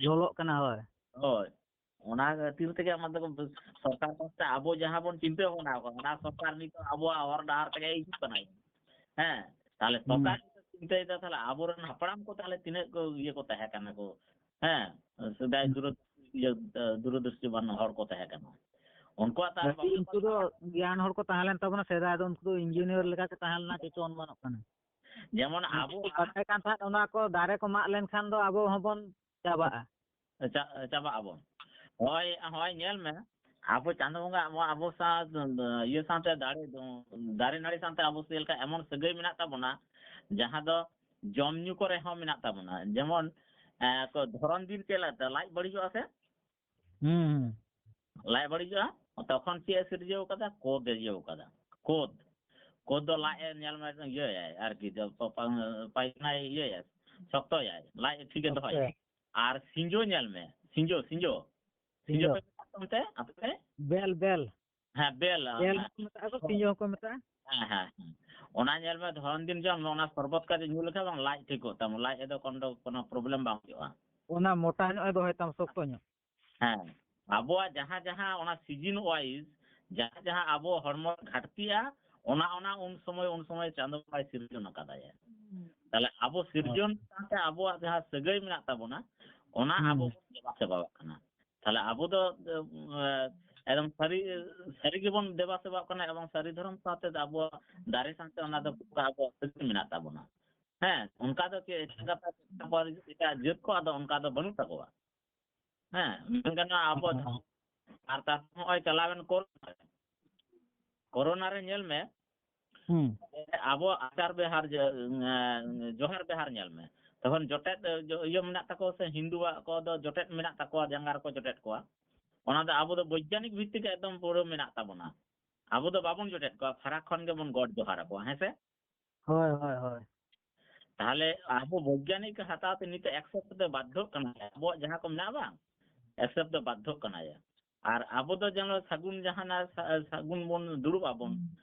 ᱞᱚᱞᱚᱜ ᱠᱟᱱᱟ, ᱦᱳᱭ᱾ ᱦᱳᱭ, ᱚᱱᱟ ᱠᱷᱟᱹᱛᱤᱨ ᱛᱮᱜᱮ ᱟᱢᱟᱜ ᱫᱚ ᱥᱚᱨᱠᱟᱨ ᱯᱟᱥᱴᱟ ᱟᱵᱚ ᱡᱟᱦᱟᱸ ᱵᱚᱱ ᱪᱤᱱᱛᱟᱹ ᱵᱷᱟᱵᱽᱱᱟ ᱠᱟᱫᱟ, ᱚᱱᱟ ᱥᱚᱨᱠᱟᱨ ᱱᱤᱛᱚᱜ ᱟᱵᱚᱣᱟᱜ ᱦᱚᱨ ᱰᱟᱦᱟᱨ ᱛᱮᱜᱮ ᱦᱤᱡᱩᱜ ᱠᱟᱱᱟᱭ᱾ ᱦᱮᱸ, ᱛᱟᱦᱞᱮ ᱦᱩᱸ᱾ ᱥᱚᱨᱠᱟᱨ ᱱᱤᱛᱚᱜ ᱪᱤᱱᱛᱟᱹᱭᱮᱫᱟ, ᱛᱟᱦᱞᱮ ᱟᱵᱚᱨᱮᱱ ᱦᱟᱯᱲᱟᱢ ᱠᱚ ᱛᱟᱦᱞᱮ ᱛᱤᱱᱟᱹᱜ ᱠᱚ ᱤᱭᱟᱹ ᱠᱚ ᱛᱟᱦᱮᱸ ᱠᱟᱱᱟ ᱠᱚ, ᱦᱮᱸ, ᱥᱮᱫᱟᱭ ᱦᱩᱸ᱾ ᱫᱩᱨᱚ-, ᱤᱭᱟᱹ, ᱫᱩᱨᱚᱫᱨᱤᱥᱴᱤᱵᱟᱱ ᱦᱚᱲ ᱠᱚ ᱛᱟᱦᱮᱸ ᱠᱟᱱᱟ᱾ ᱩᱱᱠᱩᱣᱟᱜ ᱛᱟᱦᱞᱮ ᱟᱹᱰᱤ ᱩᱱᱠᱩ ᱫᱚ ᱜᱮᱭᱟᱱ ᱦᱚᱲ ᱠᱚ ᱛᱟᱦᱮᱸ ᱞᱮᱱ ᱛᱟᱵᱚᱱᱟ ᱥᱮᱫᱟᱭ ᱫᱚ, ᱩᱱᱠᱩ ᱫᱚ engineer ᱞᱮᱠᱟ ᱠᱚ ᱛᱟᱦᱮᱸ ᱞᱮᱱᱟ, ᱪᱮᱫ ᱪᱚ ᱚᱱᱢᱟᱱᱚᱜ ᱠᱟᱱᱟ᱾ ᱡᱮᱢᱚᱱ ᱩᱱᱠᱩ ᱟᱵᱚ ᱠᱚ ᱵᱟᱰᱟᱭ ᱠᱟᱱ ᱛᱟᱦᱮᱸᱫ, ᱚᱱᱟ ᱠᱚ ᱫᱟᱨᱮ ᱠᱚ ᱢᱟᱜ ᱞᱮᱱᱠᱷᱟᱱ ᱫᱚ ᱟᱵᱚ ᱦᱚᱸᱵᱚᱱ ᱪᱟᱵᱟᱜᱼᱟ᱾ ᱪᱟ-, ᱪᱟᱵᱟᱜ ᱟᱵᱚᱱ᱾ ᱦᱳᱭ, ᱦᱳᱭ, ᱧᱮᱞ ᱢᱮ, ᱟᱵᱚ ᱪᱟᱸᱫᱳ ᱵᱚᱸᱜᱟ ᱟᱵᱚ, ᱟᱵᱚ ᱥᱟᱶ, ᱤᱭᱟᱹ ᱥᱟᱶᱛᱮ ᱫᱟᱨᱮ, ᱫᱟᱨᱮ ᱱᱟᱹᱲᱤ ᱥᱟᱶᱛᱮ ᱟᱵᱚ ᱪᱮᱫ ᱞᱮᱠᱟ ᱮᱢᱚᱱ ᱥᱟᱹᱜᱟᱹᱭ ᱢᱮᱱᱟᱜ ᱛᱟᱵᱚᱱᱟ, ᱡᱟᱦᱟᱸ ᱫᱚ ᱡᱚᱢ ᱧᱩ ᱠᱚᱨᱮ ᱦᱚᱸ ᱢᱮᱱᱟᱜ ᱛᱟᱵᱚᱱᱟ᱾ ᱡᱮᱢᱚᱱ, ᱮ, ᱠᱚ-, ᱫᱷᱚᱨᱚᱱ ᱫᱤᱱ ᱪᱮᱫ ᱞᱮᱠᱟ ᱞᱟᱡ ᱵᱟᱹᱲᱤᱡᱚᱜᱼᱟ ᱥᱮ? ᱦᱩᱸ, ᱦᱩᱸ᱾ ᱞᱟᱡ ᱵᱟᱹᱲᱤᱡᱚᱜᱼᱟ, ᱛᱚᱠᱷᱚᱱ ᱪᱮᱫ ᱮ ᱥᱤᱨᱡᱟᱹᱣ ᱠᱟᱫᱟ? ᱠᱳᱫᱽ ᱮ ᱤᱭᱟᱹᱣ ᱠᱟᱫᱟ᱾ ᱠᱳᱫᱽ᱾ ᱠᱳᱫᱽ ᱫᱚ ᱞᱟᱡ ᱮ ᱧᱮᱞ ᱢᱮ, ᱤᱭᱟᱹᱭᱟᱭ ᱟᱨᱠᱤ, ᱡᱚ-, ᱯᱟ-, ᱯᱟ-, ᱯᱟᱭᱠᱷᱟᱱᱟᱭ ᱤᱭᱟᱹᱭᱟᱭ, ᱥᱚᱠᱛᱚᱭᱟᱭ, ᱞᱟᱡ ᱮ ᱴᱷᱤᱠ ᱮ ᱫᱚᱦᱚᱭᱟ᱾ ᱟᱪᱪᱷᱟ᱾ ᱟᱨ ᱥᱤᱸᱡᱳ ᱧᱮᱞ ᱢᱮ, ᱥᱤᱸᱡᱳ, ᱥᱤᱸᱡᱳ᱾ ᱥᱤᱸᱡᱳ ᱥᱤᱸᱡᱳ᱾ ᱯᱮ ᱢᱮᱛᱟᱜ ᱛᱟᱢ ᱛᱮ, ᱟᱯᱮ ᱯᱮ? ᱵᱮᱞ, ᱵᱮᱞ᱾ ᱦᱮᱸ, ᱵᱮᱞ, ᱵᱮᱞ ᱦᱮᱸ᱾ ᱦᱚᱸᱠᱚ ᱢᱮᱛᱟᱜᱼᱟ ᱠᱚ, ᱦᱳᱭ᱾ ᱥᱤᱸᱡᱳ ᱦᱚᱸᱠᱚ ᱢᱮᱛᱟᱜᱼᱟ᱾ ᱦᱮᱸ, ᱦᱮᱸ, ᱦᱮᱸ᱾ ᱚᱱᱟ ᱧᱮᱞ ᱢᱮ, ᱫᱷᱚᱨᱚᱱ ᱫᱤᱱ ᱡᱚᱢ ᱢᱮ, ᱚᱱᱟ ᱥᱚᱨᱵᱚᱛ ᱠᱟᱛᱮ ᱧᱩ ᱞᱮᱠᱷᱟᱱ ᱵᱟᱝ, ᱞᱟᱡ ᱴᱷᱤᱠᱚᱜ ᱛᱟᱢᱟ, ᱞᱟᱡ ᱨᱮᱫᱚ ᱠᱳᱱᱳ, ᱠᱳᱱᱳ problem ᱵᱟᱝ ᱦᱩᱭᱩᱜᱼᱟ᱾ ᱚᱱᱟ ᱢᱚᱴᱟ ᱧᱚᱜ ᱮ ᱫᱚᱦᱚᱭ ᱛᱟᱢ, ᱥᱚᱠᱛᱚ ᱧᱚᱜ᱾ ᱦᱮᱸ, ᱟᱵᱚᱣᱟᱜ ᱡᱟᱦᱟᱸ ᱡᱟᱦᱟᱸ ᱚᱱᱟ season wise ᱡᱟᱦᱟᱸ ᱡᱟᱦᱟᱸ ᱟᱵᱚ ᱦᱚᱲᱢᱚ ᱜᱷᱟᱴᱛᱤᱜᱼᱟ, ᱚᱱᱟ ᱚᱱᱟ ᱩᱱ ᱥᱚᱢᱚᱭ ᱩᱱ ᱥᱚᱢᱚᱭ ᱪᱟᱸᱫᱚ ᱵᱚᱸᱜᱟᱭ ᱥᱤᱨᱡᱚᱱ ᱟᱠᱟᱫᱟᱭ᱾ ᱛᱟᱦᱞᱮ ᱟᱵᱚ ᱥᱤᱨᱡᱚᱱ ᱥᱟᱶᱛᱮ ᱟᱵᱚᱣᱟᱜ ᱡᱟᱦᱟᱸ ᱥᱟᱹᱜᱟᱹᱭ ᱢᱮᱱᱟᱜ ᱛᱟᱵᱚᱱᱟ, ᱚᱱᱟ ᱦᱩᱸ᱾ ᱟᱵᱚ ᱵᱚᱱ ᱫᱮᱵᱟ ᱥᱮᱵᱟᱣᱟᱜ ᱠᱟᱱᱟ᱾ ᱛᱟᱦᱞᱮ ᱟᱵᱚ ᱫᱚ, ᱮ, ᱮᱠᱫᱚᱢ ᱥᱟᱹᱨᱤ, ᱥᱟᱹᱨᱤ ᱜᱮᱵᱚᱱ ᱫᱮᱵᱟ ᱥᱮᱵᱟᱣᱟᱜ ᱠᱟᱱᱟ, ᱮᱵᱚᱝ ᱥᱟᱹᱨᱤ ᱫᱷᱚᱨᱚᱢ ᱥᱟᱶᱛᱮ ᱫᱚ ᱟᱵᱚᱣᱟᱜ ᱫᱟᱨᱮ ᱥᱟᱶᱛᱮ ᱚᱱᱟ ᱫᱚ ᱯᱩᱨᱟᱹ ᱟᱵᱚᱣᱟᱜ ᱥᱟᱹᱜᱟᱹᱭ ᱢᱮᱱᱟᱜ ᱛᱟᱵᱚᱱᱟ᱾ ᱦᱮᱸ, ᱚᱱᱠᱟ ᱫᱚ ᱪᱮᱫ ᱮᱴᱟᱜ ᱜᱟᱛᱟᱠ, ᱮᱴᱟᱜ ᱯᱟᱹᱨᱤᱥ, ᱮᱴᱟᱜ ᱡᱟᱹᱛ ᱠᱚᱣᱟᱜ ᱫᱚ ᱚᱱᱠᱟ ᱫᱚ ᱵᱟᱹᱱᱩᱜ ᱛᱟᱠᱚᱣᱟ᱾ ᱦᱮᱸ, ᱢᱮᱱ ᱜᱟᱱᱚᱜᱼᱟ ᱟᱵᱚ, ᱟᱨ ᱛᱟᱨᱯᱚᱨ ᱱᱚᱜᱼᱚᱭ ᱪᱟᱞᱟᱣᱮᱱ ᱠᱳᱨᱳᱱᱟ ᱨᱮ, ᱠᱳᱨᱳᱱᱟ ᱨᱮ ᱧᱮᱞ ᱢᱮ, ᱦᱩᱸ᱾ ᱟᱵᱚ ᱟᱪᱟᱨ ᱵᱮᱦᱟᱨ ᱡᱮ, ᱮᱸ, ᱡᱚᱦᱟᱨ ᱵᱮᱦᱟᱨ ᱧᱮᱞ ᱢᱮ, ᱛᱚᱠᱷᱚᱱ ᱡᱚᱴᱮᱫ, ᱮ, ᱡᱚ-, ᱤᱭᱟᱹ ᱢᱮᱱᱟᱜ ᱛᱟᱠᱚᱣᱟ ᱥᱮ, ᱦᱤᱱᱫᱩᱣᱟᱜ ᱠᱚ ᱫᱚ ᱡᱚᱴᱮᱫ ᱢᱮᱱᱟᱜ ᱛᱟᱠᱚᱣᱟ, ᱡᱟᱸᱜᱟ ᱨᱮᱠᱚ ᱡᱚᱴᱮᱫ ᱠᱚᱣᱟ᱾ ᱚᱱᱟ ᱫᱚ ᱟᱵᱚ ᱫᱚ ᱵᱳᱭᱜᱟᱱᱤᱠ ᱵᱷᱤᱛᱛᱤᱠ ᱮᱠᱫᱚᱢ ᱯᱩᱨᱟᱹ ᱢᱮᱱᱟᱜ ᱛᱟᱵᱚᱱᱟ᱾ ᱟᱵᱚ ᱫᱚ ᱵᱟᱵᱚᱱ ᱡᱚᱴᱮᱫ ᱠᱚᱣᱟ, ᱯᱷᱟᱨᱟᱠ ᱠᱷᱚᱱ ᱜᱮᱵᱚᱱ ᱜᱚᱰ ᱡᱚᱦᱟᱨ ᱟᱠᱚᱣᱟ, ᱦᱮᱸ ᱥᱮ? ᱦᱳᱭ, ᱦᱳᱭ, ᱦᱳᱭ᱾ ᱛᱟᱦᱚᱞᱮ ᱟᱵᱚ ᱵᱳᱭᱜᱟᱱᱤᱠ ᱦᱟᱛᱟᱣ ᱛᱮ ᱱᱤᱛᱚᱜ accept ᱫᱚ ᱵᱟᱫᱽᱫᱷᱚᱜ ᱠᱟᱱᱟ, ᱟᱵᱚᱣᱟᱜ ᱡᱟᱦᱟᱸ ᱠᱚ ᱢᱮᱱᱟᱜᱼᱟ ᱵᱟᱝ, accept ᱫᱚ ᱵᱟᱫᱽᱫᱷᱚᱜ ᱠᱟᱱᱟᱭ᱾ ᱟᱨ ᱟᱵᱚ ᱫᱚ ᱡᱮᱱᱚ ᱥᱟᱹᱜᱩᱱ ᱡᱟᱦᱟᱱᱟᱜ ᱥᱟ-, ᱥᱟᱹᱜᱩᱱ ᱵᱚᱱ ᱫᱩᱲᱩᱵ ᱟᱵᱚᱱ,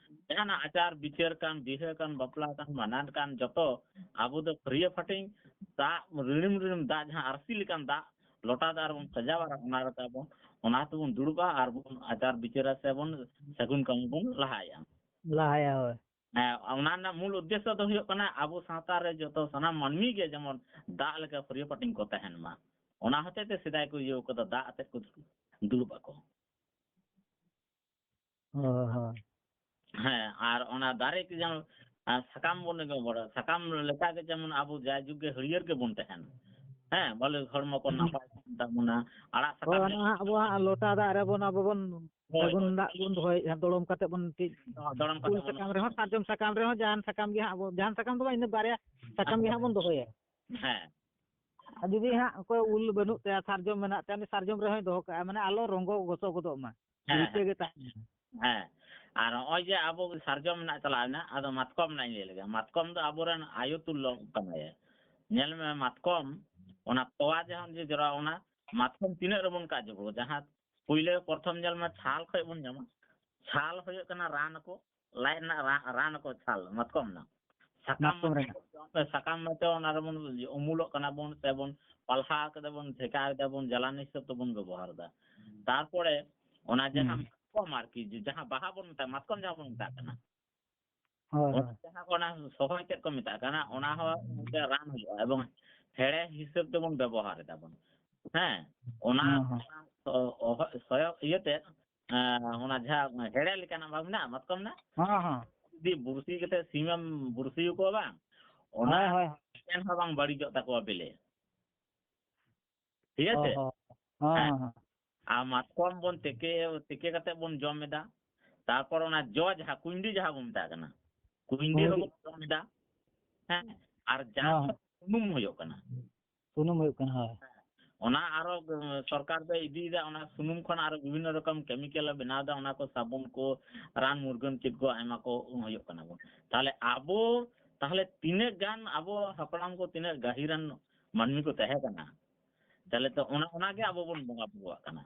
ᱡᱟᱦᱟᱱᱟᱜ ᱟᱪᱟᱨ ᱵᱤᱪᱟᱹᱨ ᱠᱟᱱ, ᱵᱤᱦᱟᱹ ᱠᱟᱱ, ᱵᱟᱯᱞᱟ ᱠᱟᱱ, ᱢᱟᱱᱟᱱ ᱠᱟᱱ, ᱡᱚᱛᱚ ᱟᱵᱚ ᱫᱚ ᱯᱷᱟᱹᱨᱭᱟᱹ ᱯᱷᱟᱹᱴᱤᱧ ᱫᱟᱜ ᱨᱤᱲᱤᱢ ᱨᱤᱲᱤᱢ ᱫᱟᱜ, ᱡᱟᱦᱟᱸ ᱟᱨᱥᱤ ᱞᱮᱠᱟᱱ ᱫᱟᱜ ᱞᱚᱴᱟ ᱫᱟᱜ ᱨᱮᱵᱚᱱ ᱥᱟᱡᱟᱣᱟ, ᱚᱱᱟ ᱨᱮ ᱛᱟᱵᱚᱱ, ᱚᱱᱟ ᱛᱮᱵᱚᱱ ᱫᱩᱲᱩᱵᱼᱟ ᱟᱨ ᱵᱚᱱ ᱟᱪᱟᱨ ᱵᱤᱪᱟᱹᱨᱟ ᱥᱮ ᱵᱚᱱ ᱥᱟᱹᱜᱩᱱ ᱠᱟᱹᱢᱤ ᱵᱚᱱ ᱞᱟᱦᱟᱭᱟ᱾ ᱞᱟᱦᱟᱭᱟ, ᱦᱳᱭ᱾ ᱦᱮᱸ, ᱚᱱᱟ ᱨᱮᱱᱟᱜ ᱢᱩᱞ ᱩᱫᱽᱫᱮᱥᱥᱚ ᱫᱚ ᱦᱩᱭᱩᱜ ᱠᱟᱱᱟ ᱟᱵᱚ ᱥᱟᱶᱛᱟ ᱨᱮ ᱡᱚᱛᱚ ᱥᱟᱱᱟᱢ ᱢᱟᱹᱱᱢᱤ ᱜᱮ ᱡᱮᱢᱚᱱ ᱫᱟᱜ ᱞᱮᱠᱟ ᱯᱷᱟᱹᱨᱭᱟᱹ ᱯᱟᱹᱴᱤᱧ ᱠᱚ ᱛᱟᱦᱮᱱ ᱢᱟ᱾ ᱚᱱᱟ ᱦᱚᱛᱮᱡ ᱛᱮ ᱥᱮᱫᱟᱭ ᱠᱚ ᱤᱭᱟᱹ ᱠᱟᱫᱟ, ᱫᱟᱜ ᱟᱛᱮᱫ ᱠᱚ ᱫᱩᱲᱩᱵ ᱟᱠᱚ᱾ ᱦᱳᱭ, ᱦᱳᱭ᱾ ᱦᱮᱸ, ᱟᱨ ᱚᱱᱟ ᱫᱟᱨᱮ ᱠᱚ ᱡᱮᱢᱚᱱ, ᱟᱨ ᱥᱟᱠᱟᱢ ᱵᱚᱱ ᱵᱮᱵᱚᱦᱟᱨᱟ, ᱥᱟᱠᱟᱢ ᱞᱮᱠᱟ ᱜᱮ ᱡᱮᱢᱚᱱ ᱟᱵᱚ ᱡᱟᱭᱡᱩᱜᱽ ᱜᱮ ᱦᱟᱹᱨᱭᱟᱹᱲ ᱜᱮᱵᱚᱱ ᱛᱟᱦᱮᱱ᱾ ᱦᱮᱸ, ᱵᱚᱞᱮ ᱦᱚᱲᱢᱚ ᱠᱚ ᱱᱟᱯᱟᱭ ᱛᱟᱦᱮᱱ ᱛᱟᱵᱚᱱᱟ, ᱟᱲᱟᱜ ᱦᱳᱭ, ᱥᱟᱠᱟᱢ ᱚᱱᱟ ᱦᱟᱸᱜ ᱟᱵᱚ ᱦᱟᱸᱜ ᱞᱚᱴᱟ ᱫᱟᱜ ᱨᱮᱵᱚᱱ ᱟᱵᱚ ᱵᱚᱱ ᱦᱳᱭ, ᱥᱟᱹᱜᱩᱱ ᱦᱳᱭ᱾ ᱫᱟᱜ ᱵᱚᱱ ᱫᱚᱦᱚᱭᱮᱫᱼᱟ, ᱫᱚᱲᱚᱢ ᱠᱟᱛᱮ ᱵᱚᱱ ᱪᱮᱫ ᱫᱚᱲᱚᱢ ᱠᱟᱛᱮ ᱩᱞ ᱵᱚᱱ ᱥᱟᱠᱟᱢ ᱨᱮᱦᱚᱸ, ᱥᱟᱨᱡᱚᱢ ᱥᱟᱠᱟᱢ ᱨᱮᱦᱚᱸ, ᱡᱟᱦᱟᱱ ᱥᱟᱠᱟᱢ ᱜᱮ ᱦᱟᱸᱜ ᱟᱵᱚ, ᱡᱟᱦᱟᱱ ᱥᱟᱠᱟᱢ ᱫᱚ ᱵᱟᱝ, ᱤᱱᱟᱹ ᱵᱟᱨᱭᱟ ᱥᱟᱠᱟᱢ ᱜᱮ ᱦᱟᱸᱜ ᱵᱚᱱ ᱫᱚᱦᱚᱭᱟ᱾ ᱦᱮᱸ᱾ ᱟᱨ ᱡᱩᱫᱤ ᱦᱟᱸᱜ ᱚᱠᱚᱭ ᱩᱞ ᱵᱟᱹᱱᱩᱜ ᱛᱟᱭᱟ, ᱥᱟᱨᱡᱚᱢ ᱢᱮᱱᱟᱜ ᱛᱟᱭᱟ, ᱩᱱᱤ ᱥᱟᱨᱡᱚᱢ ᱨᱮᱦᱚᱸᱭ ᱫᱚᱦᱚ ᱠᱟᱜᱼᱟ, ᱢᱟᱱᱮ ᱟᱞᱚ ᱨᱚᱸᱜᱚ ᱜᱚᱥᱚ ᱜᱚᱫᱚᱜ ᱢᱟ, ᱦᱮᱸ, ᱡᱤᱛᱟᱹ ᱜᱮ ᱛᱟᱦᱮᱱᱟ᱾ ᱦᱮᱸ, ᱟᱨ ᱱᱚᱜᱼᱚᱭ ᱡᱮ ᱟᱵᱚ ᱥᱟᱨᱡᱚᱢ ᱨᱮᱱᱟᱜ ᱪᱟᱞᱟᱣ ᱮᱱᱟ, ᱟᱫᱚ ᱢᱟᱛᱠᱚᱢ ᱨᱮᱱᱟᱜ ᱤᱧ ᱞᱟᱹᱭ ᱞᱮᱜᱮ᱾ ᱢᱟᱛᱠᱚᱢ ᱫᱚ ᱟᱵᱚᱨᱮᱱ ᱟᱭᱳ ᱛᱩᱞᱞᱚ ᱠᱟᱱᱟᱭ᱾ ᱧᱮᱞ ᱢᱮ, ᱢᱟᱛᱠᱚᱢ ᱚᱱᱟ ᱛᱚᱣᱟ ᱡᱟᱦᱟᱸ ᱡᱮ ᱡᱚᱨᱟ, ᱚᱱᱟ ᱢᱟᱛᱠᱚᱢ ᱛᱤᱱᱟᱹᱜ ᱨᱮᱵᱚᱱ ᱠᱟᱡᱚ ᱵᱚ, ᱡᱟᱦᱟᱸ ᱯᱩᱭᱞᱟᱹ ᱯᱨᱚᱛᱷᱚᱢ ᱧᱮᱞ ᱢᱮ, ᱪᱷᱟᱞ ᱠᱷᱚᱡ ᱵᱚᱱ ᱧᱟᱢᱟ᱾ ᱪᱷᱟᱞ ᱦᱩᱭᱩᱜ ᱠᱟᱱᱟ ᱨᱟᱱ ᱟᱠᱚ, ᱞᱟᱡ ᱨᱮᱱᱟᱜ ᱨᱟ-, ᱨᱟᱱ ᱠᱚ ᱪᱷᱟᱞ, ᱢᱟᱛᱠᱚᱢ ᱨᱮᱱᱟᱜ᱾ ᱥᱟᱠᱟᱢ ᱢᱟᱛᱠᱚᱢ ᱨᱮᱱᱟᱜ᱾ ᱢᱟᱛᱚ, ᱥᱟᱠᱟᱢ ᱢᱟᱛᱚ ᱚᱱᱟ ᱨᱮᱵᱚᱱ ᱩᱢᱩᱞᱚᱜ ᱠᱟᱱᱟ ᱵᱚᱱ, ᱥᱮᱵᱚᱱ ᱯᱟᱞᱦᱟ ᱠᱟᱛᱮ ᱵᱚᱱ ᱡᱷᱮᱠᱟᱣ ᱮᱫᱟ ᱵᱚᱱ, ᱡᱟᱞᱟᱱᱤ ᱦᱤᱥᱟᱹᱵ ᱛᱮᱵᱚᱱ ᱵᱮᱵᱚᱦᱟᱨ ᱮᱫᱟ᱾ ᱛᱟᱨᱯᱚᱨᱮ ᱚᱱᱟ ᱡᱟᱦᱟᱸ ᱦᱩᱸ᱾ ᱢᱟᱛᱠᱚᱢ ᱟᱨᱠᱤ, ᱡᱟᱦᱟᱸ ᱵᱟᱦᱟ ᱵᱚᱱ ᱢᱮᱛᱟᱜᱼᱟ, ᱢᱟᱛᱠᱚᱢ ᱡᱟᱦᱟᱸ ᱵᱚᱱ ᱢᱮᱛᱟᱜ ᱠᱟᱱᱟ, ᱦᱳᱭ, ᱚᱱᱟ ᱦᱳᱭ᱾ ᱡᱟᱦᱟᱸ ᱠᱚ ᱚᱱᱟ ᱥᱚᱦᱚᱭ ᱛᱮᱫ ᱠᱚ ᱢᱮᱛᱟᱜ ᱠᱟᱱᱟ, ᱚᱱᱟ ᱦᱚᱸ ᱢᱤᱫᱴᱮᱱ ᱨᱟᱱ ᱦᱩᱭᱩᱜᱼᱟ, ᱮᱵᱚᱝ ᱦᱮᱲᱮ ᱦᱤᱥᱟᱹᱵ ᱛᱮᱵᱚᱱ ᱵᱮᱵᱚᱦᱟᱨ ᱮᱫᱟ ᱵᱚᱱ᱾ ᱦᱮᱸ, ᱚᱱᱟ ᱦᱚᱸ, ᱦᱚᱸ᱾ ᱥᱚ-, ᱚᱦᱚ-, ᱥᱚᱭᱚ-, ᱤᱭᱟᱹᱛᱮ, ᱮᱸ, ᱚᱱᱟ ᱡᱟᱦᱟᱸ ᱦᱮᱲᱮ ᱞᱮᱠᱟᱱᱟᱜ ᱵᱟᱝ ᱢᱮᱱᱟᱜᱼᱟ, ᱢᱟᱛᱠᱚᱢ ᱨᱮᱱᱟᱜ? ᱦᱚᱸ, ᱦᱚᱸ᱾ ᱡᱩᱫᱤ ᱵᱩᱨᱥᱤ ᱠᱟᱛᱮ ᱥᱤᱢᱮᱢ ᱵᱩᱨᱥᱤ ᱟᱠᱚᱣᱟ ᱵᱟᱝ, ᱚᱱᱟ ᱦᱳᱭ, ᱦᱳᱭ, ᱦᱳᱭ᱾ ᱮᱠᱮᱱ ᱦᱚᱸ ᱵᱟᱝ ᱵᱟᱹᱲᱤᱡᱚᱜ ᱛᱟᱠᱚᱣᱟ ᱵᱮᱞᱮ᱾ ᱴᱷᱤᱠ ᱚ, ᱟᱪᱷᱮ? ᱦᱚᱸ᱾ ᱦᱚᱸ, ᱦᱮᱸ᱾ ᱦᱚᱸ, ᱦᱚᱸ᱾ ᱟᱨ ᱢᱟᱛᱠᱚᱢ ᱵᱚᱱ ᱛᱮᱠᱮ, ᱛᱮᱠᱮ ᱠᱟᱛᱮ ᱵᱚᱱ ᱡᱚᱢ ᱮᱫᱟ᱾ ᱛᱟᱨᱯᱚᱨ ᱚᱱᱟ ᱡᱚ ᱡᱟᱦᱟᱸ ᱠᱩᱸᱭᱰᱤ ᱡᱟᱦᱟᱸ ᱵᱚᱱ ᱢᱮᱛᱟᱜ ᱠᱟᱱᱟ, ᱠᱩᱸᱭᱰᱤ ᱠᱩᱸᱭᱰᱤ᱾ ᱦᱚᱸᱵᱚᱱ ᱡᱚᱢ ᱮᱫᱟ᱾ ᱦᱮᱸ, ᱟᱨ ᱡᱟᱝ ᱦᱚᱸ᱾ ᱦᱚᱸ ᱥᱩᱱᱩᱢ ᱦᱩᱭᱩᱜ ᱠᱟᱱᱟ᱾ ᱥᱩᱱᱩᱢ ᱦᱩᱭᱩᱜ ᱠᱟᱱᱟ, ᱦᱳᱭ᱾ ᱚᱱᱟ ᱟᱨᱚ, ᱩᱸ, ᱥᱚᱨᱠᱟᱨ ᱫᱚᱭ ᱤᱫᱤᱭᱮᱫᱟ, ᱚᱱᱟ ᱥᱩᱱᱩᱢ ᱠᱷᱚᱱ ᱟᱨᱚ ᱵᱤᱵᱷᱤᱱᱱᱚ ᱨᱚᱠᱚᱢ chemical ᱮ ᱵᱮᱱᱟᱣ ᱮᱫᱟ, ᱚᱱᱟ ᱠᱚ ᱥᱟᱵᱚᱱ ᱠᱚ, ᱨᱟᱱ ᱢᱩᱨᱜᱟᱹᱱ ᱪᱮᱫ ᱠᱚ ᱟᱭᱢᱟ ᱠᱚ ᱦᱩᱭᱩᱜ ᱠᱟᱱᱟ ᱵᱚᱱ᱾ ᱛᱟᱦᱚᱞᱮ ᱟᱵᱚ, ᱛᱟᱦᱚᱞᱮ ᱛᱤᱱᱟᱹᱜ ᱜᱟᱱ ᱟᱵᱚ ᱦᱟᱯᱲᱟᱢ ᱠᱚ ᱛᱤᱱᱟᱹᱜ ᱜᱟᱹᱦᱤᱨᱟᱱ ᱢᱟᱹᱱᱢᱤ ᱠᱚ ᱛᱟᱦᱮᱸ ᱠᱟᱱᱟ, ᱛᱟᱦᱚᱞᱮ ᱛᱚ ᱚᱱᱟ, ᱚᱱᱟ ᱜᱮ ᱟᱵᱚ ᱵᱚᱱ ᱵᱚᱸᱜᱟ ᱵᱩᱨᱩᱣᱟᱜ ᱠᱟᱱᱟ᱾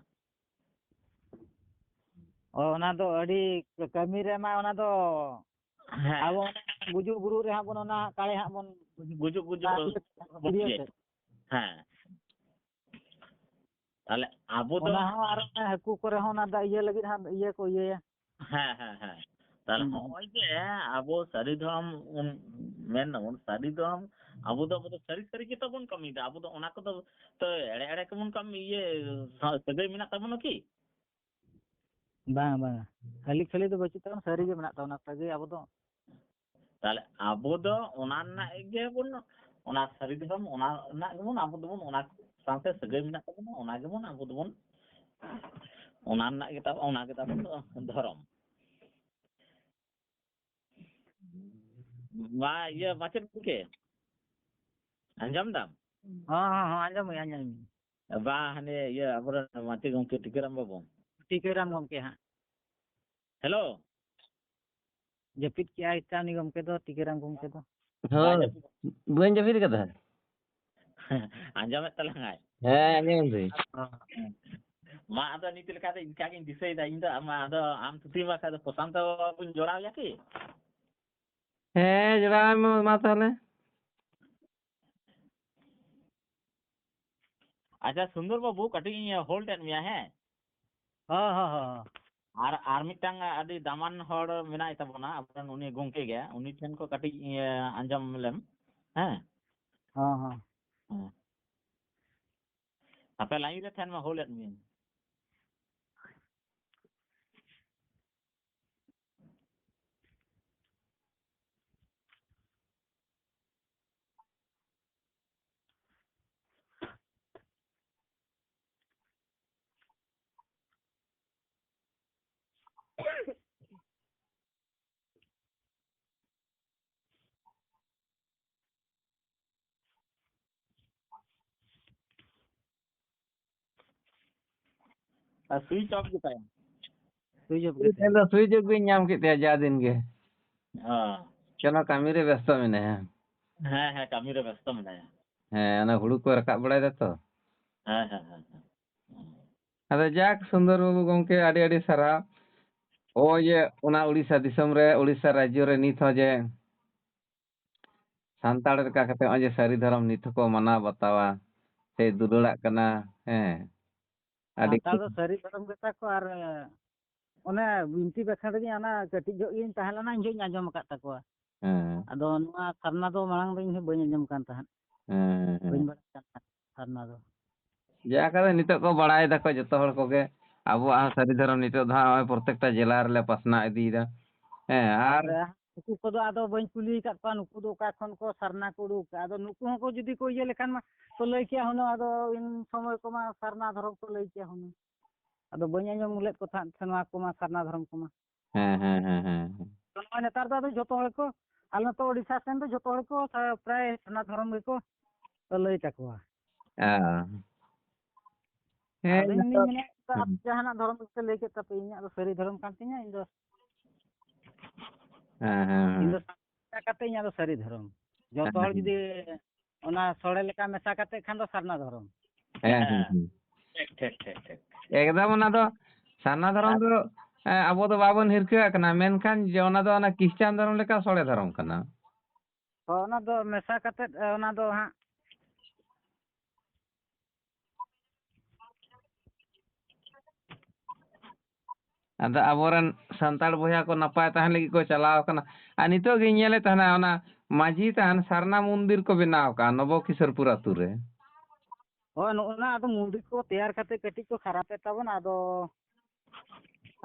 ᱚ, ᱚᱱᱟ ᱫᱚ ᱟᱹᱰᱤ ᱠᱟᱹᱢᱤ ᱨᱮ ᱮᱢᱟ, ᱚᱱᱟ ᱫᱚ ᱦᱮᱸ᱾ ᱟᱵᱚ ᱚᱱᱟ ᱜᱩᱡᱩᱜ ᱵᱩᱨᱩᱜ ᱨᱮ ᱦᱟᱸᱜ ᱵᱚᱱ ᱚᱱᱟ ᱠᱟᱲᱮ ᱦᱟᱸᱜ ᱵᱚᱱ ᱜᱩᱡᱩᱜ, ᱜᱩᱡᱩᱜ ᱵᱚᱱ ᱤᱭᱟᱹ ᱤᱭᱟᱹ ᱠᱮᱫ᱾ ᱦᱮᱸ᱾ ᱛᱟᱦᱞᱮ ᱟᱵᱚ ᱫᱚ ᱚᱱᱟ ᱦᱚᱸ ᱟᱨ ᱚᱱᱟ ᱦᱟᱹᱠᱩ ᱠᱚᱨᱮ ᱦᱚᱸ ᱚᱱᱟ ᱫᱟᱜ ᱤᱭᱟᱹ ᱞᱟᱹᱜᱤᱫ ᱦᱟᱸᱜ ᱤᱭᱟᱹ ᱠᱚ ᱤᱭᱟᱹᱭᱟ᱾ ᱦᱮᱸ, ᱦᱮᱸ, ᱦᱮᱸ᱾ ᱛᱟᱦᱞᱮ ᱦᱩᱸ᱾ ᱦᱚᱸᱜᱼᱚᱭ ᱡᱮ ᱟᱵᱚ ᱥᱟᱹᱨᱤ ᱫᱷᱚᱨᱚᱢ ᱵᱚᱱ ᱢᱮᱱ ᱫᱟᱵᱚᱱ, ᱥᱟᱹᱨᱤ ᱫᱷᱚᱨᱚᱢ ᱟᱵᱚ ᱫᱚ, ᱟᱵᱚ ᱫᱚ ᱥᱟᱹᱨᱤ, ᱥᱟᱹᱨᱤ ᱜᱮᱛᱚ ᱵᱚᱱ ᱠᱟᱹᱢᱤᱭᱮᱫᱟ᱾ ᱟᱵᱚ ᱫᱚ ᱚᱱᱟ ᱠᱚᱫᱚ ᱛᱚ ᱮᱲᱮ, ᱮᱲᱮ ᱠᱚᱵᱚᱱ ᱠᱟᱹᱢᱤ, ᱤᱭᱟᱹ, ᱥᱟ-, ᱥᱟᱹᱜᱟᱹᱭ ᱢᱮᱱᱟᱜ ᱛᱟᱵᱚᱱᱟ ᱠᱤ? ᱵᱟᱝ, ᱵᱟᱝ᱾ ᱠᱷᱟᱹᱞᱤ, ᱠᱷᱟᱹᱞᱤ ᱫᱚ ᱵᱟᱹᱪᱩᱜ ᱛᱟᱵᱚᱱᱟ, ᱥᱟᱹᱨᱤ ᱜᱮ ᱢᱮᱱᱟᱜ ᱛᱟᱵᱚᱱᱟ, ᱥᱟᱹᱜᱟᱹᱭ ᱟᱵᱚ ᱫᱚ᱾ ᱛᱟᱦᱞᱮ ᱟᱵᱚ ᱫᱚ ᱚᱱᱟ ᱨᱮᱱᱟᱜ ᱜᱮ ᱵᱚᱱ, ᱚᱱᱟ ᱥᱟᱹᱨᱤ ᱫᱷᱚᱨᱚᱢ, ᱚᱱᱟ ᱨᱮᱱᱟᱜ ᱜᱮᱵᱚᱱ ᱟᱵᱚ ᱫᱚᱵᱚᱱ, ᱚᱱᱟ ᱥᱟᱶᱛᱮ ᱥᱟᱹᱜᱟᱹᱭ ᱢᱮᱱᱟᱜ ᱛᱟᱵᱚᱱᱟ, ᱚᱱᱟ ᱜᱮᱵᱚᱱ ᱟᱵᱚ ᱫᱚᱵᱚᱱ, ᱚᱱᱟ ᱨᱮᱱᱟᱜ ᱜᱮ ᱛᱟᱵᱚ, ᱚᱱᱟ ᱜᱮ ᱛᱟᱵᱚᱱ ᱫᱚ ᱫᱷᱚᱨᱚᱢ᱾ ᱢᱟ, ᱤᱭᱟᱹ, ᱢᱟᱪᱮᱫ ᱜᱚᱢᱠᱮ, ᱟᱸᱡᱚᱢ ᱫᱟᱢ? ᱦᱚᱸ, ᱦᱚᱸ, ᱦᱚᱸ, ᱟᱸᱡᱚᱢ ᱜᱮ, ᱟᱸᱡᱚᱢ ᱜᱮ᱾ ᱵᱟ, ᱦᱟᱱᱮ ᱤᱭᱟᱹ, ᱟᱵᱚᱨᱮᱱ ᱢᱟᱪᱮᱫ ᱜᱚᱢᱠᱮ ᱴᱤᱠᱟᱹᱨᱟᱢ ᱵᱟᱹᱵᱩ᱾ ᱴᱤᱠᱟᱹᱨᱟᱢ ᱜᱚᱢᱠᱮ ᱦᱟᱸᱜ᱾ ᱦᱮᱞᱳ᱾ ᱡᱟᱹᱯᱤᱫ ᱠᱮᱜᱼᱟᱭ ᱥᱮ ᱩᱱᱤ ᱜᱚᱢᱠᱮ ᱫᱚ, ᱴᱤᱠᱟᱹᱨᱟᱢ ᱜᱚᱢᱠᱮ ᱫᱚ? ᱵᱟᱭ ᱦᱳᱭ, ᱡᱟᱹᱯᱤᱫ᱾ ᱵᱟᱹᱧ ᱡᱟᱹᱯᱤᱫ ᱠᱟᱫᱟ᱾ ᱟᱸᱡᱚᱢᱮᱫ ᱛᱟᱞᱟᱝᱟᱭ᱾ ᱦᱮᱸ, ᱟᱸᱡᱚᱢ ᱫᱟᱹᱧ᱾ ᱦᱮᱸ᱾ ᱢᱟ ᱟᱫᱚ ᱱᱤᱛ ᱞᱮᱠᱟᱛᱮ ᱤᱱᱠᱟ ᱜᱤᱧ ᱫᱤᱥᱟᱹᱭᱮᱫᱟ ᱤᱧ ᱫᱚ᱾ ᱟᱢ ᱟᱫᱚ ᱟᱢ ᱛᱷᱩᱛᱤ ᱢᱟ ᱠᱷᱟᱡ ᱫᱚ ᱯᱨᱚᱥᱟᱱᱛᱚ ᱵᱟᱹᱵᱩᱧ ᱡᱚᱲᱟᱣ ᱮᱭᱟ ᱠᱤ? ᱦᱮᱸ, ᱡᱚᱲᱟᱣ ᱢᱮ ᱢᱟ ᱛᱟᱦᱚᱞᱮ᱾ ᱟᱪᱪᱷᱟ ᱥᱩᱱᱫᱚᱨ ᱵᱟᱹᱵᱩ, ᱠᱟᱹᱴᱤᱡ ᱤᱧ ᱦᱳᱞᱰ ᱮᱫ ᱢᱮᱭᱟ, ᱦᱮᱸ? ᱦᱚᱸ ᱦᱚᱸ ᱦᱚᱸ᱾ ᱟᱨ ᱟᱨ ᱢᱤᱫᱴᱟᱝ ᱟᱹᱰᱤ ᱫᱟᱢᱟᱱ ᱦᱚᱲ ᱢᱮᱱᱟᱭ ᱛᱟᱵᱚᱱᱟ, ᱟᱵᱚᱨᱮᱱ ᱩᱱᱤ ᱜᱚᱝᱠᱮ ᱜᱮ, ᱩᱱᱤ ᱴᱷᱮᱱ ᱠᱚ ᱠᱟᱹᱴᱤᱡ ᱤᱭᱟᱹ ᱟᱸᱡᱚᱢ ᱞᱮᱢ, ᱦᱮᱸ? ᱦᱚᱸ ᱦᱚᱸ᱾ ᱦᱮᱸ᱾ ᱟᱯᱮ ᱞᱟᱭᱤᱱ ᱨᱮ ᱛᱟᱦᱮᱱ ᱢᱟ, ᱦᱳᱞᱰ ᱮᱫ ᱢᱤᱭᱟᱹᱧ᱾ ᱟᱨ ᱥᱩᱭᱤᱪ ᱚᱯᱷ ᱜᱮᱛᱟᱭᱟ᱾ ᱥᱩᱭᱤᱪ ᱚᱯᱷ ᱩᱱᱤ ᱴᱷᱮᱱ ᱫᱚ ᱥᱩᱭᱤᱪ ᱚᱯᱷ ᱜᱤᱧ ᱧᱟᱢ ᱠᱮᱫ ᱛᱟᱭᱟ ᱡᱟ ᱫᱤᱱ ᱜᱮ᱾ ᱦᱮᱸ᱾ ᱪᱚᱞᱚ ᱠᱟᱹᱢᱤ ᱨᱮ ᱵᱮᱥᱛᱚ ᱢᱮᱱᱟᱭᱟ᱾ ᱦᱮᱸ, ᱦᱮᱸ, ᱠᱟᱹᱢᱤ ᱨᱮ ᱵᱮᱥᱛᱚ ᱢᱮᱱᱟᱭᱟ᱾ ᱦᱮᱸ, ᱚᱱᱟ ᱦᱩᱲᱩ ᱠᱚ ᱨᱟᱠᱟᱵ ᱵᱟᱲᱟᱭ ᱫᱟ ᱛᱚ᱾ ᱦᱮᱸ, ᱦᱮᱸ, ᱦᱮᱸ, ᱦᱮᱸ᱾ ᱟᱫᱚ ᱡᱟᱠ, ᱥᱩᱱᱫᱚᱨ ᱵᱟᱹᱵᱩ ᱜᱚᱢᱠᱮ, ᱟᱹᱰᱤ ᱟᱹᱰᱤ ᱥᱟᱨᱦᱟᱣ᱾ ᱱᱚᱜᱼᱚᱭ ᱡᱮ ᱚᱱᱟ ᱩᱲᱤᱥᱥᱟ ᱫᱤᱥᱚᱢ ᱨᱮ, ᱩᱲᱤᱥᱥᱟ ᱨᱟᱡᱽᱡᱚ ᱨᱮ ᱱᱤᱛ ᱦᱚᱸ ᱡᱮ ᱥᱟᱱᱛᱟᱲ ᱞᱮᱠᱟ ᱠᱟᱛᱮ ᱱᱚᱜᱼᱚᱭ ᱡᱮ ᱥᱟᱹᱨᱤ ᱫᱷᱚᱨᱚᱢ ᱱᱤᱛ ᱦᱚᱸᱠᱚ ᱢᱟᱱᱟᱣ ᱵᱟᱛᱟᱣᱟ ᱥᱮ ᱫᱩᱞᱟᱹᱲᱟᱜ ᱠᱟᱱᱟ, ᱦᱮᱸ, ᱟᱹᱰᱤ ᱥᱟᱱᱛᱟᱲ ᱫᱚ ᱥᱟᱹᱨᱤ ᱫᱷᱚᱨᱚᱢ ᱜᱮᱛᱟ ᱠᱚ᱾ ᱟᱨ ᱚᱱᱮ ᱵᱤᱱᱛᱤ ᱵᱟᱠᱷᱮᱬ ᱨᱮᱜᱮ ᱚᱱᱟ ᱠᱟᱹᱴᱤᱡ ᱡᱚᱦᱚᱜ ᱜᱤᱧ ᱛᱟᱦᱮᱸ ᱞᱮᱱᱟ, ᱤᱧ ᱡᱚᱦᱚᱜ ᱤᱧ ᱟᱸᱡᱚᱢ ᱟᱠᱟᱫ ᱛᱟᱠᱚᱣᱟ᱾ ᱦᱮᱸ, ᱟᱫᱚ ᱱᱚᱣᱟ ᱥᱟᱨᱱᱟ ᱫᱚ ᱢᱟᱲᱟᱝ ᱫᱚ ᱤᱧ ᱦᱚᱸ ᱵᱟᱹᱧ ᱟᱸᱡᱚᱢ ᱠᱟᱱ ᱛᱟᱦᱮᱸᱫ, ᱦᱮᱸ, ᱦᱮᱸ᱾ ᱵᱟᱹᱧ ᱵᱟᱲᱟᱭ ᱠᱟᱱ ᱛᱟᱦᱮᱸᱫ ᱥᱟᱨᱱᱟ ᱫᱚ᱾ ᱡᱟ ᱠᱟᱛᱮ ᱱᱤᱛᱚᱜ ᱠᱚ ᱵᱟᱲᱟᱭ ᱫᱟᱠᱚ ᱡᱚᱛᱚ ᱦᱚᱲ ᱠᱚᱜᱮ, ᱟᱵᱚᱣᱟᱜ ᱦᱚᱸ ᱥᱟᱹᱨᱤ ᱫᱷᱚᱨᱚᱢ ᱱᱤᱛᱚᱜ ᱫᱚ ᱦᱟᱸᱜ ᱱᱚᱜᱼᱚᱭ ᱯᱨᱚᱛᱮᱠᱴᱟ ᱡᱮᱞᱟ ᱨᱮᱞᱮ ᱯᱟᱥᱱᱟᱣ ᱤᱫᱤᱭᱮᱫᱟ᱾ ᱦᱮᱸ, ᱟᱨ ᱟᱨ ᱱᱩᱠᱩ ᱠᱚᱫᱚ ᱟᱫᱚ ᱵᱟᱹᱧ ᱠᱩᱞᱤ ᱟᱠᱟᱫ ᱠᱚᱣᱟ, ᱱᱩᱠᱩ ᱫᱚ ᱚᱠᱟ ᱠᱷᱚᱱ ᱠᱚ ᱥᱟᱨᱱᱟ ᱠᱚ ᱩᱰᱩᱠ ᱟᱠᱟᱫᱼᱟ᱾ ᱟᱫᱚ ᱱᱩᱠᱩ ᱦᱚᱸᱠᱚ ᱡᱩᱫᱤ ᱠᱚ ᱤᱭᱟᱹ ᱞᱮᱠᱷᱟᱱ ᱢᱟ ᱠᱚ ᱞᱟᱹᱭ ᱠᱮᱭᱟ ᱦᱩᱱᱟᱹᱝ, ᱟᱫᱚ ᱤᱱ ᱥᱚᱢᱚᱭ ᱠᱚᱢᱟ ᱥᱟᱨᱱᱟ ᱫᱷᱚᱨᱚᱢ ᱠᱚ ᱞᱟᱹᱭ ᱠᱮᱭᱟ ᱦᱩᱱᱟᱹᱝ᱾ ᱟᱫᱚ ᱵᱟᱹᱧ ᱟᱸᱡᱚᱢ ᱞᱮᱫ ᱠᱚ ᱛᱟᱦᱮᱸᱫ ᱥᱮ ᱱᱚᱣᱟ ᱠᱚᱢᱟ ᱥᱟᱨᱱᱟ ᱫᱷᱚᱨᱚᱢ ᱠᱚᱢᱟ᱾ ᱦᱮᱸ, ᱦᱮᱸ, ᱦᱮᱸ, ᱦᱮᱸ᱾ ᱛᱚ ᱱᱚᱜᱼᱚᱭ ᱱᱮᱛᱟᱨ ᱫᱚ ᱟᱫᱚ ᱡᱚᱛᱚ ᱦᱚᱲ ᱠᱚ, ᱟᱞᱮ ᱱᱚᱛᱮ ᱳᱰᱤᱥᱟ ᱥᱮᱱ ᱫᱚ ᱡᱚᱛᱚ ᱦᱚᱲ ᱠᱚ ᱥᱟ-, ᱯᱨᱟᱭ ᱥᱟᱨᱱᱟ ᱫᱷᱚᱨᱚᱢ ᱜᱮᱠᱚ ᱞᱟᱹᱭ ᱛᱟᱠᱚᱣᱟ᱾ ᱚ᱾ ᱦᱮᱸ, ᱟᱫᱚ ᱤᱧ ᱡᱚᱛᱚ ᱫᱩᱧ ᱢᱮᱱᱟ, ᱟᱯᱮ ᱡᱟᱦᱟᱱᱟᱜ ᱫᱷᱚᱨᱚᱢ ᱜᱮᱯᱮ ᱞᱟᱹᱭ ᱠᱮᱫ ᱛᱟᱯᱮ, ᱤᱧᱟᱹᱜ ᱫᱚ ᱥᱟᱹᱨᱤ ᱫᱷᱚᱨᱚᱢ ᱠᱟᱱ ᱛᱤᱧᱟᱹ, ᱤᱧ ᱫᱚ ᱦᱮᱸ, ᱦᱮᱸ, ᱤᱧ ᱦᱮᱸ᱾ ᱫᱚ ᱥᱟᱱᱛᱟᱲ ᱠᱟᱛᱮ ᱤᱧᱟᱹᱜ ᱫᱚ ᱥᱟᱹᱨᱤ ᱫᱷᱚᱨᱚᱢ᱾ ᱡᱚᱛᱚ ᱦᱮᱸ, ᱦᱚᱲ ᱦᱮᱸ᱾ ᱡᱩᱫᱤ ᱚᱱᱟ ᱥᱚᱲᱮ ᱞᱮᱠᱟ ᱢᱮᱥᱟ ᱠᱟᱛᱮ ᱠᱷᱟᱱ ᱫᱚ ᱥᱟᱨᱱᱟ ᱫᱷᱚᱨᱚᱢ᱾ ᱦᱮᱸ, ᱦᱮᱸ, ᱦᱮᱸ᱾ ᱴᱷᱤᱠ, ᱴᱷᱤᱠ, ᱴᱷᱤᱠ, ᱴᱷᱤᱠ᱾ ᱮᱠᱫᱚᱢ ᱚᱱᱟ ᱫᱚ ᱥᱟᱨᱱᱟ ᱫᱷᱚᱨᱚᱢ ᱟᱨ ᱫᱚ, ᱮ, ᱟᱵᱚ ᱫᱚ ᱵᱟᱵᱚᱱ ᱦᱤᱨᱠᱟᱹᱣᱟᱜ ᱠᱟᱱᱟ, ᱢᱮᱱᱠᱷᱟᱱ ᱡᱮ ᱚᱱᱟ ᱫᱚ ᱚᱱᱟ ᱠᱷᱨᱤᱥᱴᱟᱱ ᱫᱷᱚᱨᱚᱢ ᱞᱮᱠᱟ ᱥᱚᱲᱮ ᱫᱷᱚᱨᱚᱢ ᱠᱟᱱᱟ᱾ ᱦᱚᱸ, ᱚᱱᱟ ᱫᱚ ᱢᱮᱥᱟ ᱠᱟᱛᱮᱫ, ᱮ, ᱚᱱᱟ ᱫᱚ ᱦᱟᱸᱜ᱾ ᱟᱫᱚ ᱟᱵᱚᱨᱮᱱ ᱥᱟᱱᱛᱟᱲ ᱵᱚᱭᱦᱟ ᱠᱚ ᱱᱟᱯᱟᱭ ᱛᱟᱦᱮᱱ ᱞᱟᱹᱜᱤᱫ ᱠᱚ ᱪᱟᱞᱟᱣ ᱠᱟᱱᱟ᱾ ᱟᱨ ᱱᱤᱛᱚᱜ ᱜᱤᱧ ᱧᱮᱞᱮᱫ ᱛᱟᱦᱮᱱᱟ, ᱚᱱᱟ ᱢᱟᱹᱡᱷᱤ ᱛᱷᱟᱱ ᱥᱟᱨᱱᱟ ᱢᱚᱱᱫᱤᱨ ᱠᱚ ᱵᱮᱱᱟᱣ ᱠᱟᱜᱼᱟ ᱱᱚᱵᱚ ᱠᱤᱥᱳᱨᱯᱩᱨ ᱟᱹᱛᱩ ᱨᱮ᱾ ᱦᱳᱭ, ᱱᱚᱜᱼᱚ ᱱᱟ ᱟᱫᱚ ᱢᱚᱱᱫᱤᱨ ᱠᱚ ᱛᱮᱭᱟᱨ ᱠᱟᱛᱮ ᱠᱟᱹᱴᱤᱡ ᱠᱚ ᱠᱷᱟᱨᱟᱯᱮᱫ ᱛᱟᱵᱚᱱᱟ, ᱟᱫᱚ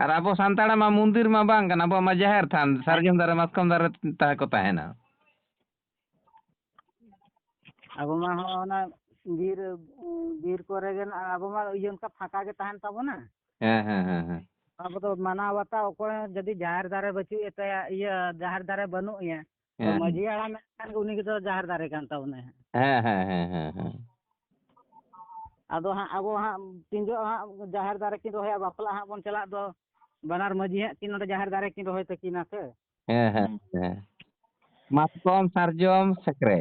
ᱟᱨ ᱟᱵᱚ ᱥᱟᱱᱛᱟᱲᱟᱜ ᱢᱟ ᱢᱚᱱᱫᱤᱨ ᱢᱟ ᱵᱟᱝ ᱠᱟᱱᱟ, ᱟᱵᱚᱣᱟᱜ ᱢᱟ ᱡᱟᱦᱮᱨ ᱛᱷᱟᱱ, ᱦᱮᱸ᱾ ᱥᱟᱨᱡᱚᱢ ᱫᱟᱨᱮ, ᱢᱟᱛᱠᱚᱢ ᱫᱟᱨᱮ ᱛᱟᱦᱮᱸ ᱠᱚ ᱛᱟᱦᱮᱱᱟ᱾ ᱟᱵᱚ ᱢᱟ ᱦᱚᱸ ᱚᱱᱟ ᱵᱤᱨ, ᱵᱤᱨ ᱠᱚᱨᱮ ᱜᱮ ᱱᱟ-, ᱟᱵᱚ ᱢᱟ ᱤᱭᱟᱹ ᱚᱱᱠᱟ ᱯᱷᱟᱸᱠᱟ ᱜᱮ ᱛᱟᱦᱮᱱ ᱛᱟᱵᱚᱱᱟ᱾ ᱦᱮᱸ, ᱦᱮᱸ, ᱦᱮᱸ, ᱦᱮᱸ᱾ ᱟᱵᱚ ᱫᱚ ᱢᱟᱱᱟᱣ ᱵᱟᱛᱟᱣ ᱚᱠᱚᱭ ᱡᱩᱫᱤ ᱡᱟᱦᱮᱨ ᱫᱟᱨᱮ ᱵᱟᱹᱪᱩᱜ ᱮ ᱛᱟᱭᱟ, ᱤᱭᱟᱹ, ᱡᱟᱦᱮᱨ ᱫᱟᱨᱮ ᱵᱟᱹᱱᱩᱜ ᱮᱭᱟ, ᱛᱚ ᱦᱮᱸ᱾ ᱢᱟᱹᱡᱷᱤ ᱦᱟᱲᱟᱢ ᱢᱮᱱᱠᱷᱟᱱ ᱜᱮ ᱩᱱᱤ ᱜᱮᱛᱚ ᱡᱟᱦᱮᱨ ᱫᱟᱨᱮ ᱠᱟᱱ ᱛᱟᱵᱚᱱᱟᱭ ᱦᱟᱸᱜ᱾ ᱦᱮᱸ, ᱦᱮᱸ, ᱦᱮᱸ, ᱦᱮᱸ, ᱦᱮᱸ᱾ ᱟᱫᱚ ᱦᱟᱸᱜ ᱟᱵᱚ ᱦᱟᱸᱜ ᱛᱤᱱ ᱡᱚᱦᱚᱜ ᱦᱟᱸᱜ ᱡᱟᱦᱮᱨ ᱫᱟᱨᱮ ᱠᱤᱱ ᱨᱚᱦᱚᱭᱟ, ᱵᱟᱯᱞᱟ ᱦᱟᱸᱜ ᱵᱚᱱ ᱪᱟᱞᱟᱜ ᱫᱚ, ᱵᱟᱱᱟᱨ ᱢᱟᱹᱡᱷᱤ ᱦᱟᱸᱜ ᱠᱤᱱ ᱱᱚᱰᱮ ᱡᱟᱦᱮᱨ ᱫᱟᱨᱮ ᱠᱤᱱ ᱨᱚᱦᱚᱭ ᱛᱟᱹᱠᱤᱱᱟ ᱥᱮ᱾ ᱦᱮᱸ, ᱦᱮᱸ, ᱦᱮᱸ᱾ ᱢᱟᱛᱠᱚᱢ, ᱥᱟᱨᱡᱚᱢ, ᱥᱮᱠᱨᱮ᱾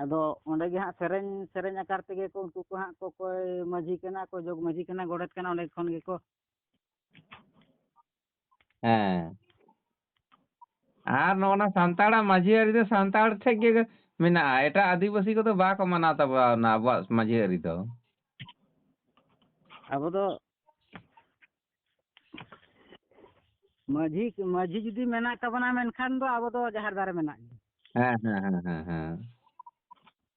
ᱟᱫᱚ ᱚᱸᱰᱮ ᱜᱮ ᱦᱟᱸᱜ ᱥᱮᱨᱮᱧ, ᱥᱮᱨᱮᱧ ᱟᱠᱟᱨ ᱛᱮᱜᱮ ᱠᱚ ᱩᱱᱠᱩ ᱠᱚ ᱦᱟᱸᱜ ᱠᱚ, ᱚᱠᱚᱭ ᱢᱟᱹᱡᱷᱤ ᱠᱟᱱᱟ, ᱚᱠᱚᱭ ᱡᱚᱜᱽ ᱢᱟᱹᱡᱷᱤ ᱠᱟᱱᱟ, ᱜᱚᱰᱮᱛ ᱠᱟᱱᱟ, ᱚᱸᱰᱮ ᱠᱷᱚᱱ ᱜᱮᱠᱚ ᱦᱮᱸ᱾ ᱟᱨ ᱱᱚᱜᱼᱚ ᱱᱟ ᱥᱟᱱᱛᱟᱲᱟᱜ ᱢᱟᱹᱡᱷᱤ ᱟᱹᱨᱤ ᱫᱚ ᱥᱟᱱᱛᱟᱲ ᱴᱷᱮᱡ ᱜᱮ ᱢᱮᱱᱟᱜᱼᱟ, ᱮᱴᱟᱜ ᱟᱹᱫᱤᱵᱟᱹᱥᱤ ᱠᱚᱫᱚ ᱵᱟᱠᱚ ᱢᱟᱱᱟᱣ ᱛᱟᱵᱚᱱᱟ ᱟᱵᱚᱣᱟᱜ ᱢᱟᱹᱡᱷᱤ ᱟᱹᱨᱤ ᱫᱚ᱾ ᱟᱵᱚ ᱫᱚ ᱢᱟᱹᱡᱷᱤ, ᱢᱟᱹᱡᱷᱤ ᱡᱩᱫᱤ ᱢᱮᱱᱟᱜ ᱛᱟᱵᱚᱱᱟ, ᱢᱮᱱᱠᱷᱟᱱ ᱫᱚ ᱟᱵᱚ ᱫᱚ ᱡᱟᱦᱮᱨ ᱫᱟᱨᱮ ᱢᱮᱱᱟᱜ ᱜᱮᱭᱟ᱾ ᱦᱮᱸ, ᱦᱮᱸ, ᱦᱮᱸ, ᱦᱮᱸ, ᱦᱮᱸ᱾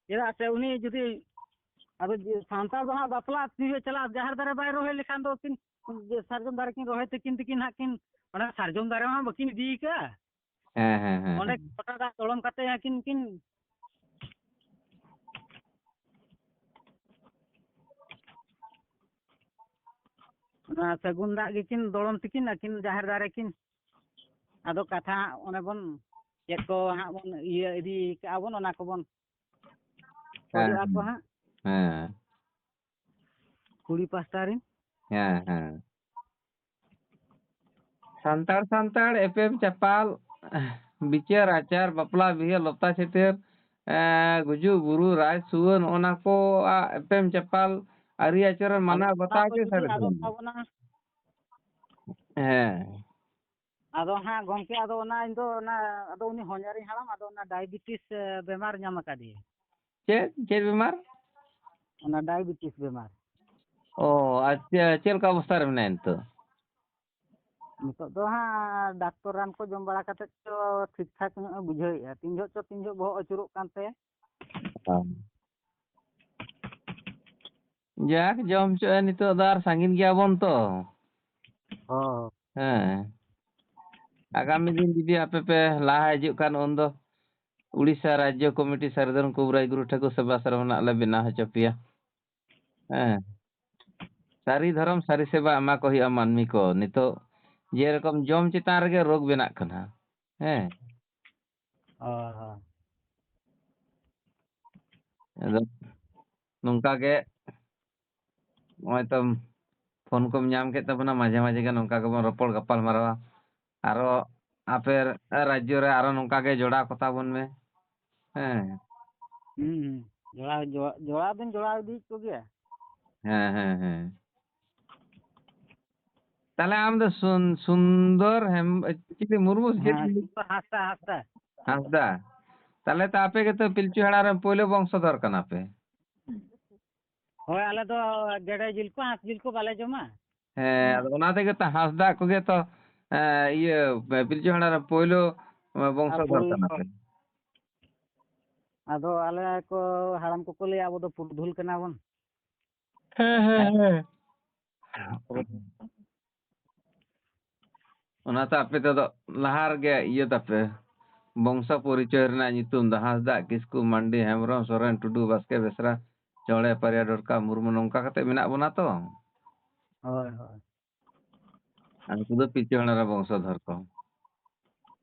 ᱪᱮᱫᱟᱜ ᱥᱮ ᱩᱱᱤ ᱡᱩᱫᱤ, ᱟᱫᱚ ᱡᱮ ᱥᱟᱱᱛᱟᱲ ᱫᱚ ᱦᱟᱸᱜ ᱵᱟᱯᱞᱟ ᱛᱤᱨᱮ ᱪᱟᱞᱟᱜ, ᱡᱟᱦᱮᱨ ᱫᱟᱨᱮ ᱵᱟᱭ ᱨᱚᱦᱚᱭ ᱞᱮᱠᱷᱟᱱ ᱫᱚ ᱠᱤᱱ, ᱡᱮ ᱥᱟᱨᱡᱚᱢ ᱫᱟᱨᱮ ᱠᱤᱱ ᱨᱚᱦᱚᱭ ᱛᱟᱹᱠᱤᱱ, ᱛᱟᱹᱠᱤᱱ ᱦᱟᱸᱜ ᱠᱤᱱ, ᱚᱱᱟ ᱥᱟᱨᱡᱚᱢ ᱫᱟᱨᱮ ᱦᱚᱸ ᱵᱟᱹᱠᱤᱱ ᱤᱫᱤ ᱠᱟᱜᱼᱟ᱾ ᱦᱮᱸ, ᱦᱮᱸ, ᱦᱮᱸ, ᱚᱸᱰᱮ ᱦᱮᱸ᱾ ᱜᱚᱴᱟ ᱫᱟᱜ ᱛᱚᱲᱚᱢ ᱠᱟᱛᱮ ᱦᱟᱸᱜ ᱠᱤᱱ, ᱠᱤᱱ ᱚᱱᱟ ᱥᱟᱹᱜᱩᱱ ᱫᱟᱜ ᱜᱮᱠᱤᱱ ᱫᱚᱲᱚᱢ ᱛᱮᱠᱤᱱ ᱟᱹᱠᱤᱱ ᱡᱟᱦᱮᱨ ᱫᱟᱨᱮ ᱠᱤᱱ᱾ ᱟᱫᱚ ᱠᱟᱛᱷᱟ ᱦᱟᱸᱜ ᱚᱱᱮ ᱵᱚᱱ ᱪᱮᱫ ᱠᱚ ᱦᱟᱸᱜ ᱵᱚᱱ ᱤᱭᱟᱹ ᱤᱫᱤ ᱠᱟᱜᱼᱟ ᱵᱚᱱ, ᱚᱱᱟ ᱠᱚᱵᱚᱱ ᱦᱮᱸ, ᱠᱷᱚᱡᱚᱜᱼᱟ ᱠᱚ ᱦᱮᱸ᱾ ᱦᱟᱸᱜ᱾ ᱦᱮᱸ᱾ ᱠᱩᱲᱤ ᱯᱟᱥᱴᱟ ᱨᱮᱱ᱾ ᱦᱮᱸ, ᱦᱮᱸ᱾ ᱥᱟᱱᱛᱟᱲ, ᱥᱟᱱᱛᱟᱲ ᱮᱯᱮᱢ ᱪᱟᱯᱟᱞ, ᱵᱤᱪᱟᱹᱨ ᱟᱪᱟᱨ, ᱵᱟᱯᱞᱟ ᱵᱤᱦᱟᱹ, ᱞᱚᱛᱟ ᱪᱷᱟᱹᱴᱭᱟᱹᱨ, ᱮᱸ, ᱜᱩᱡᱩᱜ ᱵᱩᱨᱩ, ᱨᱟᱡᱽ ᱥᱩᱣᱟᱹ, ᱱᱚᱜᱼᱚ ᱱᱟ ᱠᱚ, ᱟ, ᱮᱯᱮᱢ ᱪᱟᱯᱟᱞ, ᱟᱹᱨᱤ ᱟᱪᱟᱨ ᱟᱫᱚ ᱢᱟᱱᱟᱣ ᱚᱱᱟ ᱵᱟᱛᱟᱣ ᱠᱚ ᱜᱮ ᱡᱩᱫᱤ ᱥᱟᱹᱨᱤ ᱟᱫᱚᱜ ᱫᱷᱚᱨᱚᱢ ᱫᱚ᱾ ᱛᱟᱵᱚᱱᱟ, ᱦᱮᱸ᱾ ᱟᱫᱚ ᱦᱟᱸᱜ ᱜᱚᱢᱠᱮ, ᱟᱫᱚ ᱚᱱᱟ ᱤᱧ ᱫᱚ ᱚᱱᱟ, ᱟᱫᱚ ᱩᱱᱤ ᱦᱚᱧᱦᱟᱨᱤᱧ ᱦᱟᱲᱟᱢ, ᱟᱫᱚ ᱚᱱᱟ ᱰᱟᱭᱟᱵᱮᱴᱤᱥ, ᱮ, ᱵᱮᱢᱟᱨ ᱧᱟᱢ ᱟᱠᱟᱫᱮᱭᱟ᱾ ᱪᱮᱫ, ᱪᱮᱫ ᱵᱮᱢᱟᱨ? ᱚᱱᱟ ᱰᱟᱭᱟᱵᱮᱴᱤᱥ ᱵᱮᱢᱟᱨ᱾ ᱚ, ᱟᱪᱪᱷᱟ, ᱪᱮᱫ ᱞᱮᱠᱟ ᱚᱵᱚᱥᱛᱟ ᱨᱮ ᱢᱮᱱᱟᱭᱟ ᱱᱤᱛᱚᱜ? ᱱᱤᱛᱚᱜ ᱫᱚ ᱦᱟᱸᱜ ᱰᱟᱠᱛᱚᱨ ᱨᱟᱱ ᱠᱚ ᱡᱚᱢ ᱵᱟᱲᱟ ᱠᱟᱛᱮᱫ ᱪᱚ ᱴᱷᱤᱠ ᱴᱷᱟᱠ ᱧᱚᱜ ᱮ ᱵᱩᱡᱷᱟᱹᱣᱮᱫᱼᱟ᱾ ᱛᱤᱱ ᱡᱚᱦᱚᱜ ᱪᱚ ᱛᱤᱱ ᱡᱚᱦᱚᱜ ᱵᱚᱦᱚᱜ ᱟᱹᱪᱩᱨᱚᱜ ᱠᱟᱱ ᱛᱟᱭᱟ᱾ ᱦᱮᱸ᱾ ᱡᱟᱠ, ᱡᱚᱢ ᱦᱚᱪᱚᱜᱼᱟ, ᱱᱤᱛᱚᱜ ᱫᱚ ᱟᱨ ᱥᱟᱺᱜᱤᱧ ᱜᱮᱭᱟ ᱵᱚᱱ ᱛᱚ᱾ ᱦᱚᱸ᱾ ᱦᱮᱸ᱾ ᱟᱜᱟᱢᱤ ᱫᱤᱱ ᱡᱩᱫᱤ ᱟᱯᱮ ᱯᱮ ᱞᱟᱦᱟ ᱦᱤᱡᱩᱜ ᱠᱷᱟᱱ, ᱩᱱᱫᱚ ᱩᱲᱤᱥᱥᱟ ᱨᱟᱡᱽᱡᱚ ᱠᱚᱢᱤᱴᱤ ᱥᱟᱹᱨᱤ ᱫᱷᱚᱨᱚᱢ ᱠᱚᱵᱨᱟᱭ ᱜᱩᱨᱩ ᱴᱷᱟᱹᱠᱩᱨ ᱥᱮᱵᱟ ᱟᱥᱨᱚᱢ ᱨᱮᱱᱟᱜ ᱞᱮ ᱵᱮᱱᱟᱣ ᱦᱚᱪᱚ ᱯᱮᱭᱟ᱾ ᱦᱮᱸ᱾ ᱥᱟᱹᱨᱤ ᱫᱷᱚᱨᱚᱢ, ᱥᱟᱹᱨᱤ ᱥᱮᱵᱟ ᱮᱢᱟ ᱠᱚ ᱦᱩᱭᱩᱜᱼᱟ ᱢᱟᱹᱱᱢᱤ ᱠᱚ᱾ ᱱᱤᱛᱚᱜ ᱡᱮᱨᱚᱠᱚᱢ ᱡᱚᱢ ᱪᱮᱛᱟᱱ ᱨᱮᱜᱮ ᱨᱳᱜᱽ ᱵᱮᱱᱟᱜ ᱠᱟᱱᱟ᱾ ᱦᱮᱸ᱾ ᱦᱳᱭ, ᱦᱳᱭ᱾ ᱟᱫᱚ ᱱᱚᱝᱠᱟ ᱜᱮ ᱱᱚᱜᱼᱚᱭ ᱛᱚ ᱯᱷᱳᱱ ᱠᱚᱢ ᱧᱟᱢ ᱠᱮᱫ ᱛᱟᱵᱚᱱᱟ, ᱢᱟᱡᱷᱮ ᱢᱟᱡᱷᱮ ᱜᱮ ᱱᱚᱝᱠᱟ ᱜᱮᱵᱚᱱ ᱨᱚᱯᱚᱲ ᱜᱟᱯᱟᱞ ᱢᱟᱨᱟᱣᱟ᱾ ᱟᱨᱚ ᱟᱯᱮ ᱨᱟᱡᱽᱡᱚ ᱨᱮ ᱟᱨᱚ ᱱᱚᱝᱠᱟ ᱜᱮ ᱡᱚᱲᱟᱣ ᱠᱚᱛᱟ ᱵᱚᱱ ᱢᱮ᱾ ᱦᱮᱸ᱾ ᱦᱩᱸ, ᱦᱩᱸ᱾ ᱡᱚᱲᱟᱣ, ᱡᱚᱲᱟᱣ, ᱡᱚᱲᱟᱣ ᱫᱚᱧ ᱡᱚᱲᱟᱣ ᱤᱫᱤᱭᱮᱫ ᱠᱚᱜᱮᱭᱟ᱾ ᱦᱮᱸ, ᱦᱮᱸ, ᱦᱮᱸ᱾ ᱛᱟᱦᱞᱮ ᱟᱢ ᱫᱚ ᱥᱩᱱ-, ᱥᱩᱱᱫᱚᱨ ᱦᱮᱢ-, ᱪᱤᱞᱤ ᱢᱩᱨᱢᱩ ᱥᱮ ᱪᱮᱫ? ᱦᱮᱸ, ᱥᱩᱱᱫᱚᱨ ᱦᱟᱸᱥᱫᱟ, ᱦᱟᱸᱥᱫᱟ᱾ ᱦᱟᱸᱥᱫᱟ᱾ ᱛᱟᱦᱞᱮ ᱛᱚ ᱟᱯᱮ ᱜᱮᱛᱚ ᱯᱤᱞᱪᱩ ᱦᱟᱲᱟᱢ ᱨᱮᱱ ᱯᱳᱭᱞᱳ ᱵᱚᱝᱥᱚᱫᱷᱚᱨ ᱠᱟᱱᱟ ᱯᱮ᱾ ᱦᱳᱭ, ᱟᱞᱮ ᱫᱚ ᱜᱮᱰᱮ ᱡᱤᱞ ᱠᱚ, ᱦᱟᱸᱥ ᱡᱤᱞ ᱠᱚ ᱵᱟᱞᱮ ᱡᱚᱢᱟ᱾ ᱦᱮᱸ, ᱦᱮᱸ᱾ ᱟᱫᱚ ᱚᱱᱟ ᱛᱮᱜᱮ ᱛᱚ ᱦᱟᱸᱥᱫᱟ ᱠᱚᱜᱮ ᱛᱚ, ᱮᱸ, ᱤᱭᱟᱹ, ᱯᱤᱞᱪᱩ ᱦᱟᱲᱟᱢ ᱨᱮᱱ ᱯᱳᱭᱞᱳ, ᱮᱸ, ᱟᱨ ᱵᱚᱝᱥᱚᱫᱷᱚᱨ ᱯᱳᱭᱞᱳ, ᱠᱟᱱᱟ ᱯᱮ᱾ ᱟᱫᱚ ᱟᱞᱮ ᱠᱚ ᱦᱟᱲᱟᱢ ᱠᱚᱠᱚ ᱞᱟᱹᱭᱟ, ᱟᱵᱚ ᱫᱚ ᱯᱩᱨᱩᱫᱷᱩᱞ ᱠᱟᱱᱟ ᱵᱚᱱ᱾ ᱦᱮᱸ, ᱦᱮᱸ, ᱦᱮᱸ᱾ ᱚᱱᱟᱛᱮ ᱟᱯᱮ ᱛᱮᱫᱚ ᱞᱟᱦᱟ ᱨᱮᱜᱮ ᱤᱭᱟᱹ ᱛᱟᱯᱮ, ᱵᱚᱝᱥᱚ ᱯᱚᱨᱤᱪᱚᱭ ᱨᱮᱱᱟᱜ ᱧᱩᱛᱩᱢ ᱫᱚ ᱦᱟᱸᱥᱫᱟ, ᱠᱤᱥᱠᱩ, ᱢᱟᱱᱰᱤ, ᱦᱮᱢᱵᱨᱚᱢ, ᱥᱚᱨᱮᱱ, ᱴᱩᱰᱩ, ᱵᱟᱥᱠᱮ, ᱵᱮᱥᱨᱟ, ᱪᱚᱬᱮ, ᱯᱟᱨᱮ, ᱰᱚᱨᱠᱟ, ᱢᱩᱨᱢᱩ, ᱱᱚᱝᱠᱟ ᱠᱟᱛᱮ ᱢᱮᱱᱟᱜ ᱵᱚᱱᱟ ᱛᱚ᱾ ᱦᱳᱭ, ᱦᱳᱭ᱾ ᱟᱨ ᱩᱱᱠᱩ ᱫᱚ ᱯᱤᱞᱪᱩ ᱦᱟᱲᱟᱢ ᱨᱮᱱ ᱵᱚᱝᱥᱚᱫᱷᱚᱨ ᱠᱚ᱾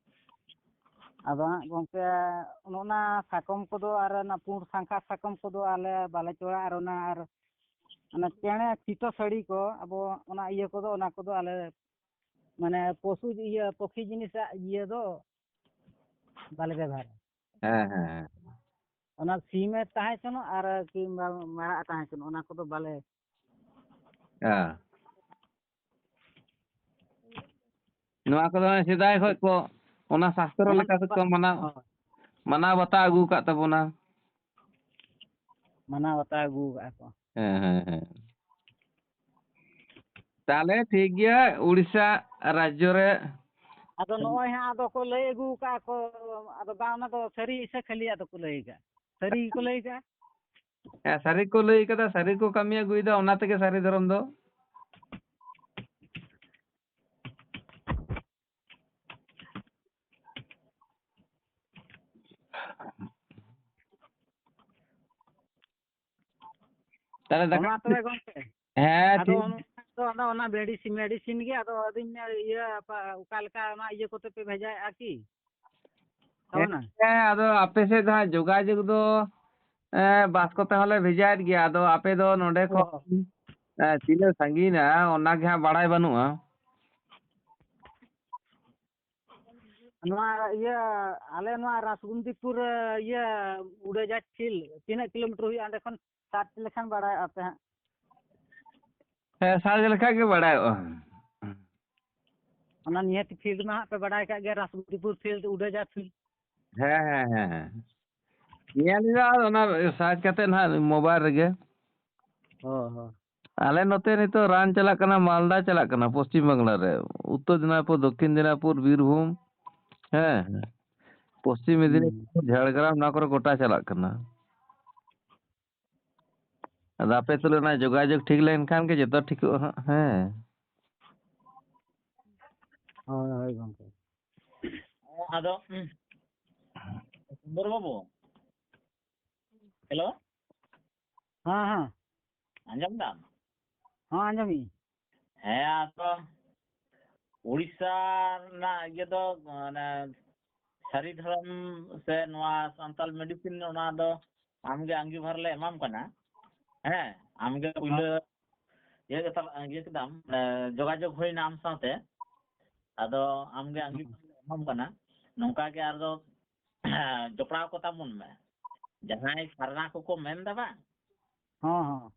ᱟᱫᱚ ᱦᱟᱸᱜ ᱜᱚᱢᱠᱮ, ᱚᱱᱟ ᱥᱟᱠᱚᱢ ᱠᱚᱫᱚ ᱟᱨ ᱚᱱᱟ ᱯᱩᱸᱰ ᱥᱟᱝᱠᱷᱟ ᱥᱟᱠᱚᱢ ᱠᱚᱫᱚ ᱟᱞᱮ ᱵᱟᱞᱮ ᱪᱚᱲᱟ, ᱟᱨ ᱚᱱᱟ, ᱟᱨ ᱚᱱᱟ ᱪᱮᱬᱮ ᱪᱤᱛᱟᱹ ᱥᱟᱹᱲᱤ ᱠᱚ, ᱟᱵᱚ ᱚᱱᱟ ᱤᱭᱟᱹ ᱠᱚᱫᱚ, ᱚᱱᱟ ᱠᱚᱫᱚ ᱟᱞᱮ, ᱢᱟᱱᱮ, ᱯᱚᱥᱩ ᱤᱭᱟᱹ, ᱯᱚᱠᱷᱤ ᱡᱤᱱᱤᱥᱟᱜ ᱤᱭᱟᱹ ᱫᱚ ᱵᱟᱞᱮ ᱵᱮᱵᱷᱟᱨᱟ᱾ ᱦᱮᱸ, ᱦᱮᱸ, ᱦᱮᱸ᱾ ᱚᱱᱟ ᱥᱤᱢ ᱮ ᱛᱟᱦᱮᱸ ᱦᱚᱪᱚᱱᱚᱜ ᱟᱨ ᱠᱤᱝᱵᱟ ᱢᱟᱨᱟᱜ ᱮ ᱛᱟᱦᱮᱸ ᱦᱚᱪᱚᱱᱚᱜ, ᱚᱱᱟ ᱠᱚᱫᱚ ᱵᱟᱞᱮ ᱦᱮᱸ᱾ ᱱᱚᱣᱟ ᱠᱚᱫᱚ ᱥᱮᱫᱟᱭ ᱠᱷᱚᱱ ᱠᱚ, ᱚᱱᱟ ᱥᱟᱥᱛᱨᱚ ᱚᱱᱟ ᱞᱮᱠᱟ ᱛᱮᱠᱚ ᱢᱟᱱᱟᱣ, ᱦᱳᱭ᱾ ᱢᱟᱱᱟᱣ ᱵᱟᱛᱟᱣ ᱟᱹᱜᱩ ᱟᱠᱟᱫ ᱛᱟᱵᱚᱱᱟ᱾ ᱢᱟᱱᱟᱣ ᱵᱟᱛᱟᱣ ᱟᱹᱜᱩ ᱟᱠᱟᱫᱼᱟ ᱠᱚ᱾ ᱦᱮᱸ, ᱦᱮᱸ, ᱦᱮᱸ᱾ ᱛᱟᱦᱞᱮ ᱴᱷᱤᱠ ᱜᱮᱭᱟ, ᱩᱲᱤᱥᱥᱟ ᱨᱟᱡᱽᱡᱚ ᱨᱮ᱾ ᱟᱫᱚ ᱱᱚᱜᱼᱚᱭ ᱦᱟᱸᱜ ᱟᱫᱚ ᱠᱚ ᱞᱟᱹᱭ ᱟᱹᱜᱩ ᱟᱠᱟᱫᱼᱟ ᱠᱚ, ᱟᱫᱚ ᱵᱟᱝ, ᱚᱱᱟ ᱫᱚ ᱥᱟᱹᱨᱤ ᱥᱮ ᱠᱷᱟᱹᱞᱤᱭᱟᱜ ᱫᱚᱠᱚ ᱞᱟᱹᱭ ᱟᱠᱟᱫᱼᱟ? ᱥᱟᱹᱨᱤ ᱜᱮᱠᱚ ᱞᱟᱹᱭ ᱟᱠᱟᱫᱼᱟ? ᱦᱮᱸ, ᱥᱟᱹᱨᱤ ᱠᱚ ᱞᱟᱹᱭ ᱠᱟᱫᱟ, ᱥᱟᱹᱨᱤ ᱠᱚ ᱠᱟᱹᱢᱤ ᱟᱹᱜᱩᱭᱮᱫᱟ, ᱚᱱᱟ ᱛᱮᱜᱮ ᱥᱟᱹᱨᱤ ᱫᱷᱚᱨᱚᱢ ᱫᱚ᱾ ᱛᱟᱦᱞᱮ ᱫᱟᱠᱟ ᱚᱱᱟ ᱛᱚᱵᱮ ᱜᱚᱢᱠᱮ, ᱦᱮᱸ, ᱟᱫᱚ ᱴᱷᱤᱠ᱾ ᱚᱱᱟ ᱫᱚ, ᱟᱫᱚ ᱚᱱᱟ ᱢᱮᱰᱤᱥᱤᱱ, ᱢᱮᱰᱤᱥᱤᱱ ᱜᱮ, ᱟᱫᱚ ᱟᱹᱫᱤᱧ ᱤᱭᱟᱹ, ᱚᱠᱟ ᱞᱮᱠᱟ ᱚᱱᱟ ᱤᱭᱟᱹ ᱠᱚᱛᱮ ᱯᱮ ᱵᱷᱮᱡᱟᱭᱮᱫᱼᱟ ᱠᱤ? ᱦᱮᱸ, ᱦᱳᱭ ᱱᱟ᱾ ᱦᱮᱸ, ᱟᱫᱚ ᱟᱯᱮ ᱥᱮᱫ ᱫᱚ ᱦᱟᱸᱜ ᱡᱳᱜᱟᱡᱳᱜᱽ ᱫᱚ, ᱮᱸ, ᱵᱟᱥ ᱠᱚᱛᱮ ᱦᱚᱸᱞᱮ ᱵᱷᱮᱡᱟᱭᱮᱫ ᱜᱮᱭᱟ᱾ ᱟᱫᱚ ᱟᱯᱮ ᱫᱚ ᱱᱚᱰᱮ ᱚ᱾ ᱠᱷᱚᱱ, ᱮᱸ, ᱛᱤᱱᱟᱹᱜ ᱥᱟᱺᱜᱤᱧᱟ, ᱚᱱᱟ ᱜᱮ ᱦᱟᱸᱜ ᱵᱟᱲᱟᱭ ᱵᱟᱹᱱᱩᱜᱼᱟ᱾ ᱱᱚᱣᱟ ᱤᱭᱟᱹ, ᱟᱞᱮ ᱱᱚᱣᱟ ᱨᱟᱥᱜᱩᱱᱫᱤᱯᱩᱨ, ᱤᱭᱟᱹ, ᱩᱰᱟᱹᱡᱟᱦᱟᱡᱽ ᱯᱷᱤᱞᱰ ᱛᱤᱱᱟᱹᱜ ᱠᱤᱞᱳᱢᱤᱴᱟᱨ ᱦᱩᱭᱩᱜᱼᱟ ᱚᱸᱰᱮ ᱠᱷᱚᱱ? ᱥᱟᱨᱪ ᱞᱮᱠᱷᱟᱱ ᱵᱟᱲᱟᱭᱚᱜᱼᱟ ᱯᱮ ᱦᱟᱸᱜ᱾ ᱦᱮᱸ, ᱥᱟᱨᱪ ᱞᱮᱠᱷᱟᱡ ᱜᱮ ᱵᱟᱲᱟᱭᱚᱜᱼᱟ᱾ ᱚᱱᱟ ᱱᱤᱦᱟᱹᱛᱤ ᱯᱷᱤᱞᱰ ᱢᱟ ᱦᱟᱸᱜ ᱯᱮ ᱵᱟᱲᱟᱭ ᱠᱟᱜ ᱜᱮᱭᱟ, ᱨᱟᱥᱜᱩᱱᱫᱤᱯᱩᱨ ᱯᱷᱤᱞᱰ, ᱩᱰᱟᱹᱡᱟᱦᱟᱡᱽ ᱯᱷᱤᱞᱰ᱾ ᱦᱮᱸ, ᱦᱮᱸ, ᱦᱮᱸ, ᱦᱮᱸ᱾ ᱧᱮᱞ ᱦᱩᱭᱩᱜᱼᱟ, ᱟᱨ ᱚᱱᱟ ᱥᱟᱨᱪ ᱠᱟᱛᱮ ᱱᱟᱦᱟᱜ ᱢᱳᱵᱟᱭᱤᱞ ᱨᱮᱜᱮ᱾ ᱦᱚᱸ, ᱦᱚᱸ᱾ ᱟᱞᱮ ᱱᱚᱛᱮ ᱱᱤᱛᱚᱜ ᱨᱟᱱ ᱪᱟᱞᱟᱜ ᱠᱟᱱᱟ, ᱢᱟᱞᱫᱟ ᱪᱟᱞᱟᱜ ᱠᱟᱱᱟ, ᱯᱚᱥᱪᱤᱢ ᱵᱟᱝᱞᱟ ᱨᱮ, ᱩᱛᱛᱚᱨ ᱫᱤᱱᱟᱡᱽᱯᱩᱨ, ᱫᱚᱠᱠᱷᱤᱱ ᱫᱤᱱᱟᱡᱽᱯᱩᱨ, ᱵᱤᱨᱵᱷᱩᱢ, ᱦᱮᱸ, ᱯᱚᱥᱪᱤᱢ ᱦᱩᱸ᱾ ᱢᱮᱫᱤᱱᱤᱯᱩᱨ, ᱡᱷᱟᱲᱜᱨᱟᱢ, ᱱᱚᱣᱟ ᱠᱚᱨᱮ ᱜᱚᱴᱟ ᱪᱟᱞᱟᱜ ᱠᱟᱱᱟ᱾ ᱟᱫᱚ ᱟᱯᱮ ᱛᱩᱞᱩᱡ ᱚᱱᱟ ᱡᱳᱜᱟᱡᱳᱜᱽ ᱴᱷᱤᱠ ᱞᱮᱱᱠᱷᱟᱱ ᱜᱮ ᱡᱚᱛᱚ ᱴᱷᱤᱠᱚᱜᱼᱟ ᱦᱟᱸᱜ, ᱦᱮᱸ᱾ ᱦᱳᱭ, ᱦᱳᱭ, ᱜᱚᱢᱠᱮ᱾ ᱟᱫᱚ, ᱩᱸ, ᱥᱩᱱᱫᱚᱨ ᱵᱟᱹᱵᱩ, ᱦᱮᱞᱳ? ᱦᱮᱸ, ᱦᱮᱸ᱾ ᱟᱸᱡᱚᱢ ᱫᱟᱢ? ᱦᱮᱸ, ᱟᱸᱡᱚᱢᱮᱫᱟᱹᱧ᱾ ᱦᱮᱸ, ᱟᱫᱚ ᱩᱲᱤᱥᱥᱟ ᱨᱮᱱᱟᱜ ᱤᱭᱟᱹ ᱫᱚ, ᱢᱟᱱᱮ, ᱥᱟᱹᱨᱤ ᱫᱷᱚᱨᱚᱢ ᱥᱮ ᱱᱚᱣᱟ ᱥᱟᱱᱛᱟᱞ ᱢᱮᱰᱤᱥᱤᱱ, ᱚᱱᱟ ᱫᱚ ᱟᱢᱜᱮ ᱟᱸᱜᱤᱵᱷᱟᱨ ᱞᱮ ᱮᱢᱟᱢ ᱠᱟᱱᱟ᱾ ᱦᱮᱸ, ᱟᱢᱜᱮ ᱯᱩᱭᱞᱟᱹ ᱤᱭᱟᱹ ᱠᱟᱛᱟᱢ, ᱤᱭᱟᱹ ᱠᱮᱫᱟᱢ, ᱮ, ᱡᱳᱜᱟᱡᱳᱜᱽ ᱦᱩᱭᱱᱟ ᱟᱢ ᱥᱟᱶᱛᱮ᱾ ᱟᱫᱚ ᱟᱢᱜᱮ ᱟᱸᱜᱤᱵᱷᱟᱨ ᱞᱮ ᱮᱢᱟᱢ ᱠᱟᱱᱟ᱾ ᱱᱚᱝᱠᱟ ᱜᱮ ᱟᱨᱫᱚ ᱡᱚᱯᱲᱟᱣ ᱠᱚᱛᱟ ᱵᱚᱱ ᱢᱮ᱾ ᱡᱟᱦᱟᱸᱭ ᱥᱟᱨᱱᱟ ᱠᱚᱠᱚ ᱢᱮᱱ ᱫᱟ ᱵᱟᱝ, ᱦᱚᱸ, ᱦᱚᱸ᱾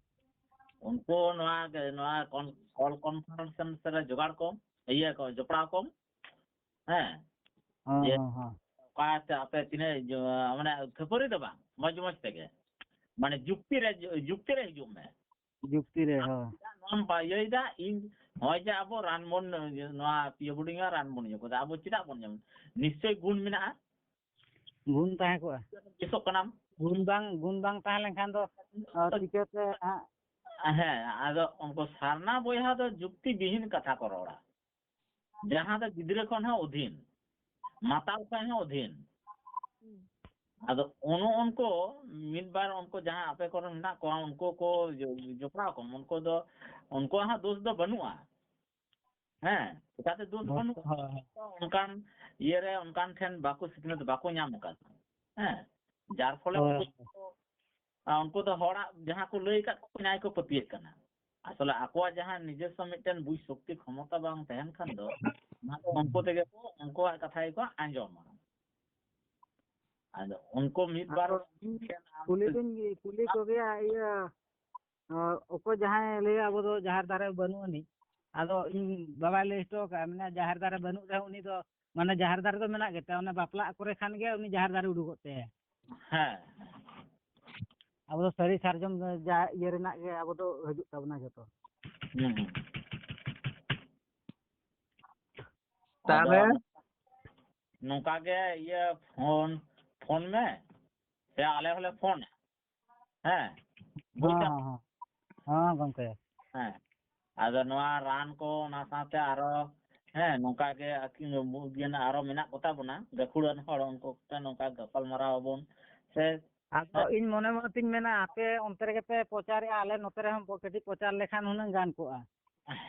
ᱩᱱᱠᱩ ᱱᱚᱣᱟ, ᱱᱚᱣᱟ ᱠᱚᱞ ᱠᱚᱱᱯᱷᱟᱨᱮᱱᱥ ᱨᱮ ᱡᱚᱜᱟᱲ ᱠᱚᱢ, ᱤᱭᱟᱹ ᱠᱚ, ᱡᱚᱯᱲᱟᱣ ᱠᱚᱢ᱾ ᱦᱮᱸ᱾ ᱦᱚᱸ, ᱡᱮ ᱦᱚᱸ, ᱦᱚᱸ᱾ ᱚᱠᱟᱛᱮ ᱟᱯᱮ ᱛᱤᱱᱟᱹᱜ ᱡᱚ-, ᱢᱟᱱᱮ ᱠᱷᱟᱹᱯᱟᱹᱨᱤ ᱫᱚ ᱵᱟᱝ, ᱢᱚᱡᱽ ᱢᱚᱡᱽ ᱛᱮᱜᱮ᱾ ᱢᱟᱱᱮ ᱡᱩᱠᱛᱤ ᱨᱮ, ᱡᱩᱠᱛᱤ ᱨᱮ ᱦᱤᱡᱩᱜ ᱢᱮ᱾ ᱡᱩᱠᱛᱤ ᱨᱮ, ᱦᱳᱭ᱾ ᱱᱚᱣᱟᱢ ᱤᱭᱟᱹᱭᱮᱫᱟ, ᱤᱧ ᱱᱚᱜᱼᱚᱭ ᱡᱮ ᱟᱵᱚ ᱨᱟᱱ ᱵᱚᱱ, ᱱᱚᱣᱟ ᱯᱤᱭᱳ ᱵᱳᱨᱰᱤᱝ ᱨᱮ ᱨᱟᱱ ᱵᱚᱱ ᱤᱭᱟᱹ ᱠᱟᱫᱟ, ᱟᱵᱚ ᱪᱮᱫᱟᱜ ᱵᱚᱱ ᱧᱟᱢᱟ? ᱱᱤᱥᱪᱳᱭ ᱜᱩᱱ ᱢᱮᱱᱟᱜᱼᱟ᱾ ᱜᱩᱱ ᱛᱟᱦᱮᱸ ᱠᱚᱜᱼᱟ᱾ ᱵᱮᱥᱚᱜ ᱠᱟᱱᱟᱢ᱾ ᱜᱩᱱ ᱵᱟᱝ, ᱜᱩᱱ ᱵᱟᱝ ᱛᱟᱦᱮᱸ ᱞᱮᱱᱠᱷᱟᱱ ᱫᱚ, ᱟᱨ ᱪᱤᱠᱟᱹᱛᱮ ᱦᱟᱸᱜ? ᱦᱮᱸ, ᱟᱫᱚ ᱩᱱᱠᱩ ᱥᱟᱨᱱᱟ ᱵᱚᱭᱦᱟ ᱫᱚ ᱡᱩᱠᱛᱤ ᱵᱤᱦᱤᱱ ᱠᱟᱛᱷᱟ ᱠᱚ ᱨᱚᱲᱟ, ᱡᱟᱦᱟᱸ ᱫᱚ ᱜᱤᱫᱽᱨᱟᱹ ᱠᱷᱚᱱ ᱦᱚᱸ ᱚᱫᱷᱤᱱ, ᱢᱟᱛᱟᱞ ᱠᱷᱚᱱ ᱦᱚᱸ ᱚᱫᱷᱤᱱ᱾ ᱦᱩᱸ᱾ ᱟᱫᱚ ᱩᱱ ᱩᱱᱠᱩ ᱢᱤᱫ ᱵᱟᱨ ᱩᱱᱠᱩ ᱡᱟᱦᱟᱸ ᱟᱯᱮ ᱠᱚᱨᱮ ᱢᱮᱱᱟᱜ ᱠᱚᱣᱟ, ᱩᱱᱠᱩ ᱠᱚ ᱡᱚ-, ᱡᱚᱯᱲᱟᱣ ᱠᱚᱢ, ᱩᱱᱠᱩ ᱫᱚ, ᱩᱱᱠᱩᱣᱟᱜ ᱦᱚᱸ ᱫᱳᱥ ᱫᱚ ᱵᱟᱹᱱᱩᱜᱼᱟ᱾ ᱦᱮᱸ, ᱪᱮᱠᱟᱛᱮ ᱫᱳᱥ ᱦᱳᱭ, ᱵᱟᱹᱱᱩᱜᱼᱟ? ᱦᱳᱭ, ᱦᱳᱭ᱾ ᱚᱱᱠᱟᱱ ᱤᱭᱟᱹᱨᱮ ᱚᱱᱠᱟᱱ ᱴᱷᱮᱱ ᱵᱟᱠᱚ ᱥᱤᱠᱷᱱᱟᱹᱛ, ᱵᱟᱠᱚ ᱧᱟᱢ ᱟᱠᱟᱫᱟ᱾ ᱦᱮᱸ, ᱡᱟᱨ ᱯᱷᱚᱞᱮ ᱦᱳᱭ᱾ ᱩᱱᱠᱩ ᱫᱚ, ᱟ, ᱩᱱᱠᱩ ᱫᱚ ᱦᱚᱲᱟᱜ ᱡᱟᱦᱟᱸ ᱠᱚ ᱞᱟᱹᱭ ᱟᱠᱟᱫ ᱠᱚ, ᱚᱱᱟ ᱜᱮᱠᱚ ᱯᱟᱹᱛᱭᱟᱹᱜ ᱠᱟᱱᱟ᱾ ᱟᱥᱚᱞᱮ ᱟᱠᱚᱣᱟᱜ ᱡᱟᱦᱟᱸ ᱱᱤᱡᱮᱥᱥᱚ ᱢᱤᱫᱴᱮᱱ ᱵᱩᱡᱽ ᱥᱚᱠᱛᱤ ᱠᱷᱚᱢᱚᱛᱟ ᱵᱟᱝ ᱛᱟᱦᱮᱱ ᱠᱷᱟᱱ ᱫᱚ, ᱚᱱᱟ ᱫᱚ ᱩᱱᱠᱩ ᱛᱮᱜᱮ ᱠᱚ, ᱩᱱᱠᱩᱣᱟᱜ ᱠᱟᱛᱷᱟ ᱜᱮᱠᱚ ᱟᱸᱡᱚᱢᱟ᱾ ᱟᱫᱚ ᱩᱱᱠᱩ ᱢᱤᱫ ᱵᱟᱨ ᱟᱫᱚ ᱤᱧ ᱠᱩᱞᱤ ᱫᱩᱧ ᱠᱩᱞᱤ ᱠᱚᱜᱮᱭᱟ, ᱤᱭᱟᱹ, ᱚᱠᱚᱭ ᱡᱟᱦᱟᱸᱭ ᱞᱟᱹᱭᱟ ᱟᱵᱚ ᱫᱚ ᱡᱟᱦᱮᱨ ᱫᱟᱨᱮ ᱵᱟᱹᱱᱩᱜ ᱟᱹᱱᱤᱡ, ᱟᱫᱚ ᱤᱧ ᱵᱟᱵᱟᱭ ᱞᱟᱹᱭ ᱦᱚᱴᱚ ᱟᱠᱟᱫᱼᱟ, ᱢᱮᱱᱟ ᱡᱟᱦᱮᱨ ᱫᱟᱨᱮ ᱵᱟᱹᱱᱩᱜ ᱨᱮᱦᱚᱸ ᱩᱱᱤ ᱫᱚ, ᱢᱟᱱᱮ, ᱡᱟᱦᱮᱨ ᱫᱟᱨᱮ ᱫᱚ ᱢᱮᱱᱟᱜ ᱜᱮᱛᱟᱭᱟ, ᱚᱱᱟ ᱵᱟᱯᱞᱟᱜ ᱠᱚᱨᱮ ᱠᱷᱟᱱ ᱜᱮ ᱩᱱᱤ ᱡᱟᱦᱮᱨ ᱫᱟᱨᱮ ᱩᱰᱩᱠᱚᱜ ᱛᱟᱭᱟ᱾ ᱦᱮᱸ᱾ ᱟᱵᱚ ᱫᱚ ᱥᱟᱹᱨᱤ ᱥᱟᱨᱡᱚᱢ ᱡᱟ ᱤᱭᱟᱹ ᱨᱮᱱᱟᱜ ᱜᱮ ᱟᱵᱚ ᱫᱚ ᱦᱤᱡᱩᱜ ᱛᱟᱵᱚᱱᱟ ᱡᱚᱛᱚ᱾ ᱦᱩᱸ, ᱦᱩᱸ᱾ ᱛᱟᱦᱞᱮ? ᱟᱫᱚ ᱱᱚᱝᱠᱟ ᱜᱮ ᱤᱭᱟᱹ ᱯᱷᱳᱱ, ᱯᱷᱳᱱ ᱢᱮ, ᱥᱮ ᱟᱞᱮ ᱦᱚᱸᱞᱮ ᱯᱷᱳᱱᱟ᱾ ᱦᱮᱸ, ᱵᱩᱡᱽ ᱦᱮᱸ, ᱫᱟᱢ? ᱦᱮᱸ, ᱦᱮᱸ᱾ ᱦᱮᱸ, ᱜᱚᱝᱠᱮ᱾ ᱦᱮᱸ, ᱟᱫᱚ ᱱᱚᱣᱟ ᱨᱟᱱ ᱠᱚ, ᱚᱱᱟ ᱥᱟᱶᱛᱮ ᱟᱨᱚ, ᱦᱮᱸ, ᱱᱚᱝᱠᱟ ᱜᱮ ᱟᱹᱠᱤᱱ ᱟᱨᱚ ᱢᱮᱱᱟᱜ ᱠᱚᱛᱟ ᱵᱚᱱᱟ ᱜᱟᱹᱠᱷᱩᱲᱟᱹᱱ ᱦᱚᱲ, ᱩᱱᱠᱩ ᱠᱚᱛᱮ ᱱᱚᱝᱠᱟ ᱜᱟᱯᱟᱞ ᱢᱟᱨᱟᱣ ᱟᱵᱚᱱ ᱥᱮ᱾ ᱟᱫᱚ ᱦᱮᱸ᱾ ᱤᱧ ᱢᱚᱱᱮ ᱢᱚᱱᱮ ᱛᱤᱧ ᱢᱮᱱᱟ, ᱟᱯᱮ ᱚᱱᱛᱮ ᱨᱮᱜᱮ ᱯᱮ ᱯᱨᱚᱪᱟᱨᱮᱜᱼᱟ, ᱟᱞᱮ ᱱᱚᱛᱮ ᱨᱮᱦᱚᱸ ᱠᱟᱹᱴᱤᱡ ᱯᱨᱚᱪᱟᱨ ᱞᱮᱠᱷᱟᱱ ᱦᱩᱱᱟᱹᱝ ᱜᱟᱱ ᱠᱚᱜᱼᱟ᱾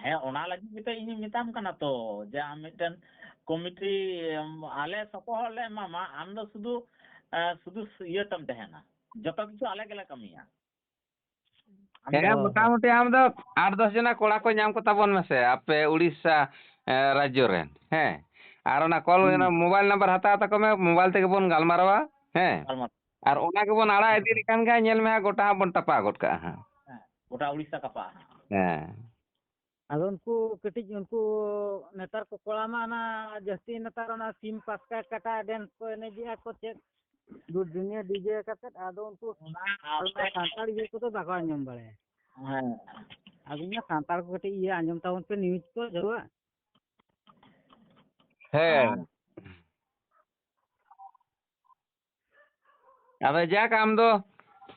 ᱦᱮᱸ, ᱚᱱᱟ ᱞᱟᱹᱜᱤᱫ ᱜᱮᱛᱚ ᱤᱧᱤᱧ ᱢᱮᱛᱟᱢ ᱠᱟᱱᱟ ᱛᱚ, ᱡᱮ ᱟᱢ ᱢᱤᱫᱴᱮᱱ ᱠᱚᱢᱤᱴᱤ, ᱮᱢ, ᱟᱞᱮ ᱥᱚᱯᱚᱦᱚᱫ ᱞᱮ ᱮᱢᱟᱢᱟ, ᱟᱢ ᱫᱚ ᱥᱩᱫᱷᱩ, ᱮ, ᱥᱩᱫᱷᱩ ᱤᱭᱟᱹ ᱛᱟᱢ ᱛᱟᱦᱮᱱᱟ, ᱡᱚᱛᱚ ᱠᱤᱪᱷᱩ ᱟᱞᱮ ᱜᱮᱞᱮ ᱠᱟᱹᱢᱤᱭᱟ᱾ ᱟᱢ ᱫᱚ ᱦᱮᱸ, ᱦᱳᱭ, ᱦᱳᱭ᱾ ᱢᱚᱴᱟᱢᱩᱴᱤ ᱟᱢ ᱫᱚ ᱟᱴ ᱫᱚᱥ ᱡᱚᱱᱟ ᱠᱚᱲᱟ ᱠᱚ ᱧᱟᱢ ᱠᱚ ᱛᱟᱵᱚᱱ ᱢᱮᱥᱮ, ᱟᱯᱮ ᱩᱲᱤᱥᱥᱟ, ᱮ, ᱨᱟᱡᱽᱡᱚ ᱨᱮᱱ, ᱦᱮᱸ᱾ ᱟᱨ ᱚᱱᱟ ᱠᱚᱞ, ᱦᱩᱸ᱾ ᱚᱱᱟ ᱢᱳᱵᱟᱭᱤᱞ ᱱᱟᱢᱵᱟᱨ ᱦᱟᱛᱟᱣ ᱛᱟᱠᱚ ᱢᱮ, ᱢᱳᱵᱟᱭᱤᱞ ᱛᱮᱜᱮ ᱵᱚᱱ ᱜᱟᱞᱢᱟᱨᱟᱣᱟ, ᱦᱮᱸ᱾ ᱜᱟᱞᱢᱟᱨᱟᱣ᱾ ᱟᱨ ᱚᱱᱟ ᱜᱮᱵᱚᱱ ᱟᱲᱟᱜ ᱤᱫᱤ ᱞᱮᱠᱷᱟᱱ ᱜᱮ ᱧᱮᱞ ᱢᱮ ᱦᱟᱸᱜ, ᱜᱚᱴᱟ ᱦᱟᱸᱜ ᱵᱚᱱ ᱴᱟᱯᱟ ᱜᱚᱫ ᱠᱟᱜᱼᱟ ᱦᱟᱸᱜ᱾ ᱦᱮᱸ, ᱜᱚᱴᱟ ᱩᱲᱤᱥᱥᱟ ᱠᱟᱯᱟ ᱦᱟᱸᱜ᱾ ᱦᱮᱸ᱾ ᱟᱫᱚ ᱩᱱᱠᱩ ᱠᱟᱹᱴᱤᱡ, ᱩᱱᱠᱩ ᱱᱮᱛᱟᱨ ᱠᱚ ᱠᱚᱲᱟ ᱢᱟ ᱚᱱᱟ ᱡᱟᱹᱥᱛᱤ ᱱᱮᱛᱟᱨ ᱚᱱᱟ ᱥᱤᱢ ᱯᱟᱥᱠᱟ ᱠᱟᱴᱟ ᱰᱮᱱᱥ ᱠᱚ ᱮᱱᱮᱡᱮᱜᱼᱟ ᱠᱚ ᱪᱮᱫ, ᱫᱩ-, ᱫᱩᱱᱤᱭᱟᱹ ᱰᱤᱡᱮ ᱠᱟᱛᱮᱫ, ᱟᱫᱚ ᱩᱱᱠᱩ ᱚᱱᱟ ᱟᱞᱮ ᱥᱟᱱᱛᱟᱲ ᱤᱭᱟᱹ ᱠᱚᱫᱚ ᱵᱟᱠᱚ ᱟᱸᱡᱚᱢ ᱵᱟᱲᱟᱭᱟ᱾ ᱦᱮᱸ᱾ ᱟᱫᱚ ᱤᱧ ᱢᱟ ᱥᱟᱱᱛᱟᱲ ᱠᱚ ᱠᱟᱹᱴᱤᱡ ᱤᱭᱟᱹ ᱟᱸᱡᱚᱢ ᱛᱟᱵᱚᱱ ᱯᱮ, ᱱᱤᱭᱩᱡᱽ ᱠᱚ ᱡᱟᱹᱨᱩᱲᱟ᱾ ᱦᱮᱸ᱾ ᱟᱨ ᱟᱫᱚ ᱡᱟᱠ, ᱟᱢ ᱫᱚ,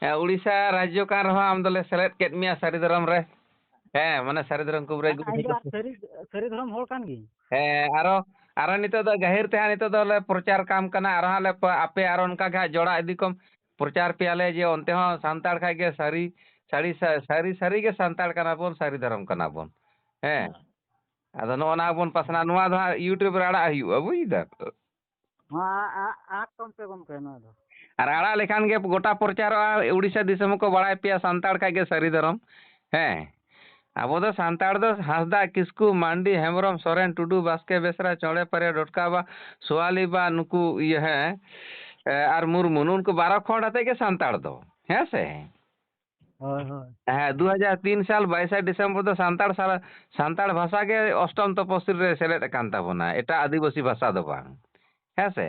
ᱮ, ᱩᱲᱤᱥᱥᱟ ᱨᱟᱡᱽᱡᱚ ᱠᱟᱱ ᱨᱮᱦᱚᱸ ᱟᱢ ᱫᱚᱞᱮ ᱥᱮᱞᱮᱫ ᱠᱮᱫ ᱢᱮᱭᱟ ᱥᱟᱹᱨᱤ ᱫᱷᱚᱨᱚᱢ ᱨᱮ᱾ ᱦᱮᱸ, ᱢᱟᱱᱮ ᱥᱟᱹᱨᱤ ᱫᱷᱚᱨᱚᱢ ᱠᱚᱵᱨᱮ ᱦᱮᱸ, ᱜᱩᱨᱩ ᱤᱧ ᱫᱚ ᱫᱚ᱾ ᱥᱟᱹᱨᱤ, ᱥᱟᱹᱨᱤ ᱫᱷᱚᱨᱚᱢ ᱦᱚᱲ ᱠᱟᱱ ᱜᱤᱭᱟᱹᱧ᱾ ᱦᱮᱸ, ᱟᱨᱚ, ᱟᱨᱚ ᱱᱤᱛᱚᱜ ᱫᱚ ᱜᱟᱹᱦᱤᱨ ᱛᱮ ᱦᱟᱸᱜ ᱱᱤᱛᱚᱜ ᱫᱚᱞᱮ ᱯᱨᱚᱪᱟᱨ ᱠᱟᱢ ᱠᱟᱱᱟ, ᱟᱨᱚ ᱦᱟᱸᱜ ᱞᱮ ᱯ-, ᱟᱯᱮ ᱟᱨᱚ ᱚᱱᱠᱟ ᱜᱮ ᱦᱟᱸᱜ ᱡᱚᱲᱟᱣ ᱤᱫᱤ ᱠᱚᱢ, ᱯᱨᱚᱪᱟᱨ ᱯᱮᱭᱟᱞᱮ ᱡᱮ ᱚᱱᱛᱮ ᱦᱚᱸ ᱥᱟᱱᱛᱟᱲ ᱠᱷᱟᱡ ᱜᱮ ᱥᱟᱹᱨᱤ, ᱥᱟᱹᱨᱤ, ᱥᱟ-, ᱥᱟᱹᱨᱤ, ᱥᱟᱹᱨᱤ ᱜᱮ ᱥᱟᱱᱛᱟᱲ ᱠᱟᱱᱟ ᱵᱚᱱ, ᱥᱟᱹᱨᱤ ᱫᱷᱚᱨᱚᱢ ᱠᱟᱱᱟ ᱵᱚᱱ᱾ ᱦᱮᱸ᱾ ᱦᱮᱸ᱾ ᱟᱫᱚ ᱱᱚᱜᱼᱚ ᱱᱟ ᱵᱚᱱ ᱯᱟᱥᱱᱟᱣ, ᱱᱚᱣᱟ ᱫᱚ ᱦᱟᱸᱜ YouTube ᱨᱮ ᱟᱲᱟᱜ ᱦᱩᱭᱩᱜᱼᱟ, ᱵᱩᱡᱽ ᱫᱟ ᱛᱚ? ᱦᱮᱸ, ᱟ-, ᱟ-, ᱟᱲᱟᱜ ᱠᱚᱢ ᱯᱮ ᱜᱚᱢᱠᱮ ᱱᱚᱣᱟ ᱫᱚ᱾ ᱟᱨ ᱟᱲᱟᱜ ᱞᱮᱠᱷᱟᱱ ᱜᱮ ᱜᱚᱴᱟ ᱯᱨᱚᱪᱟᱨᱚᱜᱼᱟ, ᱩᱲᱤᱥᱥᱟ ᱫᱤᱥᱚᱢ ᱦᱚᱸᱠᱚ ᱵᱟᱲᱟᱭ ᱯᱮᱭᱟ ᱥᱟᱱᱛᱟᱲ ᱠᱷᱟᱡ ᱜᱮ ᱥᱟᱹᱨᱤ ᱫᱷᱚᱨᱚᱢ᱾ ᱦᱮᱸ, ᱟᱵᱚ ᱫᱚ ᱥᱟᱱᱛᱟᱲ ᱫᱚ ᱦᱟᱸᱥᱫᱟ, ᱠᱤᱥᱠᱩ, ᱢᱟᱱᱰᱤ, ᱦᱮᱢᱵᱨᱚᱢ, ᱥᱚᱨᱮᱱ, ᱴᱩᱰᱩ, ᱵᱟᱥᱠᱮ, ᱵᱮᱥᱨᱟ, ᱪᱚᱬᱮ, ᱯᱟᱨᱮ, ᱰᱚᱴᱠᱟ ᱵᱟ, ᱥᱳᱣᱟᱞᱤ ᱵᱟ, ᱱᱩᱠᱩ ᱤᱭᱟᱹ, ᱦᱮᱸ, ᱮ, ᱟᱨ ᱢᱩᱨᱢᱩ, ᱱᱩᱠᱩ ᱵᱟᱨᱚ ᱠᱷᱚᱸᱰ ᱟᱛᱮ ᱜᱮ ᱥᱟᱱᱛᱟᱲ ᱫᱚ, ᱦᱮᱸ ᱥᱮ? ᱦᱳᱭ, ᱦᱳᱭ᱾ ᱦᱮᱸ, ᱫᱩ ᱦᱟᱡᱟᱨ ᱛᱤᱱ ᱥᱟᱞ ᱵᱟᱭᱤᱥᱮ ᱰᱤᱥᱮᱢᱵᱚᱨ ᱫᱚ ᱥᱟᱱᱛᱟᱲ ᱥᱟ-, ᱥᱟᱱᱛᱟᱲ ᱵᱷᱟᱥᱟ ᱜᱮ ᱚᱥᱴᱚᱢ ᱛᱚᱯᱚᱥᱤᱞ ᱨᱮ ᱥᱮᱞᱮᱫ ᱟᱠᱟᱱ ᱛᱟᱵᱚᱱᱟ, ᱮᱴᱟᱜ ᱟᱹᱫᱤᱵᱟᱹᱥᱤ ᱵᱷᱟᱥᱟ ᱫᱚ ᱵᱟᱝ᱾ ᱦᱮᱸ ᱥᱮ?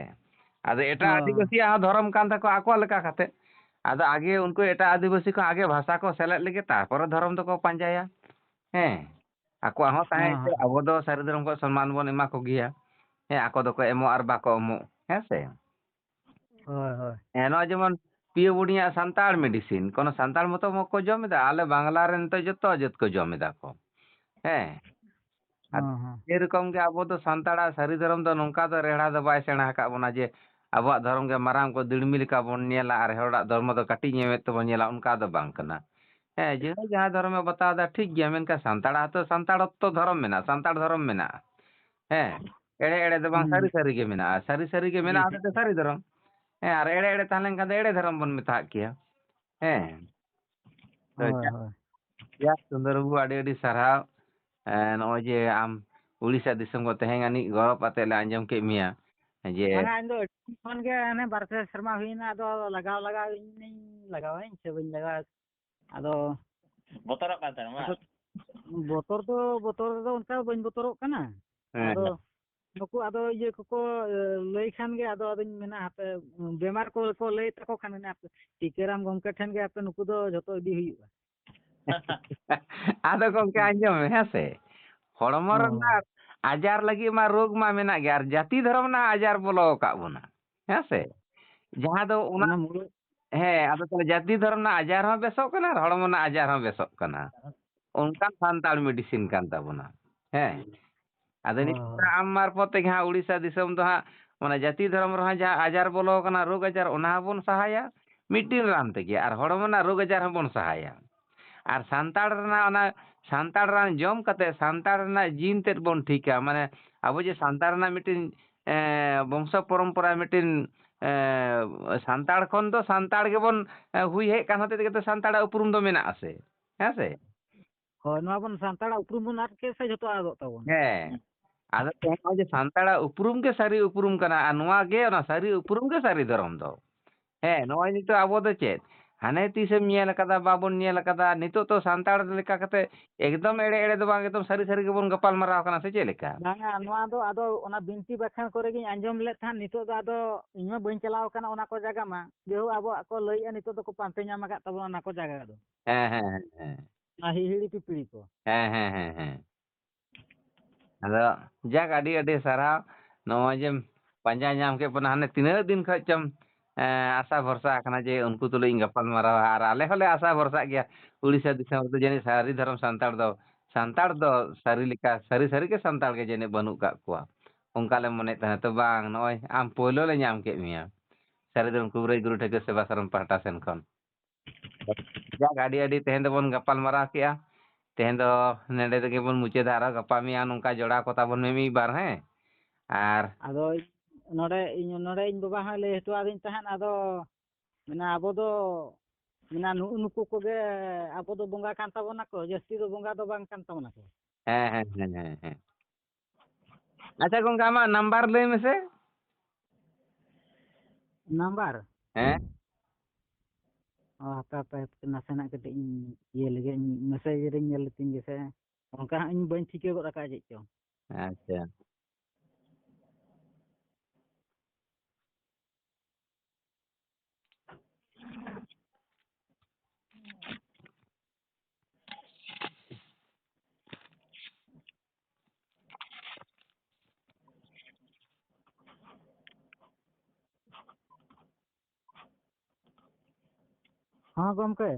ᱟᱫᱚ ᱮᱴᱟᱜ ᱦᱚᱸ᱾ ᱟᱹᱫᱤᱵᱟᱹᱥᱤᱭᱟᱜ ᱦᱚᱸ ᱫᱷᱚᱨᱚᱢ ᱠᱟᱱ ᱛᱟᱠᱚᱣᱟ ᱟᱠᱚᱣᱟᱜ ᱞᱮᱠᱟ ᱠᱟᱛᱮ᱾ ᱟᱫᱚ ᱟᱜᱮ ᱩᱱᱠᱩ ᱮᱴᱟᱜ ᱟᱹᱫᱤᱵᱟᱹᱥᱤ ᱠᱚ ᱟᱜᱮ ᱵᱷᱟᱥᱟ ᱠᱚ ᱥᱮᱞᱮᱫ ᱞᱮᱜᱮ, ᱛᱟᱨᱯᱚᱨᱮ ᱫᱷᱚᱨᱚᱢ ᱫᱚᱠᱚ ᱯᱟᱸᱡᱟᱭᱟ᱾ ᱦᱮᱸ, ᱟᱠᱚᱣᱟᱜ ᱦᱚᱸ ᱛᱟᱦᱮᱸ ᱦᱚᱸ, ᱦᱚᱪᱚ, ᱦᱚᱸ᱾ ᱟᱵᱚ ᱫᱚ ᱥᱟᱹᱨᱤ ᱫᱷᱚᱨᱚᱢ ᱠᱚ ᱥᱚᱱᱢᱟᱱ ᱵᱚᱱ ᱮᱢᱟ ᱠᱚᱜᱮᱭᱟ᱾ ᱦᱮᱸ, ᱟᱠᱚ ᱫᱚᱠᱚ ᱮᱢᱚᱜ ᱟᱨ ᱵᱟᱠᱚ ᱮᱢᱚᱜ, ᱦᱮᱸ ᱥᱮ? ᱦᱳᱭ, ᱦᱳᱭ᱾ ᱦᱮᱸ, ᱱᱚᱜᱼᱚᱭ ᱡᱮᱢᱚᱱ ᱯᱤᱭᱳ ᱵᱳᱰᱤᱭᱟᱜ ᱥᱟᱱᱛᱟᱲ medicine, ᱠᱳᱱᱳ ᱥᱟᱱᱛᱟᱲ ᱢᱚᱛᱚ ᱵᱟᱠᱚ ᱡᱚᱢ ᱮᱫᱟ, ᱟᱞᱮ ᱵᱟᱝᱞᱟ ᱨᱮᱱ ᱱᱤᱛᱚᱜ ᱡᱚᱛᱚ ᱡᱟᱹᱛ ᱠᱚ ᱡᱚᱢ ᱮᱫᱟ ᱠᱚ᱾ ᱦᱮᱸ᱾ ᱟᱨ ᱦᱚᱸ, ᱦᱚᱸ᱾ ᱥᱮᱨᱚᱠᱚᱢ ᱜᱮ ᱟᱵᱚ ᱫᱚ ᱥᱟᱱᱛᱟᱲᱟᱜ ᱥᱟᱹᱨᱤ ᱫᱷᱚᱨᱚᱢ ᱫᱚ ᱱᱚᱝᱠᱟ ᱫᱚ ᱨᱮᱲᱦᱟ ᱫᱚ ᱵᱟᱭ ᱥᱮᱬᱟ ᱟᱠᱟᱫ ᱵᱚᱱᱟ ᱡᱮ ᱟᱵᱚᱣᱟᱜ ᱫᱷᱚᱨᱚᱢ ᱜᱮ ᱢᱟᱨᱟᱝ ᱠᱚ ᱫᱤᱲᱢᱤ ᱞᱮᱠᱟ ᱵᱚᱱ ᱧᱮᱞᱟ ᱟᱨ ᱦᱚᱲᱟᱜ ᱫᱷᱚᱨᱢᱚ ᱫᱚ ᱠᱟᱹᱴᱤᱡ ᱧᱚᱜ ᱢᱮᱫ ᱛᱮᱵᱚᱱ ᱧᱮᱞᱟ, ᱚᱱᱠᱟ ᱫᱚ ᱵᱟᱝ ᱠᱟᱱᱟ᱾ ᱦᱮᱸ, ᱡᱮ ᱡᱟᱦᱟᱸ ᱫᱷᱚᱨᱚᱢᱮ ᱵᱟᱛᱟᱣ ᱮᱫᱟ ᱴᱷᱤᱠ ᱜᱮᱭᱟ, ᱢᱮᱱᱠᱷᱟᱱ ᱥᱟᱱᱛᱟᱲᱟᱜ ᱦᱚᱸᱛᱚ ᱥᱟᱱᱛᱟᱲᱚᱛᱛᱚ ᱫᱷᱚᱨᱚᱢ ᱢᱮᱱᱟᱜᱼᱟ, ᱥᱟᱱᱛᱟᱲ ᱫᱷᱚᱨᱚᱢ ᱢᱮᱱᱟᱜᱼᱟ᱾ ᱦᱮᱸ, ᱮᱲᱮ ᱮᱲᱮ ᱫᱚ ᱵᱟᱝ, ᱦᱩᱸ᱾ ᱥᱟᱹᱨᱤ ᱥᱟᱹᱨᱤ ᱜᱮ ᱢᱮᱱᱟᱜᱼᱟ, ᱥᱟᱹᱨᱤ ᱥᱟᱹᱨᱤ ᱜᱮ ᱢᱮᱱᱟᱜᱼᱟ, ᱦᱩᱸ᱾ ᱚᱱᱟ ᱫᱚ ᱥᱟᱹᱨᱤ ᱫᱷᱚᱨᱚᱢ᱾ ᱦᱮᱸ, ᱟᱨ ᱮᱲᱮ ᱮᱲᱮ ᱛᱟᱦᱮᱸ ᱞᱮᱱᱠᱷᱟᱱ ᱫᱚ ᱮᱲᱮ ᱫᱷᱚᱨᱚᱢ ᱵᱚᱱ ᱢᱮᱛᱟᱜ ᱜᱮᱭᱟ᱾ ᱦᱮᱸ᱾ ᱛᱚ ᱦᱳᱭ, ᱡᱟ-, ᱦᱳᱭ᱾ ᱡᱟ ᱥᱩᱱᱫᱚᱨ ᱵᱟᱹᱵᱩ, ᱟᱹᱰᱤ ᱟᱹᱰᱤ ᱥᱟᱨᱦᱟᱣ᱾ ᱮᱸ, ᱱᱚᱜᱼᱚᱭ ᱡᱮ ᱟᱢ ᱩᱲᱤᱥᱥᱟ ᱫᱤᱥᱚᱢ ᱠᱷᱚᱱ ᱛᱮᱦᱮᱧ ᱟᱹᱱᱤᱡ ᱜᱚᱨᱚᱵᱽ ᱟᱛᱮ ᱞᱮ ᱟᱸᱡᱚᱢ ᱠᱮᱫ ᱢᱮᱭᱟ᱾ ᱡᱮ ᱵᱟᱝᱟ, ᱤᱧ ᱫᱚ ᱟᱹᱰᱤ ᱫᱤᱱ ᱠᱷᱚᱱ ᱜᱮ, ᱦᱟᱱᱮ ᱵᱟᱨ ᱯᱮ ᱥᱮᱨᱢᱟ ᱦᱩᱭᱱᱟ, ᱟᱫᱚ ᱞᱟᱜᱟᱣ ᱞᱟᱜᱟᱣ ᱤᱧ ᱞᱟᱜᱟᱣᱟᱹᱧ ᱥᱮ ᱵᱟᱹᱧ ᱞᱟᱜᱟᱣᱟ᱾ ᱟᱫᱚ ᱵᱚᱛᱚᱨᱚᱜ ᱠᱟᱱ ᱛᱟᱦᱮᱱᱟ ᱵᱟᱝ? ᱟᱫᱚ ᱵᱚᱛᱚᱨ ᱫᱚ, ᱵᱚᱛᱚᱨ ᱫᱚ ᱚᱱᱠᱟ ᱵᱟᱹᱧ ᱵᱚᱛᱚᱨᱚᱜ ᱠᱟᱱᱟ᱾ ᱦᱮᱸ, ᱟᱫᱚ ᱦᱮᱸ᱾ ᱱᱩᱠᱩ ᱟᱫᱚ ᱤᱭᱟᱹ ᱠᱚᱠᱚ, ᱮ, ᱞᱟᱹᱭ ᱠᱷᱟᱱ ᱜᱮ, ᱟᱫᱚ ᱟᱫᱚᱧ ᱢᱮᱱᱟ, ᱦᱟᱯᱮ, ᱵᱮᱢᱟᱨ ᱠᱚ ᱠᱚ ᱞᱟᱹᱭ ᱛᱟᱠᱚ ᱠᱷᱟᱱ, ᱢᱮᱱᱟ, ᱦᱟᱯᱮ, ᱴᱤᱠᱟᱹᱨᱟᱢ ᱜᱚᱢᱠᱮ ᱴᱷᱮᱱ ᱜᱮ, ᱟᱯᱮ ᱱᱩᱠᱩ ᱫᱚ ᱡᱷᱚᱛᱚ ᱤᱫᱤ ᱦᱩᱭᱩᱜᱼᱟ᱾ ᱟᱫᱚ ᱜᱚᱢᱠᱮ, ᱟᱸᱡᱚᱢ ᱢᱮ, ᱦᱮᱸ ᱥᱮ? ᱦᱚᱲᱢᱚ ᱦᱚᱸ᱾ ᱨᱮᱱᱟᱜ ᱟᱡᱟᱨ ᱞᱟᱹᱜᱤᱫ ᱢᱟ ᱨᱳᱜᱽ ᱢᱟ ᱢᱮᱱᱟᱜ ᱜᱮ, ᱟᱨ ᱡᱟᱹᱛᱤ ᱫᱷᱚᱨᱚᱢ ᱨᱮᱱᱟᱜ ᱟᱡᱟᱨ ᱵᱚᱞᱚ ᱟᱠᱟᱫ ᱵᱚᱱᱟ, ᱦᱮᱸ ᱥᱮ? ᱡᱟᱦᱟᱸ ᱫᱚ ᱚᱱᱟ ᱚᱱᱟ ᱢᱩᱞᱚ ᱦᱮᱸ, ᱟᱫᱚ ᱛᱟᱦᱚᱞᱮ ᱡᱟᱹᱛᱤ ᱫᱷᱚᱨᱚᱢ ᱨᱮᱱᱟᱜ ᱟᱡᱟᱨ ᱦᱚᱸ ᱵᱮᱥᱚᱜ ᱠᱟᱱᱟ ᱟᱨ ᱦᱚᱲᱢᱚ ᱨᱮᱱᱟᱜ ᱟᱡᱟᱨ ᱦᱚᱸ ᱵᱮᱥᱚᱜ ᱠᱟᱱᱟ᱾ ᱚᱱᱠᱟᱱ ᱥᱟᱱᱛᱟᱲ ᱢᱮᱰᱤᱥᱤᱱ ᱠᱟᱱ ᱛᱟᱵᱚᱱᱟ᱾ ᱦᱮᱸ, ᱟᱫᱚ ᱱᱤᱛᱚᱜ ᱦᱳᱭ᱾ ᱟᱢ ᱢᱟᱨᱯᱷᱚᱛ ᱛᱮᱜᱮ ᱦᱟᱸᱜ ᱩᱲᱤᱥᱥᱟ ᱫᱤᱥᱚᱢ ᱫᱚ ᱦᱟᱸᱜ, ᱢᱟᱱᱮ, ᱡᱟᱹᱛᱤ ᱫᱷᱚᱨᱚᱢ ᱨᱮᱦᱚᱸ ᱡᱟᱦᱟᱸ ᱟᱡᱟᱨ ᱵᱚᱞᱚ ᱟᱠᱟᱱᱟ, ᱨᱳᱜᱽ ᱟᱡᱟᱨ, ᱚᱱᱟ ᱦᱚᱸᱵᱚᱱ ᱥᱟᱦᱟᱭᱟ ᱢᱤᱫᱴᱤᱱ ᱨᱟᱱ ᱛᱮᱜᱮ, ᱟᱨ ᱦᱚᱲᱢᱚ ᱨᱮᱱᱟᱜ ᱨᱳᱜᱽ ᱟᱡᱟᱨ ᱦᱚᱸᱵᱚᱱ ᱥᱟᱦᱟᱭᱟ᱾ ᱟᱨ ᱥᱟᱱᱛᱟᱲ ᱨᱮᱱᱟᱜ ᱚᱱᱟ ᱥᱟᱱᱛᱟᱲ ᱨᱟᱱ ᱡᱚᱢ ᱠᱟᱛᱮ ᱥᱟᱱᱛᱟᱲ ᱨᱮᱱᱟᱜ ᱡᱤᱱ ᱛᱮᱫ ᱵᱚᱱ ᱴᱷᱤᱠᱟ᱾ ᱢᱟᱱᱮ, ᱟᱵᱚ ᱡᱮ ᱥᱟᱱᱛᱟᱲ ᱨᱮᱱᱟᱜ ᱢᱤᱫᱴᱤᱱ, ᱮ, ᱵᱚᱝᱥᱚ ᱯᱚᱨᱚᱢᱯᱚᱨᱟ ᱢᱤᱫᱴᱤᱱ, ᱮ, ᱥᱟᱱᱛᱟᱲ ᱠᱷᱚᱱ ᱫᱚ ᱥᱟᱱᱛᱟᱲ ᱜᱮᱵᱚᱱ, ᱮ, ᱦᱩᱭ ᱦᱮᱡ ᱠᱟᱱ ᱦᱚᱛᱮᱡ ᱛᱮᱜᱮ ᱛᱚ ᱥᱟᱱᱛᱟᱲᱟᱜ ᱩᱯᱨᱩᱢ ᱫᱚ ᱢᱮᱱᱟᱜ ᱟᱥᱮ, ᱦᱮᱸ ᱥᱮ? ᱦᱳᱭ, ᱱᱚᱣᱟ ᱵᱚᱱ ᱥᱟᱱᱛᱟᱲᱟᱜ ᱩᱯᱨᱩᱢ ᱵᱚᱱ ᱟᱫ ᱠᱮᱫ ᱥᱮ ᱡᱷᱚᱛᱚ ᱟᱫᱚᱜ ᱛᱟᱵᱚᱱᱟ᱾ ᱦᱮᱸ᱾ ᱟᱫᱚ ᱛᱮᱦᱮᱧ ᱱᱚᱜᱼᱚᱭ ᱡᱮ ᱥᱟᱱᱛᱟᱲᱟᱜ ᱩᱯᱨᱩᱢ ᱜᱮ ᱥᱟᱹᱨᱤ ᱩᱯᱨᱩᱢ ᱠᱟᱱᱟ, ᱟᱨ ᱱᱚᱣᱟ ᱜᱮ ᱚᱱᱟ ᱥᱟᱹᱨᱤ ᱩᱯᱨᱩᱢ ᱜᱮ ᱥᱟᱹᱨᱤ ᱫᱷᱚᱨᱚᱢ ᱫᱚ᱾ ᱦᱮᱸ, ᱱᱚᱜᱼᱚᱭ ᱱᱤᱛᱚᱜ ᱟᱵᱚ ᱫᱚ ᱪᱮᱫ? ᱦᱟᱱᱮ ᱛᱤᱥᱮᱢ ᱧᱮᱞ ᱟᱠᱟᱫᱟ, ᱵᱟᱵᱚᱱ ᱧᱮᱞ ᱟᱠᱟᱫᱟ, ᱱᱤᱛᱚᱜ ᱛᱚ ᱥᱟᱱᱛᱟᱲ ᱞᱮᱠᱟ ᱠᱟᱛᱮ ᱮᱠᱫᱚᱢ ᱮᱲᱮ ᱮᱲᱮ ᱫᱚ ᱵᱟᱝ, ᱮᱠᱫᱚᱢ ᱥᱟᱹᱨᱤ ᱥᱟᱹᱨᱤ ᱜᱮᱵᱚᱱ ᱜᱟᱯᱟᱞ ᱢᱟᱨᱟᱣ ᱠᱟᱱᱟ, ᱥᱮ ᱪᱮᱫ ᱞᱮᱠᱟ? ᱵᱟᱝᱟ, ᱱᱚᱣᱟ ᱫᱚ ᱟᱫᱚ ᱚᱱᱟ ᱵᱤᱱᱛᱤ ᱵᱟᱠᱷᱟᱱ ᱠᱚᱨᱮ ᱜᱤᱧ ᱟᱸᱡᱚᱢ ᱞᱮᱫ ᱛᱟᱦᱮᱸᱫ, ᱱᱤᱛᱚᱜ ᱫᱚ ᱟᱫᱚ ᱤᱧ ᱢᱟ ᱵᱟᱹᱧ ᱪᱟᱞᱟᱣ ᱟᱠᱟᱱᱟ ᱚᱱᱟ ᱠᱚ ᱡᱟᱭᱜᱟ ᱢᱟ᱾ ᱡᱮᱦᱳᱠ, ᱟᱵᱚᱣᱟᱜ ᱠᱚ ᱞᱟᱹᱭᱮᱫᱼᱟ, ᱱᱤᱛᱚᱜ ᱫᱚᱠᱚ ᱯᱟᱱᱛᱮ ᱧᱟᱢ ᱟᱠᱟᱫ ᱛᱟᱵᱚᱱᱟ ᱚᱱᱟ ᱠᱚ ᱡᱟᱭᱜᱟ ᱫᱚ᱾ ᱦᱮᱸ, ᱦᱮᱸ, ᱦᱮᱸ, ᱦᱮᱸ᱾ ᱚᱱᱟ ᱦᱤᱦᱤᱲᱤ ᱯᱤᱯᱤᱲᱤ ᱠᱚ᱾ ᱦᱮᱸ, ᱦᱮᱸ, ᱦᱮᱸ, ᱦᱮᱸ᱾ ᱟᱫᱚ ᱡᱟᱠ, ᱟᱹᱰᱤ ᱟᱹᱰᱤ ᱥᱟᱨᱦᱟᱣ, ᱱᱚᱜᱼᱚᱭ ᱡᱮᱢ ᱯᱟᱸᱡᱟ ᱧᱟᱢ ᱠᱮᱫ ᱵᱚᱱᱟ, ᱦᱟᱱᱮ ᱛᱤᱱᱟᱹᱜ ᱫᱤᱱ ᱠᱷᱚᱡ ᱪᱚᱢ, ᱮᱸ, ᱟᱥᱟ ᱵᱷᱚᱨᱥᱟ ᱟᱠᱟᱱᱟ ᱡᱮ ᱩᱱᱠᱩ ᱛᱩᱞᱩᱡ ᱤᱧ ᱜᱟᱯᱟᱞ ᱢᱟᱨᱟᱣᱟ, ᱟᱨ ᱟᱞᱮ ᱦᱚᱸᱞᱮ ᱟᱥᱟ ᱵᱷᱚᱨᱥᱟᱜ ᱜᱮᱭᱟ᱾ ᱩᱲᱤᱥᱥᱟ ᱫᱤᱥᱚᱢ ᱨᱮᱫᱚ ᱡᱟᱹᱱᱤᱡ ᱥᱟᱹᱨᱤ ᱫᱷᱚᱨᱚᱢ ᱥᱟᱱᱛᱟᱲ ᱫᱚ, ᱥᱟᱱᱛᱟᱲ ᱫᱚ ᱥᱟᱹᱨᱤ ᱞᱮᱠᱟ, ᱥᱟᱹᱨᱤ ᱥᱟᱹᱨᱤ ᱜᱮ ᱥᱟᱱᱛᱟᱲ ᱜᱮ ᱡᱟᱹᱱᱤᱡ ᱵᱟᱹᱱᱩᱜ ᱠᱟᱜ ᱠᱚᱣᱟ, ᱚᱱᱠᱟ ᱞᱮ ᱢᱚᱱᱮᱭᱮᱫ ᱛᱟᱦᱮᱸᱫ᱾ ᱛᱚ ᱵᱟᱝ, ᱱᱚᱜᱼᱚᱭ ᱟᱢ ᱯᱳᱭᱞᱳ ᱞᱮ ᱧᱟᱢ ᱠᱮᱫ ᱢᱮᱭᱟ, ᱥᱟᱹᱨᱤ ᱫᱷᱚᱨᱚᱢ ᱠᱩᱵᱨᱟᱹᱭ ᱜᱩᱨᱩ ᱴᱷᱟᱹᱠᱩᱨ ᱥᱮᱵᱟ ᱥᱟᱨᱚᱢ ᱯᱟᱦᱴᱟ ᱥᱮᱱ ᱠᱷᱚᱱ᱾ ᱡᱟᱠ, ᱟᱹᱰᱤ ᱟᱹᱰᱤ ᱛᱮᱦᱮᱧ ᱫᱚᱵᱚᱱ ᱜᱟᱯᱟᱞ ᱢᱟᱨᱟᱣ ᱠᱮᱜᱼᱟ᱾ ᱛᱮᱦᱮᱧ ᱫᱚ ᱱᱚᱰᱮ ᱨᱮᱜᱮ ᱵᱚᱱ ᱢᱩᱪᱟᱹᱫᱟ, ᱟᱨᱚ ᱜᱟᱯᱟ ᱢᱮᱭᱟᱝ ᱱᱚᱝᱠᱟ ᱡᱚᱲᱟᱣ ᱠᱚ ᱛᱟᱵᱚᱱ ᱢᱮ ᱢᱤᱫ ᱵᱟᱨ, ᱦᱮᱸ? ᱟᱨ ᱟᱫᱚ ᱱᱚᱰᱮ ᱤᱧ, ᱱᱚᱰᱮ ᱤᱧ ᱵᱟᱵᱟ ᱦᱚᱸᱭ ᱞᱟᱹᱭ ᱦᱚᱴᱚ ᱟᱹᱫᱤᱧ ᱛᱟᱦᱮᱸᱫ, ᱟᱫᱚ ᱢᱮᱱᱟ ᱟᱵᱚ ᱫᱚ, ᱢᱮᱱᱟ ᱱᱩᱜᱼᱩ ᱱᱩᱠᱩ ᱠᱚᱜᱮ ᱟᱵᱚ ᱫᱚ ᱵᱚᱸᱜᱟ ᱠᱟᱱ ᱛᱟᱵᱚᱱᱟ ᱠᱚ, ᱡᱟᱹᱥᱛᱤ ᱫᱚ ᱵᱚᱸᱜᱟ ᱫᱚ ᱵᱟᱝ ᱠᱟᱱ ᱛᱟᱵᱚᱱᱟ ᱠᱚ᱾ ᱦᱮᱸ, ᱦᱮᱸ, ᱦᱮᱸ, ᱦᱮᱸ, ᱦᱮᱸ᱾ ᱟᱪᱪᱷᱟ ᱜᱚᱝᱠᱮ, ᱟᱢᱟᱜ ᱱᱟᱢᱵᱟᱨ ᱞᱟᱹᱭ ᱢᱮᱥᱮ᱾ ᱱᱟᱢᱵᱟᱨ? ᱦᱮᱸ᱾ ᱚ, ᱦᱟᱯᱮ, ᱦᱟᱯᱮ, ᱦᱟᱯᱮ, ᱱᱟᱥᱮᱱᱟᱜ ᱠᱟᱹᱴᱤᱡ ᱤᱧ ᱤᱭᱟᱹ ᱞᱮᱜᱮ, ᱤᱧ ᱢᱮᱥᱮᱡᱽ ᱨᱤᱧ ᱧᱮᱞ ᱞᱮᱛᱤᱧ ᱜᱮᱥᱮ᱾ ᱚᱱᱠᱟ ᱦᱟᱸᱜ ᱤᱧ ᱵᱟᱹᱧ ᱴᱷᱤᱠᱟᱹ ᱜᱚᱫ ᱟᱠᱟᱫᱼᱟ ᱪᱮᱫ ᱪᱚᱝ᱾ ᱟᱪᱪᱷᱟ᱾ ᱦᱚᱸ ᱜᱚᱢᱠᱮ᱾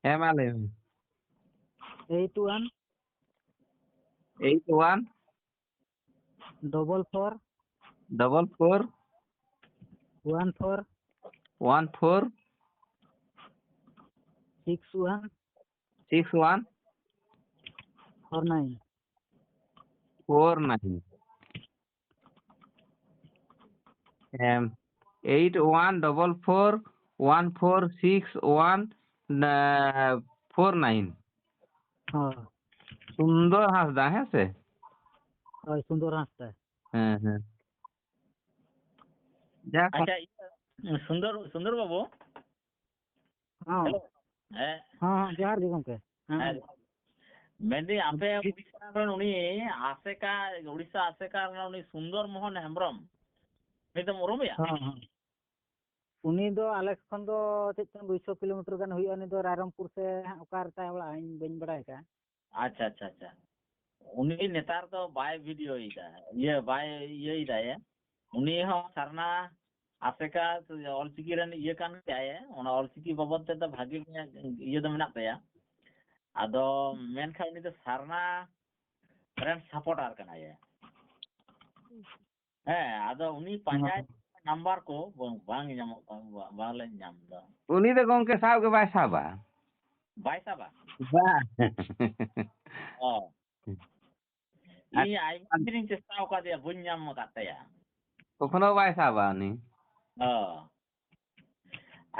ᱦᱮᱸ, ᱢᱟ ᱞᱟᱹᱭ ᱢᱮ᱾ Eight one eight one double four double four one four one four six one six one four nine. four nine. ᱮᱢ, eight one double four one four six one four nine. ᱦᱚᱸ᱾ ᱥᱩᱱᱫᱚᱨ ᱦᱟᱸᱥᱫᱟ, ᱦᱮᱸ ᱥᱮ? ᱦᱳᱭ, ᱥᱩᱱᱫᱚᱨ ᱦᱟᱸᱥᱫᱟ᱾ ᱦᱮᱸ, ᱦᱮᱸ᱾ ᱡᱟᱠ, ᱟᱪᱪᱷᱟ, ᱤᱭᱟᱹ, ᱥᱩᱱᱫᱚᱨ, ᱥᱩᱱᱫᱚᱨ ᱵᱟᱹᱵᱩ᱾ ᱦᱚᱸ᱾ ᱦᱮᱞᱳ᱾ ᱦᱮᱸ᱾ ᱦᱚᱸ, ᱦᱚᱸ, ᱡᱚᱦᱟᱨ ᱜᱮ ᱜᱚᱢᱠᱮ᱾ ᱦᱮᱸ᱾ ᱦᱮᱸ᱾ ᱢᱮᱱᱫᱟᱹᱧ, ᱟᱯᱮ ᱩᱲᱤᱥᱥᱟ ᱨᱮᱱ ᱩᱱᱤ ᱟᱥᱮᱠᱟ, ᱩᱲᱤᱥᱥᱟ ᱟᱥᱮᱠᱟ ᱨᱮᱱ ᱩᱱᱤ ᱥᱩᱱᱫᱚᱨ ᱢᱳᱦᱚᱱ ᱦᱮᱢᱵᱨᱚᱢ, ᱩᱱᱤ ᱫᱚᱢ ᱩᱨᱩᱢᱮᱭᱟ? ᱦᱚᱸ, ᱦᱚᱸ᱾ ᱩᱱᱤ ᱫᱚ ᱟᱞᱮ ᱠᱷᱚᱱ ᱫᱚ ᱪᱮᱫ ᱪᱚᱝ ᱫᱩᱭᱥᱚ ᱠᱤᱞᱳᱢᱤᱴᱟᱨ ᱜᱟᱱ ᱦᱩᱭᱩᱜᱼᱟ᱾ ᱩᱱᱤ ᱫᱚ ᱨᱟᱭᱨᱚᱝᱯᱩᱨ ᱥᱮ ᱦᱟᱸᱜ ᱚᱠᱟ ᱨᱮ ᱛᱟᱭ ᱚᱲᱟᱜ, ᱤᱧ ᱵᱟᱹᱧ ᱵᱟᱲᱟᱭ ᱟᱠᱟᱫᱼᱟ᱾ ᱟᱪᱪᱷᱟ, ᱟᱪᱪᱷᱟ, ᱟᱪᱪᱷᱟ᱾ ᱩᱱᱤ ᱱᱮᱛᱟᱨ ᱫᱚ ᱵᱟᱭ ᱵᱷᱤᱰᱤᱭᱳᱭᱮᱫᱟ, ᱤᱭᱟᱹ, ᱵᱟᱭ ᱤᱭᱟᱹᱭᱮᱫᱟᱭ᱾ ᱩᱱᱤ ᱦᱚᱸ ᱥᱟᱨᱱᱟ ᱟᱥᱮᱠᱟ ᱚᱞᱪᱤᱠᱤ ᱨᱮᱱ ᱤᱭᱟᱹ ᱠᱟᱱ ᱜᱮᱭᱟᱭ, ᱚᱱᱟ ᱚᱞᱪᱤᱠᱤ ᱵᱟᱵᱚᱫ ᱛᱮᱫᱚ ᱵᱷᱟᱜᱮ ᱜᱮ ᱤᱭᱟᱹ ᱫᱚ ᱢᱮᱱᱟᱜ ᱛᱟᱭᱟ᱾ ᱟᱫᱚ ᱢᱮᱱᱠᱷᱟᱱ ᱩᱱᱤ ᱫᱚ ᱥᱟᱨᱱᱟ ᱨᱮᱱ ᱥᱟᱯᱳᱨᱴᱟᱨ ᱠᱟᱱᱟᱭ᱾ ᱦᱮᱸ, ᱟᱫᱚ ᱩᱱᱤ ᱯᱟᱸᱡᱟᱭ ᱱᱟᱢᱵᱟᱨ ᱠᱚ ᱵᱟᱝ, ᱵᱟᱝ ᱧᱟᱢᱚᱜ ᱠᱟᱱᱟ, ᱵᱟ-, ᱵᱟᱝᱞᱮ ᱧᱟᱢ ᱮᱫᱟ᱾ ᱩᱱᱤ ᱫᱚ ᱜᱚᱢᱠᱮ ᱥᱟᱵ ᱜᱮ ᱵᱟᱭ ᱥᱟᱵᱟ᱾ ᱵᱟᱭ ᱥᱟᱵᱟ? ᱵᱟᱝ᱾ ᱚ᱾ ᱤᱧ ᱟᱭᱢᱟ ᱫᱤᱱᱤᱧ ᱪᱮᱥᱴᱟ ᱟᱠᱟᱫᱮᱭᱟ, ᱵᱟᱹᱧ ᱧᱟᱢ ᱟᱠᱟᱫ ᱛᱟᱭᱟ᱾ ᱠᱚᱠᱷᱚᱱᱳ ᱵᱟᱭ ᱥᱟᱵᱟ ᱩᱱᱤ᱾ ᱚ᱾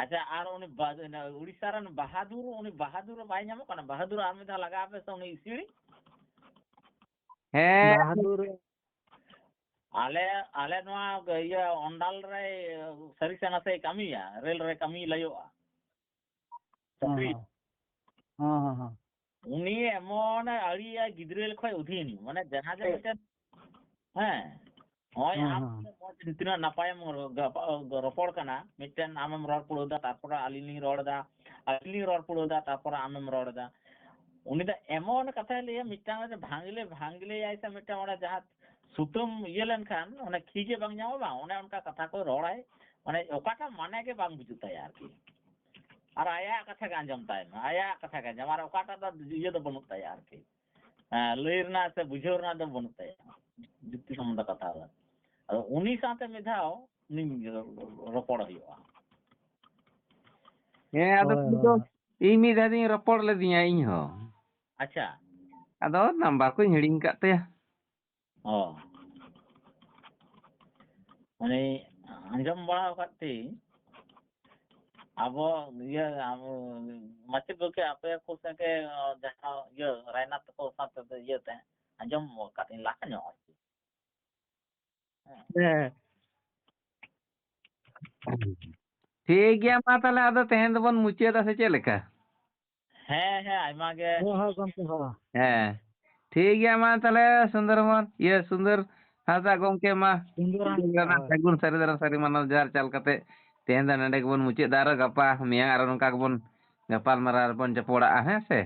ᱟᱪᱪᱷᱟ, ᱟᱨ ᱩᱱᱤ ᱵᱟ-, ᱚᱱᱟ ᱩᱲᱤᱥᱥᱟ ᱨᱮᱱ ᱵᱟᱦᱟᱫᱩᱨ, ᱩᱱᱤ ᱵᱟᱦᱟᱫᱩᱨ ᱵᱟᱭ ᱧᱟᱢᱚᱜ ᱠᱟᱱᱟ? ᱵᱟᱦᱟᱫᱩᱨ ᱟᱨ ᱢᱤᱫ ᱫᱷᱟᱣ ᱞᱟᱜᱟᱣ ᱯᱮ ᱥᱮ, ᱩᱱᱤ ᱤᱥᱤᱲᱤ? ᱦᱮᱸ᱾ ᱵᱟᱦᱟᱫᱩᱨ, ᱟᱞᱮ, ᱟᱞᱮ ᱱᱚᱣᱟ ᱤᱭᱟᱹ ᱚᱱᱰᱟᱞ ᱨᱮ ᱥᱟᱹᱨᱤ ᱥᱮ ᱱᱟᱥᱮᱭ ᱠᱟᱹᱢᱤᱭᱟ, ᱨᱮᱞ ᱨᱮ ᱠᱟᱹᱢᱤ ᱞᱟᱹᱭᱚᱜᱼᱟ᱾ ᱦᱮᱸ, ᱦᱮᱸ᱾ ᱦᱮᱸ, ᱦᱮᱸ, ᱦᱮᱸ᱾ ᱩᱱᱤ ᱮᱢᱚᱱ ᱟᱹᱲᱤᱭᱟ ᱜᱤᱫᱽᱨᱟᱹ ᱠᱷᱚᱡ ᱚᱫᱷᱤᱱ, ᱢᱟᱱᱮ ᱡᱟᱦᱟᱸ ᱡᱮ ᱢᱤᱫᱴᱮᱱ, ᱦᱮᱸ, ᱱᱚᱜᱼᱚᱭ ᱦᱮᱸ, ᱟᱢ ᱦᱮᱸ᱾ ᱛᱤᱱᱟᱹᱜ ᱢᱚᱡᱽ, ᱛᱤᱱᱟᱹᱜ ᱱᱟᱯᱟᱭᱮᱢ ᱨᱚ-, ᱜᱟᱯᱟ-, ᱨᱚᱯᱚᱲ ᱠᱟᱱᱟ, ᱢᱤᱫᱴᱮᱱ ᱟᱢᱮᱢ ᱨᱚᱲ ᱯᱩᱨᱟᱹᱣ ᱫᱟ, ᱛᱟᱨᱯᱚᱨᱮ ᱟᱹᱞᱤᱧ ᱞᱤᱧ ᱨᱚᱲ ᱮᱫᱟ, ᱟᱹᱞᱤᱧ ᱞᱤᱧ ᱨᱚᱲ ᱯᱩᱨᱟᱹᱣ ᱫᱟ, ᱛᱟᱨᱯᱚᱨᱮ ᱟᱢᱮᱢ ᱨᱚᱲ ᱮᱫᱟ᱾ ᱩᱱᱤ ᱫᱚ ᱮᱢᱚᱱ ᱠᱟᱛᱷᱟᱭ ᱞᱟᱹᱭᱟ, ᱢᱤᱫᱴᱟᱝ ᱨᱮ ᱵᱷᱟᱝᱞᱮ, ᱵᱷᱟᱝᱞᱮᱭᱟᱭ ᱥᱮ ᱢᱤᱫᱴᱟᱝ ᱚᱸᱰᱮ ᱡᱟᱦᱟᱸ ᱥᱩᱛᱟᱹᱢ ᱤᱭᱟᱹ ᱞᱮᱱᱠᱷᱟᱱ ᱚᱱᱮ ᱠᱷᱤ ᱜᱮ ᱵᱟᱝ ᱧᱟᱢᱚᱜᱼᱟ, ᱵᱟᱝ, ᱚᱱᱮ ᱚᱱᱠᱟ ᱠᱟᱛᱷᱟ ᱠᱚ ᱨᱚᱲᱟᱭ, ᱢᱟᱱᱮ ᱚᱠᱟᱴᱟᱜ ᱢᱟᱱᱮ ᱜᱮ ᱵᱟᱝ ᱵᱩᱡᱩᱜ ᱛᱟᱭᱟ ᱟᱨᱠᱤ᱾ ᱟᱨ ᱟᱭᱟᱜ ᱠᱟᱛᱷᱟ ᱜᱮ ᱟᱸᱡᱚᱢ ᱛᱟᱭ ᱢᱟ, ᱟᱭᱟᱜ ᱠᱟᱛᱷᱟ ᱜᱮ ᱟᱸᱡᱚᱢ, ᱟᱨ ᱚᱠᱟᱴᱟᱜ ᱫᱚ ᱤᱭᱟᱹ ᱫᱚ ᱵᱟᱹᱱᱩᱜ ᱛᱟᱭᱟ ᱟᱨᱠᱤ᱾ ᱦᱮᱸ, ᱞᱟᱹᱭ ᱨᱮᱱᱟᱜ ᱥᱮ ᱵᱩᱡᱷᱟᱹᱣ ᱨᱮᱱᱟᱜ ᱫᱚ ᱵᱟᱹᱱᱩᱜ ᱛᱟᱭᱟ, ᱡᱩᱠᱛᱤ ᱥᱚᱢᱢᱚᱛᱚ ᱠᱟᱛᱷᱟ ᱫᱚ᱾ ᱟᱫᱚ ᱩᱱᱤ ᱥᱟᱶᱛᱮ ᱢᱤᱫ ᱫᱷᱟᱣ ᱩᱱᱤ ᱨᱚᱯᱚᱲ ᱦᱩᱭᱩᱜᱼᱟ᱾ ᱦᱮᱸ, ᱟᱫᱚ ᱦᱳᱭ, ᱩᱱᱤ ᱫᱚ ᱦᱳᱭ᱾ ᱤᱧ ᱢᱤᱫ ᱫᱷᱟᱣ ᱫᱚᱧ ᱨᱚᱯᱚᱲ ᱞᱮᱫᱮᱭᱟ ᱤᱧ ᱦᱚᱸ᱾ ᱟᱪᱪᱷᱟ᱾ ᱟᱫᱚ ᱱᱟᱢᱵᱟᱨ ᱠᱚᱧ ᱦᱤᱲᱤᱧ ᱟᱠᱟᱫ ᱛᱟᱭᱟ᱾ ᱚ᱾ ᱢᱟᱱᱮ ᱟᱸᱡᱚᱢ ᱵᱟᱲᱟ ᱟᱠᱟᱫ ᱛᱤᱧ, ᱟᱵᱚ ᱤᱭᱟᱹ, ᱟᱵᱚ ᱢᱟᱪᱮᱫ ᱜᱚᱢᱠᱮ, ᱟᱯᱮ ᱠᱚ ᱥᱮᱫ ᱜᱮ, ᱚ, ᱡᱟᱦᱟᱸ ᱤᱭᱟᱹ ᱨᱟᱭᱱᱟ ᱛᱟᱠᱚ ᱥᱟᱶᱛᱮ ᱤᱭᱟᱹ ᱛᱮ ᱟᱸᱡᱚᱢ ᱟᱠᱟᱫ ᱤᱧ ᱞᱟᱦᱟ ᱧᱚᱜ ᱟᱨᱠᱤ᱾ ᱦᱮᱸ᱾ ᱴᱷᱤᱠ ᱜᱮᱭᱟ, ᱢᱟ ᱛᱟᱦᱞᱮ ᱟᱫᱚ ᱛᱮᱦᱮᱧ ᱫᱚᱵᱚᱱ ᱢᱩᱪᱟᱹᱫᱟ ᱥᱮ ᱪᱮᱫ ᱞᱮᱠᱟ? ᱦᱮᱸ, ᱦᱮᱸ, ᱟᱭᱢᱟ ᱜᱮ᱾ ᱦᱳᱭ, ᱦᱳᱭ, ᱜᱚᱢᱠᱮ, ᱦᱳᱭ᱾ ᱦᱮᱸ, ᱴᱷᱤᱠ ᱜᱮᱭᱟ, ᱢᱟ ᱛᱟᱦᱞᱮ ᱥᱩᱱᱫᱚᱨ ᱢᱚᱱ, ᱤᱭᱟᱹ, ᱥᱩᱱᱫᱚᱨ ᱦᱟᱸᱥᱫᱟ ᱜᱚᱢᱠᱮ, ᱢᱟ᱾ ᱥᱩᱱᱫᱚᱨ ᱦᱟᱸᱥᱫᱟ, ᱥᱟᱹᱜᱩᱱ ᱦᱳᱭ᱾ ᱥᱟᱹᱨᱤ ᱫᱷᱟᱨᱟ ᱥᱟᱹᱨᱤ ᱢᱟᱱᱟᱣ ᱡᱚᱦᱟᱨ ᱪᱟᱞ ᱠᱟᱛᱮ ᱛᱮᱦᱮᱧ ᱫᱚ ᱱᱚᱸᱰᱮ ᱜᱮᱵᱚᱱ ᱢᱩᱪᱟᱹᱫ ᱫᱟ᱾ ᱟᱨᱚ ᱜᱟᱯᱟ ᱢᱮᱭᱟᱝ ᱟᱨᱚ ᱱᱚᱝᱠᱟ ᱜᱮᱵᱚᱱ ᱜᱟᱯᱟᱞ ᱢᱟᱨᱟᱣ ᱨᱮᱵᱚᱱ ᱡᱚᱯᱚᱲᱟᱜᱼᱟ, ᱦᱮᱸ ᱥᱮ?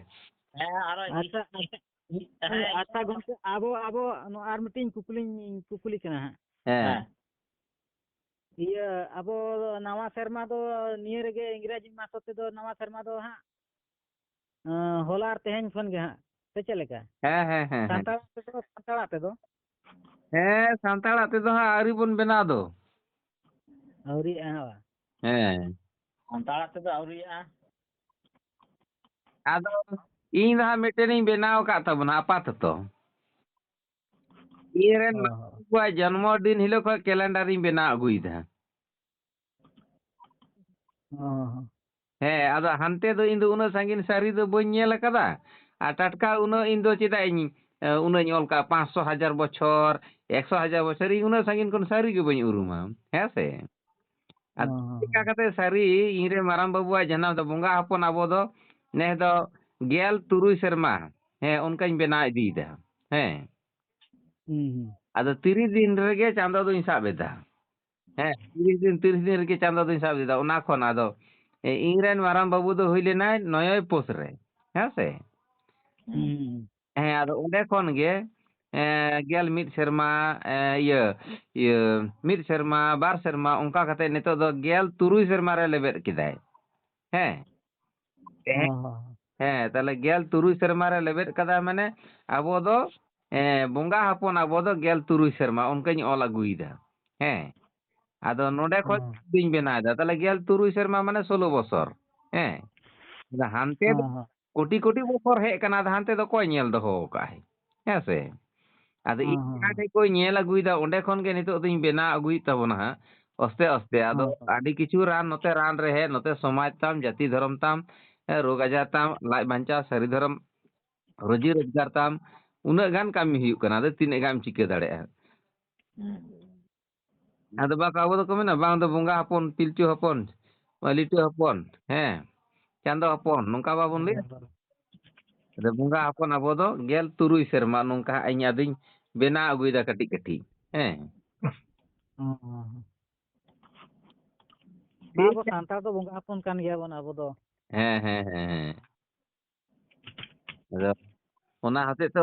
ᱦᱮᱸ, ᱟᱨᱚ ᱟᱪᱪᱷᱟ, ᱦᱮᱸ᱾ ᱟᱪᱪᱷᱟ ᱜᱚᱢᱠᱮ, ᱟᱵᱚ, ᱟᱵᱚ ᱱᱚᱣᱟ ᱟᱨ ᱢᱤᱫᱴᱤᱱ ᱠᱩᱠᱞᱤᱧ ᱠᱩᱠᱞᱤ ᱠᱟᱱᱟ ᱦᱟᱸᱜ᱾ ᱦᱮᱸ᱾ ᱦᱮᱸ᱾ ᱤᱭᱟᱹ, ᱟᱵᱚ ᱱᱟᱣᱟ ᱥᱮᱨᱢᱟ ᱫᱚ ᱱᱤᱭᱟᱹ ᱨᱮᱜᱮ, ᱤᱝᱨᱮᱡᱤ ᱢᱟᱥ ᱠᱚᱛᱮ ᱫᱚ ᱱᱟᱣᱟ ᱥᱮᱨᱢᱟ ᱫᱚ ᱦᱟᱸᱜ, ᱟᱸ, ᱦᱚᱞᱟ ᱟᱨ ᱛᱮᱦᱮᱧ ᱠᱷᱚᱱ ᱜᱮ ᱦᱟᱸᱜ, ᱥᱮ ᱪᱮᱫ ᱞᱮᱠᱟ? ᱦᱮᱸ, ᱦᱮᱸ, ᱦᱮᱸ, ᱦᱮᱸ᱾ ᱥᱟᱱᱛᱟᱲ ᱛᱮᱫᱚ, ᱥᱟᱱᱛᱟᱲᱟᱜ ᱛᱮᱫᱚ? ᱦᱮᱸ, ᱥᱟᱱᱛᱟᱲᱟᱜ ᱛᱮᱫᱚ ᱦᱟᱸᱜ ᱟᱹᱣᱨᱤ ᱵᱚᱱ ᱵᱮᱱᱟᱣ ᱫᱚ᱾ ᱟᱹᱣᱨᱤᱭᱟᱜᱼᱟ, ᱦᱮᱸ᱾ ᱦᱮᱸ᱾ ᱥᱟᱱᱛᱟᱲᱟᱜ ᱛᱮᱫᱚ ᱟᱹᱣᱨᱤᱭᱟᱜᱼᱟ᱾ ᱟᱫᱚ ᱤᱧ ᱫᱚ ᱦᱟᱸᱜ ᱢᱤᱫᱴᱮᱱᱤᱧ ᱵᱮᱱᱟᱣ ᱟᱠᱟᱫ ᱛᱟᱵᱚᱱᱟ ᱟᱯᱟᱛᱚᱛᱚ᱾ ᱤᱧ ᱨᱮᱱ ᱚ᱾ ᱠᱚᱣᱟᱜ ᱡᱚᱱᱢᱚ ᱫᱤᱱ ᱦᱤᱞᱳᱜ ᱠᱷᱚᱱ calendar ᱤᱧ ᱵᱮᱱᱟᱣ ᱟᱹᱜᱩᱭᱮᱫᱟ᱾ ᱚ᱾ ᱦᱮᱸ, ᱟᱫᱚ ᱦᱟᱱᱛᱮ ᱫᱚ ᱤᱧ ᱫᱚ ᱩᱱᱟᱹᱜ ᱥᱟᱺᱜᱤᱧ ᱥᱟᱹᱨᱤ ᱫᱚ ᱵᱟᱹᱧ ᱧᱮᱞ ᱟᱠᱟᱫᱟ᱾ ᱟᱨ ᱴᱟᱴᱠᱟ ᱩᱱᱟᱹᱜ ᱤᱧ ᱫᱚ ᱪᱮᱫᱟᱜ ᱤᱧ, ᱮ, ᱩᱱᱟᱹᱜ ᱤᱧ ᱚᱞ ᱠᱟᱜᱼᱟ, ᱯᱟᱸᱪᱥᱚ ᱦᱟᱡᱟᱨ ᱵᱚᱪᱷᱚᱨ, ᱮᱠᱥᱚ ᱦᱟᱡᱟᱨ ᱵᱚᱪᱷᱚᱨ ᱤᱧ ᱩᱱᱟᱹᱜ ᱥᱟᱺᱜᱤᱧ ᱠᱷᱚᱱ ᱥᱟᱹᱨᱤ ᱜᱮ ᱵᱟᱹᱧ ᱩᱨᱩᱢᱟ, ᱦᱮᱸ ᱥᱮ? ᱟᱫᱚ ᱦᱚᱸ, ᱦᱚᱸ, ᱪᱮᱠᱟ ᱠᱟᱛᱮ ᱥᱟᱹᱨᱤ ᱤᱧ ᱨᱮ ᱢᱟᱨᱟᱝ ᱵᱟᱹᱵᱩᱣᱟᱜ ᱡᱟᱱᱟᱢ ᱫᱚ ᱵᱚᱸᱜᱟ ᱦᱚᱯᱚᱱ ᱟᱵᱚ ᱫᱚ ᱱᱮᱥ ᱫᱚ ᱜᱮᱞ ᱛᱩᱨᱩᱭ ᱥᱮᱨᱢᱟ, ᱦᱮᱸ, ᱚᱱᱠᱟᱧ ᱵᱮᱱᱟᱣ ᱤᱫᱤᱭᱮᱫᱟ, ᱦᱮᱸ᱾ ᱦᱩᱸ, ᱦᱩᱸ, ᱟᱫᱚ ᱛᱤᱨᱤᱥ ᱫᱤᱱ ᱨᱮᱜᱮ ᱪᱟᱸᱫᱚ ᱫᱚᱧ ᱥᱟᱵ ᱮᱫᱟ᱾ ᱦᱮᱸ, ᱛᱤᱨᱤᱥ ᱫᱤᱱ, ᱛᱤᱨᱤᱥ ᱫᱤᱱ ᱨᱮᱜᱮ ᱪᱟᱸᱫᱚ ᱫᱚᱧ ᱥᱟᱵ ᱮᱫᱟ᱾ ᱚᱱᱟ ᱠᱷᱚᱱ ᱟᱫᱚ, ᱮ, ᱤᱧ ᱨᱮᱱ ᱢᱟᱨᱟᱝ ᱵᱟᱹᱵᱩ ᱫᱚ ᱦᱩᱭ ᱞᱮᱱᱟᱭ ᱱᱚᱭᱚᱭ ᱯᱳᱥ ᱨᱮ, ᱦᱮᱸ ᱥᱮ? ᱦᱩᱸ, ᱦᱩᱸ, ᱦᱮᱸ, ᱟᱫᱚ ᱚᱸᱰᱮ ᱠᱷᱚᱱ ᱜᱮ, ᱮ, ᱜᱮᱞ ᱢᱤᱫ ᱥᱮᱨᱢᱟ, ᱮ, ᱤᱭᱟᱹ, ᱤᱭᱟᱹ, ᱢᱤᱫ ᱥᱮᱨᱢᱟ, ᱵᱟᱨ ᱥᱮᱨᱢᱟ, ᱚᱱᱠᱟ ᱠᱟᱛᱮ ᱱᱤᱛᱚᱜ ᱫᱚ ᱜᱮᱞ ᱛᱩᱨᱩᱭ ᱥᱮᱨᱢᱟ ᱨᱮ ᱞᱮᱵᱮᱫ ᱠᱮᱫᱟᱭ᱾ ᱦᱮᱸ᱾ ᱦᱮᱸ, ᱦᱚᱸ, ᱦᱚᱸ, ᱦᱮᱸ, ᱛᱟᱦᱞᱮ ᱜᱮᱞ ᱛᱩᱨᱩᱭ ᱥᱮᱨᱢᱟ ᱨᱮ ᱞᱮᱵᱮᱫ ᱠᱟᱫᱟ, ᱢᱟᱱᱮ ᱟᱵᱚ ᱫᱚ, ᱮ, ᱵᱚᱸᱜᱟ ᱦᱚᱯᱚᱱ ᱟᱵᱚ ᱫᱚ ᱜᱮᱞ ᱛᱩᱨᱩᱭ ᱥᱮᱨᱢᱟ ᱚᱱᱠᱟᱧ ᱚᱞ ᱟᱹᱜᱩᱭᱮᱫᱟ᱾ ᱦᱮᱸ, ᱟᱫᱚ ᱱᱚᱰᱮ ᱠᱷᱚᱡ ᱦᱚᱸ, ᱫᱩᱧ ᱵᱮᱱᱟᱣᱮᱫᱟ, ᱛᱟᱦᱞᱮ ᱜᱮᱞ ᱛᱩᱨᱩᱭ ᱥᱮᱨᱢᱟ ᱢᱟᱱᱮ ᱥᱳᱞᱳ ᱵᱚᱥᱚᱨ᱾ ᱦᱮᱸ, ᱟᱫᱚ ᱦᱟᱱᱛᱮ ᱫᱚ ᱦᱚᱸ, ᱦᱚᱸ, ᱠᱳᱴᱤ ᱠᱳᱴᱤ ᱵᱚᱥᱚᱨ ᱦᱮᱡ ᱠᱟᱱᱟ, ᱟᱫᱚ ᱦᱟᱱᱛᱮ ᱫᱚ ᱚᱠᱚᱭ ᱧᱮᱞ ᱫᱚᱦᱚ ᱟᱠᱟᱫ ᱟᱭ? ᱦᱮᱸ ᱥᱮ? ᱟᱫᱚ ᱦᱚᱸ, ᱤᱧ ᱦᱚᱸ, ᱡᱟᱦᱟᱸ ᱦᱚᱸ, ᱴᱷᱮᱡ ᱠᱚ ᱧᱮᱞ ᱟᱹᱜᱩᱭᱮᱫᱟ, ᱚᱸᱰᱮ ᱠᱷᱚᱱ ᱜᱮ ᱱᱤᱛᱚᱜ ᱫᱚᱧ ᱵᱮᱱᱟᱣ ᱟᱹᱜᱩᱭᱮᱫ ᱛᱟᱵᱚᱱᱟ ᱦᱟᱸᱜ, ᱟᱥᱛᱮ ᱟᱥᱛᱮ᱾ ᱟᱫᱚ ᱦᱚᱸ, ᱦᱚᱸ, ᱟᱹᱰᱤ ᱠᱤᱪᱷᱩ ᱨᱟᱱ, ᱱᱚᱛᱮ ᱨᱟᱱ ᱨᱮᱦᱮᱫ, ᱱᱚᱛᱮ ᱥᱚᱢᱟᱡᱽ ᱛᱟᱢ, ᱡᱟᱹᱛᱤ ᱫᱷᱚᱨᱚᱢ ᱛᱟᱢ, ᱮ, ᱨᱳᱜᱽ ᱟᱡᱟᱨ ᱛᱟᱢ, ᱞᱟᱡ ᱵᱟᱧᱪᱟᱣ, ᱥᱟᱹᱨᱤ ᱫᱷᱚᱨᱚᱢ, ᱨᱩᱡᱤ ᱨᱳᱡᱽᱜᱟᱨ ᱛᱟᱢ, ᱩᱱᱟᱹᱜ ᱜᱟᱱ ᱠᱟᱹᱢᱤ ᱦᱩᱭᱩᱜ ᱠᱟᱱᱟ᱾ ᱟᱫᱚ ᱛᱤᱱᱟᱹᱜ ᱜᱟᱱ ᱮᱢ ᱪᱤᱠᱟᱹ ᱫᱟᱲᱮᱭᱟᱜᱼᱟ? ᱟᱫᱚ ᱵᱟᱠᱚ, ᱟᱵᱚ ᱫᱚᱠᱚ ᱢᱮᱱᱟ, "ᱵᱟᱝ ᱫᱚ ᱵᱚᱸᱜᱟ ᱦᱚᱯᱚᱱ, ᱯᱤᱞᱪᱩ ᱦᱚᱯᱚᱱ, ᱞᱤᱴᱟᱹ ᱦᱚᱯᱚᱱ, ᱦᱮᱸ, ᱪᱟᱸᱫᱚ ᱦᱚᱯᱚᱱ", ᱱᱚᱝᱠᱟ ᱵᱟᱵᱚᱱ ᱞᱟᱹᱭᱟ? ᱦᱚᱸ, ᱟᱫᱚ ᱵᱚᱸᱜᱟ ᱦᱚᱯᱚᱱ ᱟᱵᱚ ᱫᱚ ᱜᱮᱞ ᱛᱩᱨᱩᱭ ᱥᱮᱨᱢᱟ ᱱᱚᱝᱠᱟ ᱦᱟᱸᱜ ᱤᱧ ᱟᱫᱚᱧ ᱵᱮᱱᱟᱣ ᱟᱹᱜᱩᱭᱮᱫᱟ ᱠᱟᱹᱴᱤᱡ ᱠᱟᱹᱴᱤᱡ᱾ ᱦᱮᱸ᱾ ᱦᱚᱸ, ᱦᱚᱸ, ᱦᱚᱸ᱾ ᱵᱟᱝ, ᱟᱵᱚ ᱥᱟᱱᱛᱟᱲ ᱫᱚ ᱵᱚᱸᱜᱟ ᱦᱚᱯᱚᱱ ᱠᱟᱱ ᱜᱮᱭᱟ ᱵᱚᱱ ᱟᱵᱚ ᱫᱚ᱾ ᱦᱮᱸ, ᱦᱮᱸ, ᱦᱮᱸ, ᱦᱮᱸ᱾ ᱟᱫᱚ ᱚᱱᱟ ᱦᱚᱛᱮᱡ ᱛᱮ